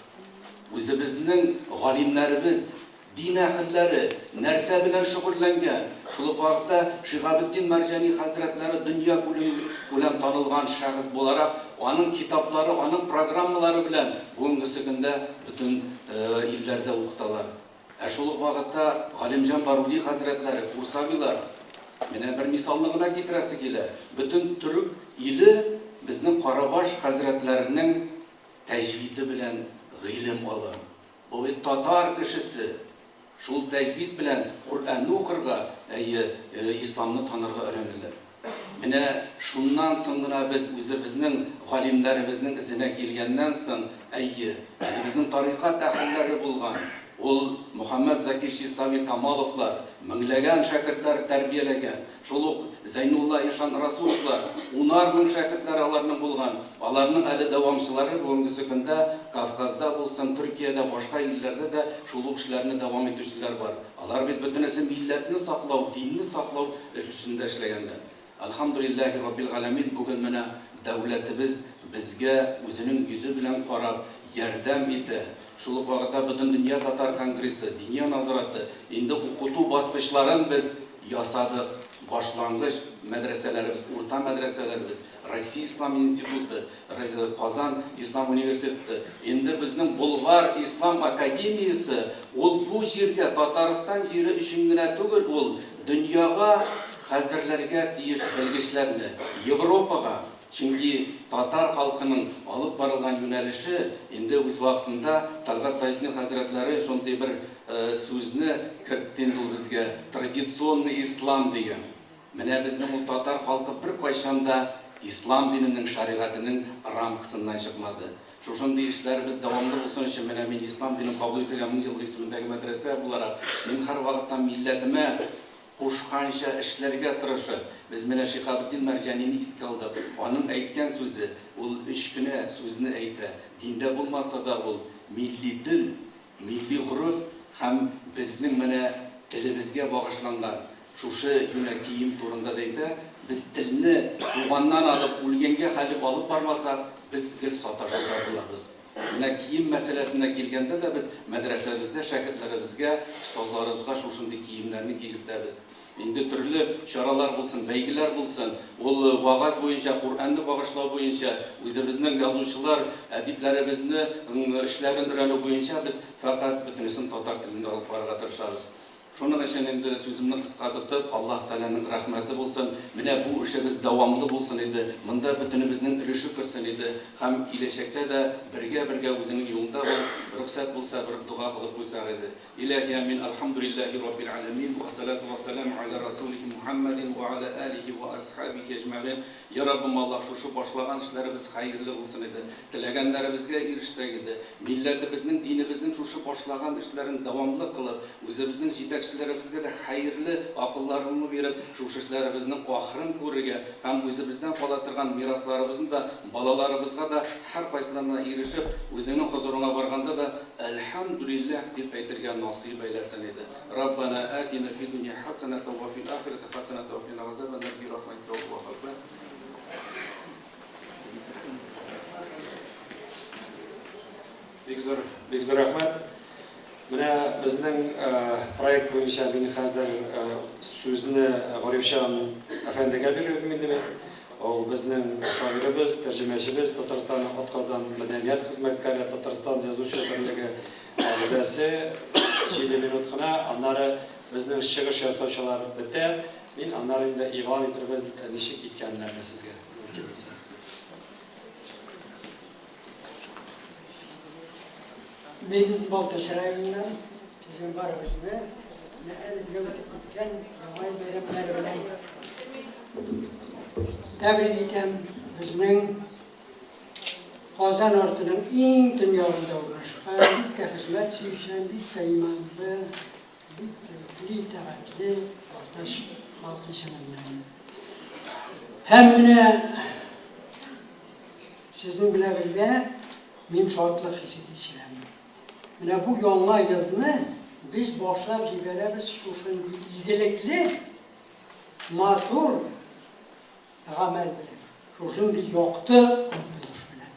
Үзебезнең галимнәребез, Дин әһелләре нәрсә белән шөгыльләнгән? Шул ук вакытта Шиһабетдин Мәрҗани хәзрәтләре дөнья күләм танылган шәхес буларак, аның китаплары, аның программалары белән бүгенгесе көндә бөтен илләрдә укыталар. Ә шул ук вакытта Галимҗан Баруди хәзрәтләре, Курсавилар, менә бер мисалны гына китерәсе килә, бөтен төрек иле безнең Карабаш хәзрәтләренең тәҗвиде белән гыйлем ала. Бу бит татар кешесе. Шул тәҗвид белән Коръәнне укырга, әйе, исламны танырга өйрәнәләр. Менә шуннан соң гына без үзебезнең галимнәребезнең эзенә килгәннән соң, әйе, әле безнең тарикать әһелләре булган, ул Мөхәммәд Закир Чистави Камаловлар меңләгән шәкертләр тәрбияләгән, Шул ук Зәйнулла ишан Расуловлар, унар мең шәкертләре аларның булган. Аларның әле дәвамчылары бүгенгесе көндә Кавказда булсын, Төркиядә, башка илләрдә дә шул ук эшләрне дәвам итүчеләр бар. Алар бит бөтенесе милләтне саклау, динне саклау өлешендә эшләгәннәр. Әлхәмдүлилләһи раббил галәмин, бүген менә дәүләтебез безгә үзенең йөзе белән карап, ярдәм итә. Шул ук вакытта Бөтендөнья татар конгрессы, Диния назараты, инде укыту баскычларын без Ясадык, башлангыч мәдрәсәләребез, урта мәдрәсәләребез, Россия ислам институты, Казан ислам университеты, инде безнең Болгар ислам академиясе, ул бу җиргә, Татарстан җире өчен генә түгел, ул дөньяга хәзерләргә тиеш белгечләрне, Европага. Чөнки татар халкының алып барылган юнәлеше инде үз вакытында Тәлгать Таҗетдин хәзрәтләре шундый бер сүзне кертте инде ул безгә, традиционный ислам дигән. Менә безнең ул татар халкы беркайчан да ислам диненең, шәригатенең рамкасыннан чыкмады. Шушындый эшләребез дәвамлы булсын өчен, менә мин ислам динен кабул итүгә 1000 еллык исемендәге мәдрәсә буларак, мин һәрвакытта милләтемә Кушканча эшләргә тырышып, без менә Шиһабетдин Мәрҗанине искә алдык. Аның әйткән сүзе, ул өч кенә сүзне әйтә, диндә булмаса да ул милли тел, милли гореф һәм безнең менә телебезгә багышланган шушы юнә кием турында да әйтә, без телне туганнан алып үлгәнгә хәле алып бармасак, без гел саташуда булабыз. Менә кием мәсьәләсенә килгәндә дә без мәдрәсәбездә шәкертләребезгә, остазларыбызга шушындый киемнәрне кигертәбез. Инде төрле чаралар булсын, бәйгеләр булсын, ул вәгазь буенча, Коръәнне багышлау буенча, үзебезнең язучылар, әдипләребезне эшләрен өйрәнү буенча без фәкать бөтенесен татар телендә алып барырга тырышабыз. Шуның өчен инде сүземне кыска тотып, Аллаһ Тәгаләнең рәхмәте булсын, менә бу эшебез дәвамлы булсын иде, монда бөтенебезнең өлеше керсен иде һәм киләчәктә дә бергә-бергә үзеңнең юлыңда булып, рөхсәт булса, бер дога кылып куйсак иде. Илаһи амин, Әлхәмдүлилләһи раббил галәмин, вәссәлату вәссәламу галә расулихи Мухәммәдин вә галә алихи вә асхабихи әҗмәгыйн. Йа Раббым Аллаһ, шушы башлаган эшләребез хәерле булсын иде, теләгәннәребезгә ирешсәк иде, милләтебезнең, динебезнең шушы башлаган эшләрен дәвамлы кылып, үзебезнең җитәкчеләребезгә дә хәерле акылларыңны биреп, шушы эшләребезнең ахырын күрергә һәм үзебездән кала торган мирасларыбызны да балаларыбызга да һәркайсыларына ирешеп, үзеңнең хозурыңа барганда да Әлхәмдүлилләһ дип әйтергә насыйп әйләсен иде. Раббана атина фид дунья хасанатан ва фил ахирати хасанатан ва кина газабаннар би рахматика я ваххаб. Бик зур, бик зур рәхмәт. Менә безнең проект буенча мин хәзер сүзне Гарифҗан әфәндегә бирермен инде мин. Ул безнең шагыйребез, тәрҗемәчебез, Татарстанның атказан мәдәният хезмәткәре, Татарстан Язучы берлеге Әгъзасы, җиде минут кына, аннары безнең чыгыш ясаучылар бетә, мин аннары инде игълан итермен ничек киткәннәрне сезгә, мөмкин булса. Мин Балтач районыннан, сезнең барыгызны менә әлеге үтеп киткән Яңа ел бәйрәмнәре белән тәбрик итәм. Безнең Казан артының иң төньягында урнашкан, бик тә хезмәт сөючән, бик тә иманлы, бик тә итагатьле Балтач халкы исеменнән. Һәм менә сезнең белән бергә мин шатлык хисе кичерәм. Менә бу яңа елны без башлап җибәрәбез шушындый игелекле, матур гамәл белән. Шушындый якты омтылыш белән.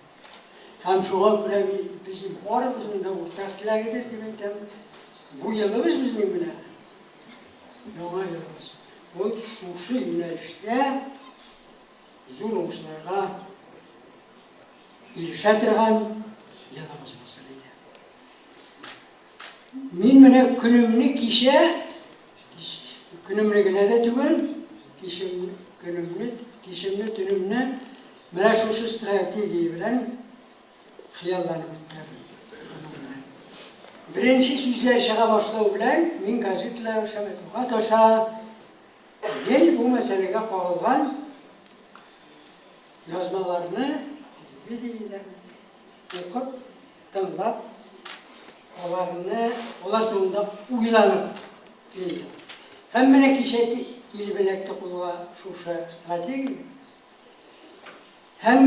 Һәм шуңа күрә мин безнең барыбызның да уртак теләгедер дип әйтәм. Бу елыбыз безнең менә яңа елыбыз. Ул шушы юнәлештә зур уңышларга ирешә торган елыбыз булсын иде. Мин менә көнемне кичә, көнемне генә дә түгел, кичемне, көнемне, кичемне, төнемне менә шушы стратегия белән хыялланып үткәрдем. Беренче сүзләр чыга башлау белән мин газеталар аша, матбугат аша гел бу мәсьәләгә кагылган язмаларны телевидениедән укып, тыңлап, аларны, алар турында уйланып килдем. Һәм менә кичә килеп эләкте кулга шушы стратегия. Һәм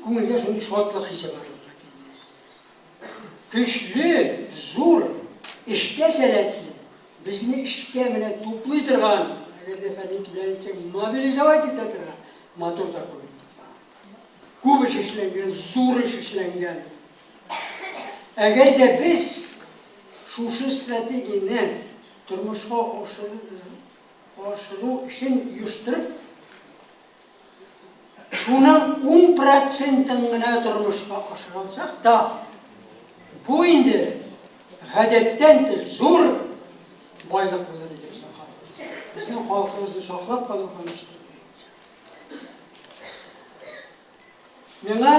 күңелдә шундый шатлык хисе барлыкка килде. Көчле, зур, эшкә сәләтле, безне эшкә менә туплый торган, әгәр дә фәнни телдән әйтсәк, мобилизовать итә торган матур документ туплаган. Күп эш эшләнгән, зур эш эшләнгән. Әгәр дә без шушы стратегияне тормышка ашыру эшен оештырып, Шуның ун процентын гына тормышка ашыра алсак та, бу инде гадәттән тыш зур байлык булыр иде безнең халкыбызга. Безнең халкыбызны саклап калу һәм үстерү Миңа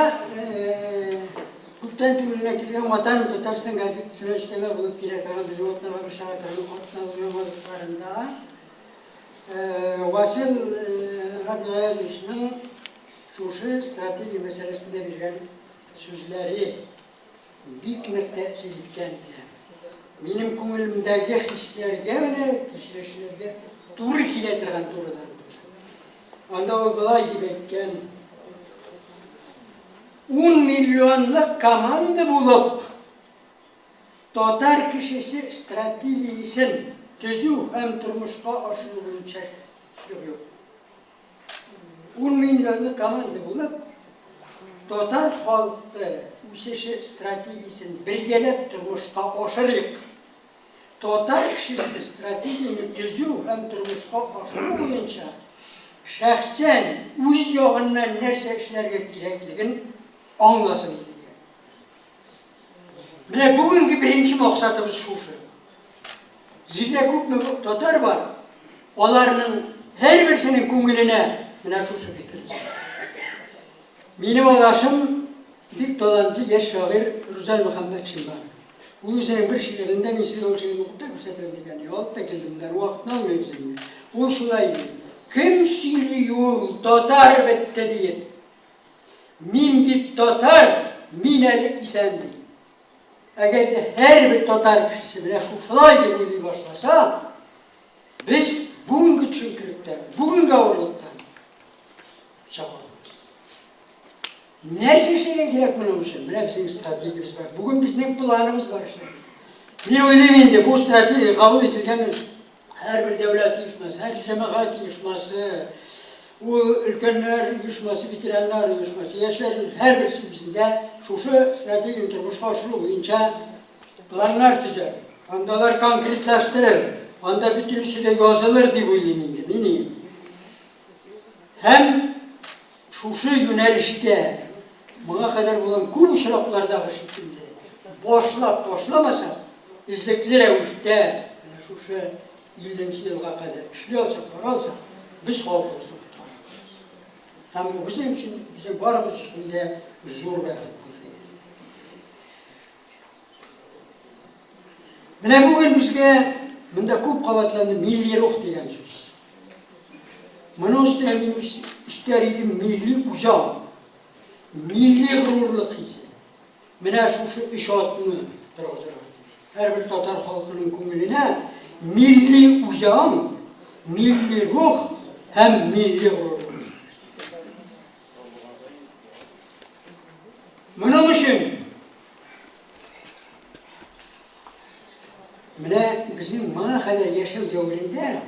күптән түгел генә килгән Ватан Татарстан газетасына өстәмә булып килә торган безнең атнага бер чыга торган атналык яңалыкларында Васил Габдулгаязовичның шушы стратегия мәсьәләсендә биргән сүзләре бик нык тәэсир иткән иде. Минем күңелемдәге хисләргә менә, кичерешләргә туры килә торган турыдан. Анда ул болай дип әйткән: 10 миллионлык команда булып, Татар кешесе стратегиясен төзү һәм тормышка ашыру буенча юк, юк. Ун миллионлы команда булып, татар халкы үсеше стратегиясен бергәләп тормышка ашырыйк. Татар кешесе стратегияне төзү һәм тормышка ашыру буенча шәхсән үз ягыннан нәрсә эшләргә кирәклеген аңласын иде дигән. Менә бүгенге беренче максатыбыз шушы. Җирдә күпме татар бар, аларның һәрберсенең күңеленә менә шушы фикер. Минем адашым бик талантлы яшь шагыйрь Рузаль Мөхәммәтшин бар. Ул үзенең бер шигырендә, мин сезгә ул шигырьне укып та күрсәтәм дигән, алып та килдем, менә вакытны алмыйбыз инде. Ул шулай ди: Кем сөйли ул, татар бетте диеп? Мин бит татар, мин әле исән, ди. Әгәр дә һәрбер татар кешесе менә шушылай дип уйлый башласа, без бүгенге төшенкелектән, бүгенге авырлыктан чыга алабыз. Нәрсә эшләргә кирәк моның өчен? Менә безнең стратегиябез бар. Бүген безнең планыбыз бар эшләргә. Мин уйлыйм инде, бу стратегия кабул ителгән Һәрбер дәүләт оешмасы, һәр җәмәгать оешмасы, ул өлкәннәр оешмасы, ветераннар оешмасы, яшьләр һәрберсе үзендә шушы стратегияне тормышка ашыру буенча планнар төзәр. Анда алар конкретлаштырыр, анда бөтенесе дә язылыр дип уйлыйм инде мин. Һәм шушы юнәлештә моңа кадәр булган күп очраклардагы шикелле, башлап ташламасак, эзлекле рәвештә менә шушы илленче елга кадәр эшли алсак, бара алсак, без халкыбызны коткарабыз. Һәм бу безнең өчен, безнең барыбыз өчен дә зур бәхет булыр иде. Менә бүген безгә монда күп кабатланды милли рух дигән сүз. Моның өстенә мин өстәр идем милли үзаң, милли горурлык хисе. Менә шушы өч атны торгызырга тиеш. Һәрбер татар халкының күңеленә милли үзаң, милли рух һәм милли горурлык. Моның өчен Менә безнең моңа кадәр яшәү дәверендә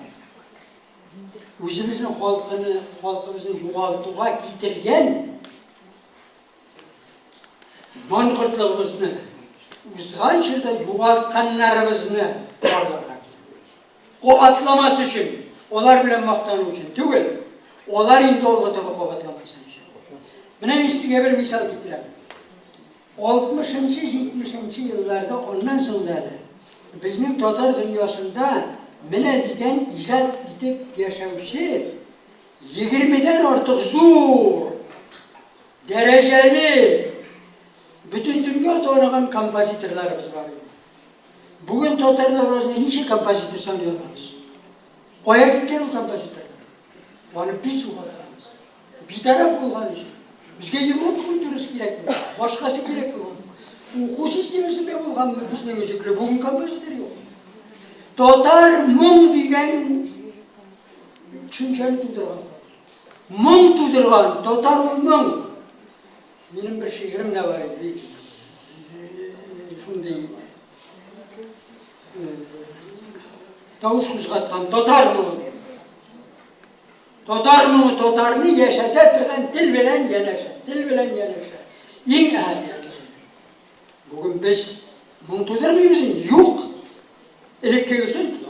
үзебезнең халкыны, халкыбызны югалтуга китергән маңкортлыгыбызны, Узган чорда югалтканнарыбызны барларга кирәк. Кабатламас өчен, алар белән мактану өчен түгел, алар инде алга таба кабатламасын өчен. Менә мин сезгә бер мисал китерәм. 60-нчы, 70-нче елларда, аннан соң да әле, безнең татар дөньясында менә дигән иҗат итеп яшәүче егермедән артык зур, дәрәҗәле, бөтен дөнья таныган композиторларыбыз бар иде. Бүген татарлар арасында ничә композитор саный алабыз? Кая киткән ул композиторлар? Аны без югалтканбыз. Битараф булган өчен. Безгә Европа культурасы кирәк булган, башкасы кирәк булган. Уку системасында булганмы безнең өзекле? Бүген композитор юк. Татар моң дигән төшенчәне тудырган. Моң тудырган, татар ул моң. Минем бер шигырем дә бар иде, бик шундый тавыш кузгаткан татар моңы дип. Татар моңы татарны яшәтә торган тел белән янәшә, тел белән янәшә. Иң әһәмиятле. Бүген без моң тудырмыйбыз инде, юк. Элеккегесен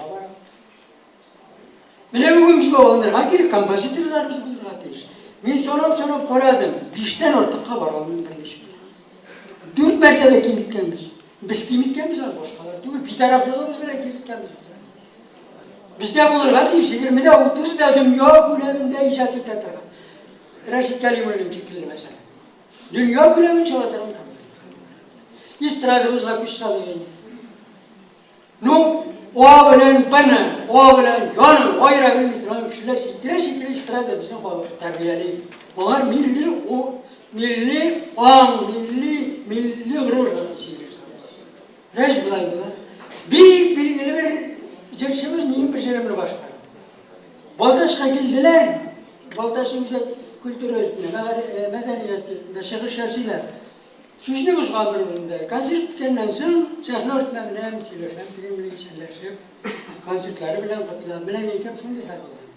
Менә бүген безгә алынырга кирәк, композиторларыбыз булырга тиеш. Мин санап-санап карадым, биштән артыкка бара алмыйм берничек тә. Дүрт мәртәбә кимиткәнбез. Без кимиткәнбез аны, башкалар түгел. Битарафлыгыбыз белән кимиткәнбез без аны. Бездә булырга тиеш, егермедә, утызда дөнья күләмендә иҗат итә торган. Рәшит Кәлимуллин шикелле, мәсәлән. Дөнья күләмен чала торган композитор. Эстрадабызга күз салыйк инде. Ну, А белән Б-ны, А белән Я-ны аера белми торган кешеләр сикерә-сикерә эстрада безнең халыкны тәрбияли. Алар милли о, милли аң, милли, милли горурлык сөйли. Рәш болай була. Бик билгеле бер җырчыбыз минем бер җырымны башкарды. Балтачка килделәр, Балтач үзәк культура йортында, мәдәният йортында чыгыш ясыйлар. Сүзне бозган бер урында. Концерт беткәннән соң, сәхнә артына менәм, сөйләшәм, тегең белән исәнләшеп, концертлары белән котлыйм. Менә мин әйтәм, шундый хәл булган.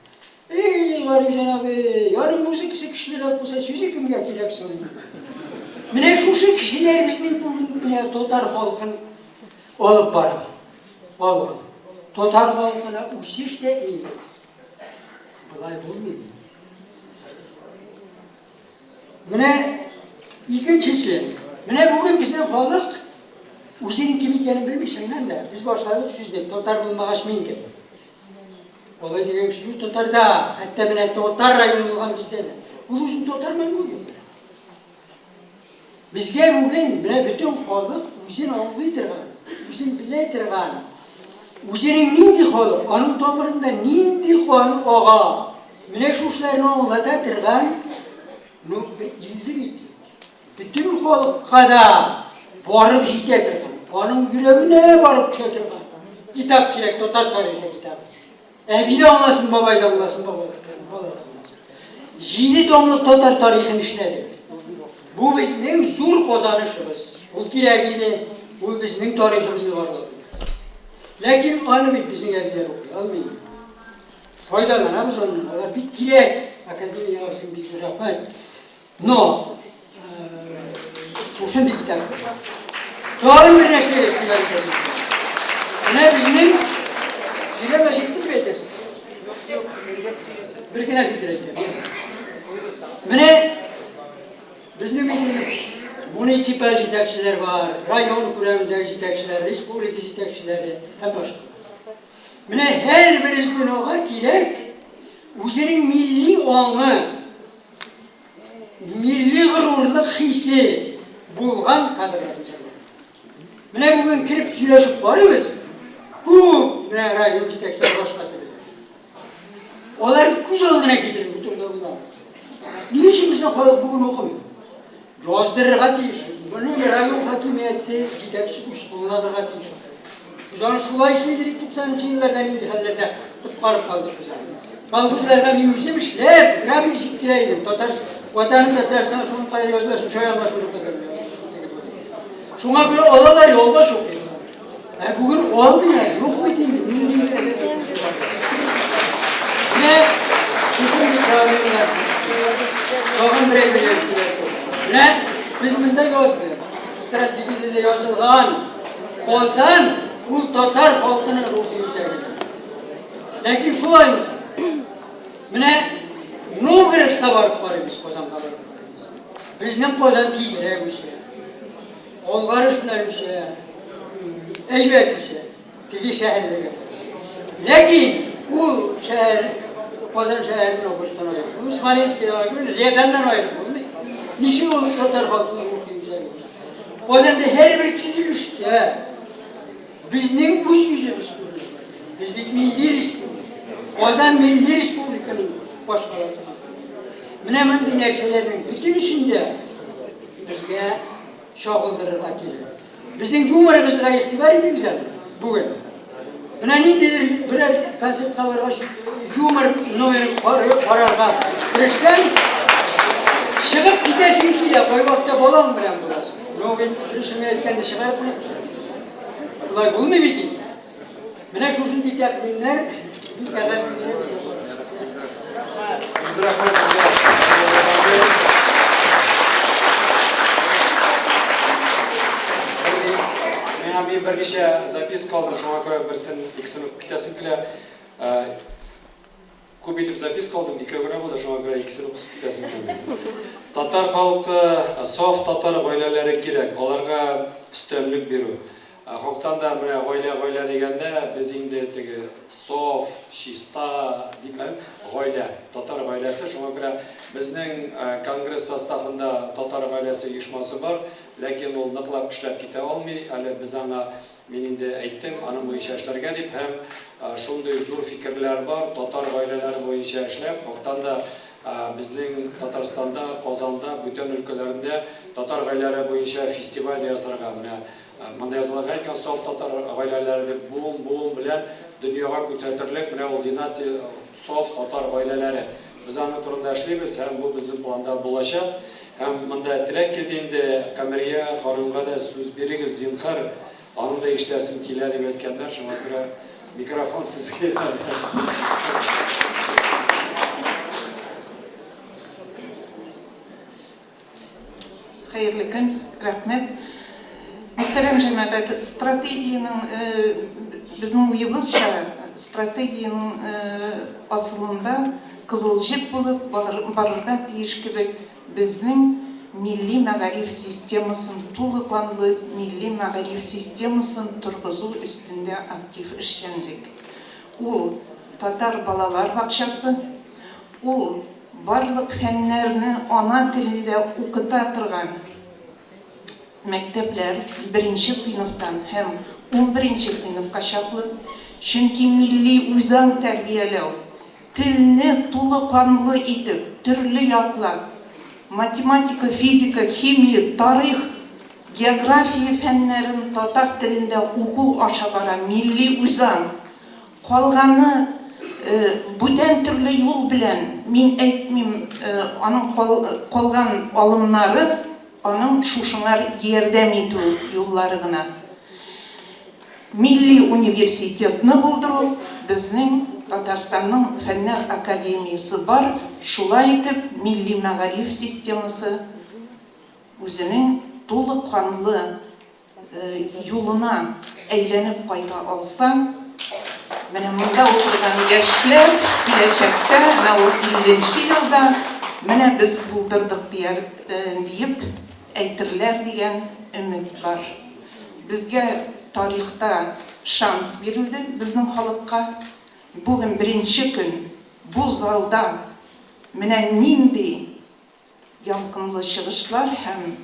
Эй, Гарифҗан абый, аның музыкасы көчлерәк булса, сүзе кемгә кирәк соң инде? Менә шушы кешеләр безнең бүген менә татар халкын алып бара. Алга. Татар халкына үсеш тәэмин итә. Болай булмый. Менә икенчесе. Менә бүген безнең халык үзенең кем икәнен белми, чыннан да. Без башладык сүзне, татар булмагач мин кем? Алай дигән кеше юк татарда. Хәтта менә татар районы булган бездә дә. Ул үзен татар монгол дип белә. Безгә бүген менә бөтен халык үзен аңлый торган, үзен белә торган, үзенең нинди халык, аның тамырында нинди кан ага, менә шушыларны аңлата торган, ну, бер илле бит. Бөтен халыкка да барып җитә торган, аның йөрәгенә барып төшә торган китап кирәк, татар тарихы китабы. Әби дә аңласын, бабай да аңласын, бала да аңласын. Җиде томлык татар тарихын эшләдек. Бу безнең зур казанышыбыз. Ул кирәк иде, ул безнең тарихыбызны барлады. Ләкин аны бит безнең әбиләр укый алмый. Файдаланабыз аннан, алар бик кирәк. Академиягә өчен бик зур рәхмәт. Но шушындый китап. Тагын бер нәрсә игътибар итәсез. Менә безнең сөйләмә җитте дип әйтәсез. Бер генә фикер әйтәм. Менә безнең бит инде муниципаль җитәкчеләр бар, район күләмендәге җитәкчеләр, республика җитәкчеләре һәм башкалар. Менә һәрбер звенога кирәк үзенең милли аңы, Милли горурлык хисе булган кадрлар үзәге. Менә бүген кереп сөйләшеп карыйбыз, күп менә район җитәкчеләре башкасы белән. Алар күз алдына китереп утырды була. Ни өчен безнең халык бүген укымый? Яздырырга тиеш. Моны район хакимияте җитәкчесе үз кулына алырга тиеш. Без аны шулай эшли идек 90 нчы елларда нинди хәлләрдә коткарып калдык без аны. Колхозларга мин үзем эшләп, график җиткерә идем. Татар Ватаным Татарстан шуның кадәр языласың, чаянга шуның кадәр Шуңа күрә алалар ялгыш укыйлар. Ә бүген алмыйлар, юк бит инде, милли Менә шушындый проблемалар. Тагын бер әйбер әйтеп. Менә без монда язмыйбыз. Стратегиядә язылган. Казан ул татар халкының рухи үзәге. Ләкин шулаймы соң? Менә Новгородка барып карыйбыз, Казанга барып карыйбыз. Безнең Казан тизрәк үсә. Алгарыш белән үсә, әйбәт үсә. Теге шәһәрләргә. Ләкин ул шәһәр, Казан шәһәрен Новгородтан аерып булмый, Смоленскидан аерып булмый, Рязаннан аерып булмый. Ничек ул татар халкының рухи үзәге була? Казанда һәрбер төзелештә безнең үз йөзебез күренә. Без бит милли республика. Казан милли республиканың башкаласы. Менә мондый нәрсәләрнең бөтенесен дә безгә чагылдырырга кирәк. Безнең юморыбызга игътибар итегез әле бүген. Менә ниндидер берәр концертка баргач, юмор номерын карарга керешсәң, чыгып китәсең килә, кайвакытта балаң белән буласың. Ну, бит дөресен генә әйткәндә чыгарып кына Болай булмый бит инде. Менә шушындый тәкъдимнәр бик кәгазь битенә Рәхмәт сезгә. Миңа мин берничә записка алдым, шуңа күрә берсен, икесен укып китәсем килә. Күп итеп записка алдым, икәү генә булды, шуңа күрә икесен укып китәсем килде. Татар халкы, саф татар гаиләләре кирәк, аларга өстенлек бирү. Хактан да менә гаилә-гаилә дигәндә без инде теге саф, чиста дип гаилә, татар гаиләсе. Шуңа күрә безнең конгресс составында татар гаиләсе оешмасы бар, ләкин ул ныклап эшләп китә алмый. Әле без аңа, мин инде әйттем, аның буенча эшләргә дип һәм шундый зур фикерләр бар, татар гаиләләре буенча эшләп, хактан да безнең Татарстанда, Казанда, бүтән өлкәләрендә татар гаиләләре буенча фестиваль ясарга. Менә Монда язылырга икән, саф татар гаиләләре дип, буын-буын белән дөньяга күтәртерлек менә ул династия саф татар гаиләләре. Без аның турында эшлибез һәм бу безнең планда булачак. Һәм монда теләк килде инде, Камәрия ханымга да сүз бирегез, зинһар, аның да ишетәсем килә дип әйткәннәр, шуңа күрә микрофон сезгә. Хәерле көн, рәхмәт. Мөхтәрәм җәмәгать, стратегиянең безнең уебызча, стратегиянең асылында кызыл җеп булып барырга тиеш кебек безнең милли мәгариф системасын, тулы канлы милли мәгариф системасын торгызу өстендә актив эшчәнлек. Ул татар балалар бакчасы, ул Барлык фәннәрне ана телендә укыта торган мәктәпләр беренче сыйныфтан һәм унберенче сыйныфка чаклы, чөнки милли үзаң тәрбияләү, телне тулы канлы итеп, төрле яклап, математика, физика, химия, тарих, география фәннәрен татар телендә уку аша бара милли үзаң. Калганы бүтән төрле юл белән, мин әйтмим, аның калган алымнары аның шушыңар ярдәм итү юллары гына. Милли университетны булдыру, безнең Татарстанның Фәннәр академиясе бар, шулай итеп милли мәгариф системасы үзенең тулы канлы юлына әйләнеп кайта алса, менә монда утырган яшьләр киләчәктә, менә ул илленче елда, менә без булдырдык дияр, диеп әйтерләр дигән өмет бар. Безгә тарихта шанс бирелде, безнең халыкка. Бүген беренче көн бу залда менә нинди ялкынлы чыгышлар һәм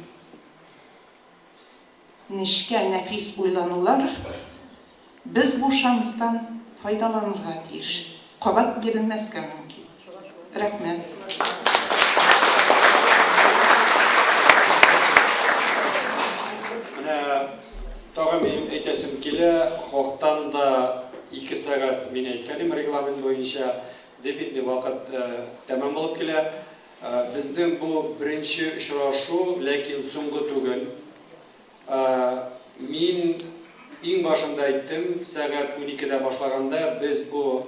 Нечкә, нәфис уйланулар, без бу шанстан файдаланырга тиеш. Кабат бирелмәскә мөмкин. Рәхмәт. Менә тагын минем әйтәсем килә, хактан да ике сәгать мин әйткән идем регламент буенча, дип инде вакыт тәмам булып килә. Безнең бу беренче очрашу, ләкин соңгы түгел. Мин иң башында әйттем, сәгать уникедә башлаганда без бу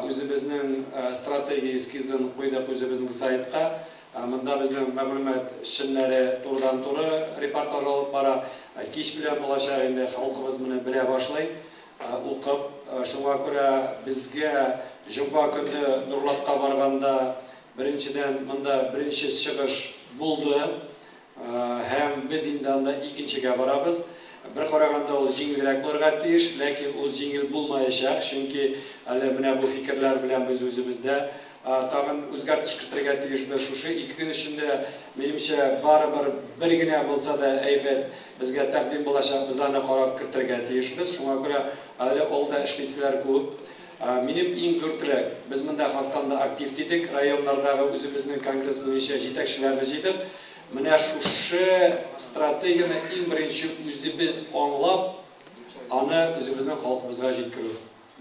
үзебезнең стратегия эскизын куйдык үзебезнең сайтка. Монда безнең мәгълүмат эшчәннәре турыдан-туры репортаж алып бара. Кич белән булачак инде, халкыбыз моны белә башлый, укып. Шуңа күрә безгә җомга көнне Нурлатка барганда, беренчедән, монда беренче чыгыш булды. Һәм без инде анда икенчегә барабыз. Бер караганда ул җиңелрәк булырга тиеш, ләкин ул җиңел булмаячак, чөнки әле менә бу фикерләр белән без үзебездә тагын үзгәртеш кертергә тиешбез. Шушы ике көн эчендә, минемчә, барыбер бер генә булса да әйбәт безгә тәкъдим булачак, без аны карап кертергә тиешбез. Шуңа күрә әле алда эшлиселәр күп. Минем иң зур теләк, без монда хактан да актив дидек, районнардагы үзебезнең конгресс буенча җитәкчеләрне җыйдык. Менә шушы стратегияне иң беренче үзебез аңлап, аны үзебезнең халкыбызга җиткерү.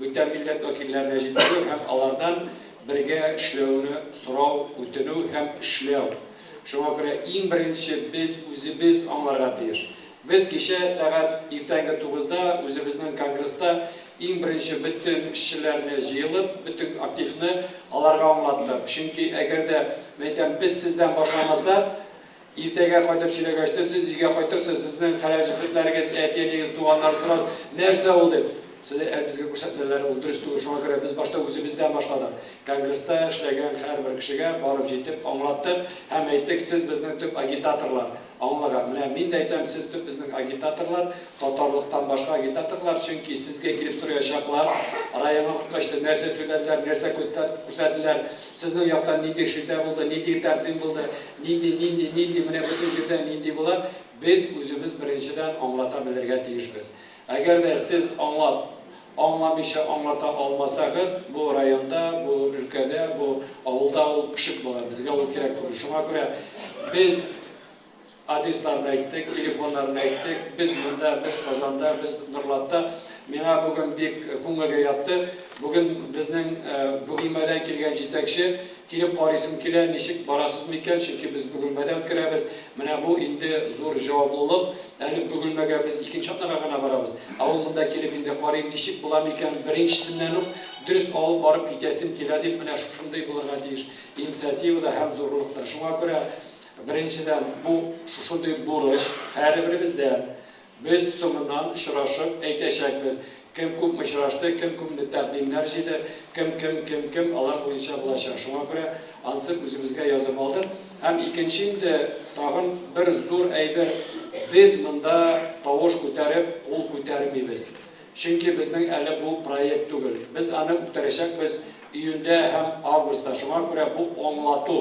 Бүтән милләт вәкилләренә җиткерү һәм алардан бергә эшләүне сорау, үтенү һәм эшләү. Шуңа күрә иң беренче без үзебез аңларга тиеш. Без кичә сәгать иртәнге тугызда үзебезнең конгресста иң беренче бөтен эшчеләрне җыелып, бөтен активны аларга аңлаттык. Чөнки әгәр дә, мәйтәм, без сездән башламасак, иртәгә кайтып сөйләгәчтен, сез өйгә кайтырсыз, сезнең хәләл җефетләрегез, әти-әниегез, туганнар сорар, нәрсә ул дип. Сез ә безгә күрсәтмәләр, ул дөрес түгел, шуңа күрә без башта үзебездән башладык. Конгресста эшләгән һәрбер кешегә барып җитеп аңлаттык һәм әйттек, сез безнең төп агитаторлар. Аңларга. Менә мин дә әйтәм, сез төп безнең агитаторлар, татарлыктан башка агитаторлар, чөнки сезгә килеп сораячаклар, районга кайткач та нәрсә сөйләделәр, нәрсә күрсәтделәр, сезнең яктан нинди шелтә булды, нинди тәкъдим булды, нинди, нинди, нинди, менә бөтен җирдә нинди була, без үзебез беренчедән аңлата белергә тиешбез. Әгәр дә сез аңлап, аңламыйча аңлата алмасагыз, бу районда, бу өлкәдә, бу авылда ул пешек була, безгә ул кирәк түгел. Шуңа күрә без адресларны әйттек, телефоннарны әйттек, без монда, без Казанда, без Норлатта. Миңа бүген бик күңелгә ятты. Бүген безнең Бөгелмәдән килгән җитәкче, килеп карыйсым килә, ничек барасыз микән, чөнки без Бөгелмәдә үткәрәбез. Менә бу инде зур җаваплылык. Әле Бөгелмәгә без икенче атнага гына барабыз. Ә ул монда килеп инде карыйм, ничек була микән, беренчесеннән үк дөрес алып барып китәсем килә дип, менә шушындый булырга тиеш инициатива да һәм зурлык та. Шуңа күрә, беренчедән, бу шушындый бурыч һәрберебездән. Без соңыннан очрашып әйтәчәкбез, кем күпме очрашты, кем күпме тәкъдимнәр җыйды, кем, кем, кем, кем, алар буенча булачак. Шуңа күрә ансы үзебезгә язып алдык. Һәм икенче инде тагын бер зур әйбер, без монда тавыш күтәреп, кул күтәрмибез. Чөнки безнең әле бу проект түгел. Без аны үткәрәчәкбез июньдә һәм августта. Шуңа күрә бу аңлату.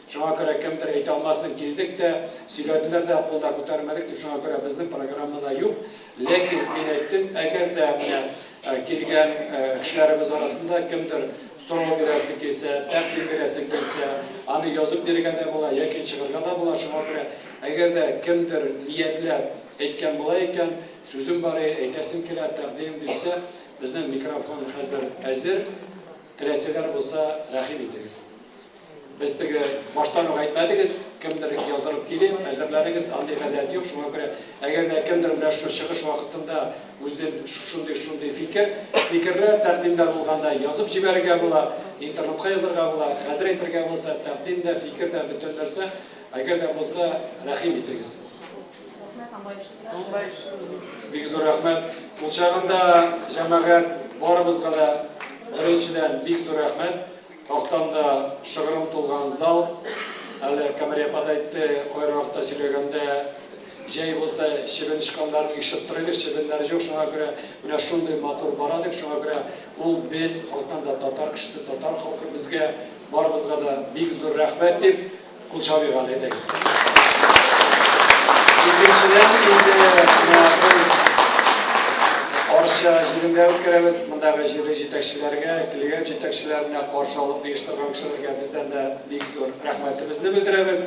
Шуңа күрә кемдер әйтә алмасын, килдек тә, сөйләделәр дә, кул да күтәрмәдек дип, шуңа күрә безнең программада юк. Ләкин мин әйттем, әгәр дә менә килгән кешеләребез арасында кемдер сорау бирәсе килсә, тәкъдим бирәсе килсә, аны язып бирергә дә була, яки чыгырга да була. Шуңа күрә әгәр дә кемдер ниятләп әйткән була икән, сүзем бар, әйтәсем килә, тәкъдимем дисә, безнең микрофон хәзер әзер. Теләсәләр булса, рәхим итегез. Без теге баштан ук әйтмәдегез, кемдер яздырып килеп, әзерләнегез, андый гадәт юк. Шуңа күрә, әгәр дә кемдер менә шушы чыгыш вакытында үзен шушындый-шундый фикер, фикерләр, тәкъдимнәр булганда язып җибәрергә була, интернетка язырга була, хәзер әйтергә булса, тәкъдим дә, фикер дә, бөтен нәрсә. Әгәр дә булса, рәхим итегез. Бик зур рәхмәт. Ул чагында, җәмәгать, барыбызга да беренчедән бик зур рәхмәт. Хактан да шыгрым тулган зал. Әле Камәрия апа да әйтте, кайбер вакытта сөйләгәндә, җәй булса, чебен очканнарын ишетеп тора идек, чебеннәр юк, шуңа күрә менә шундый матур бара дип, шуңа күрә ул без, хактан да татар кешесе, татар халкы безгә, барыбызга да бик зур рәхмәт дип, кул чабыйк әле, әйдәгез. Икенчедән инде менә без Арча җирендә үткәрәбез. Мондагы җирле җитәкчеләргә, килгән җитәкчеләренә, каршы алып оештырган кешеләргә бездән дә бик зур рәхмәтебезне белдерәбез.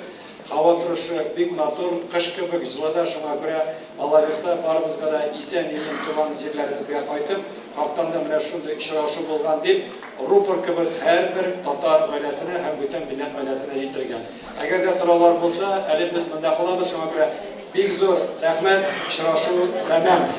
Һава торышы бик матур, кыш кебек җылы да, шуңа күрә, Алла бирса, барыбызга да исән-имин туган җирләребезгә кайтып, хактан да менә шундый очрашу булган дип, рупор кебек һәрбер татар гаиләсенә һәм бүтән милләт гаиләсенә җитергә. Әгәр дә сораулар булса, әле без монда калабыз, шуңа күрә бик зур рәхмәт, очрашу тәмам.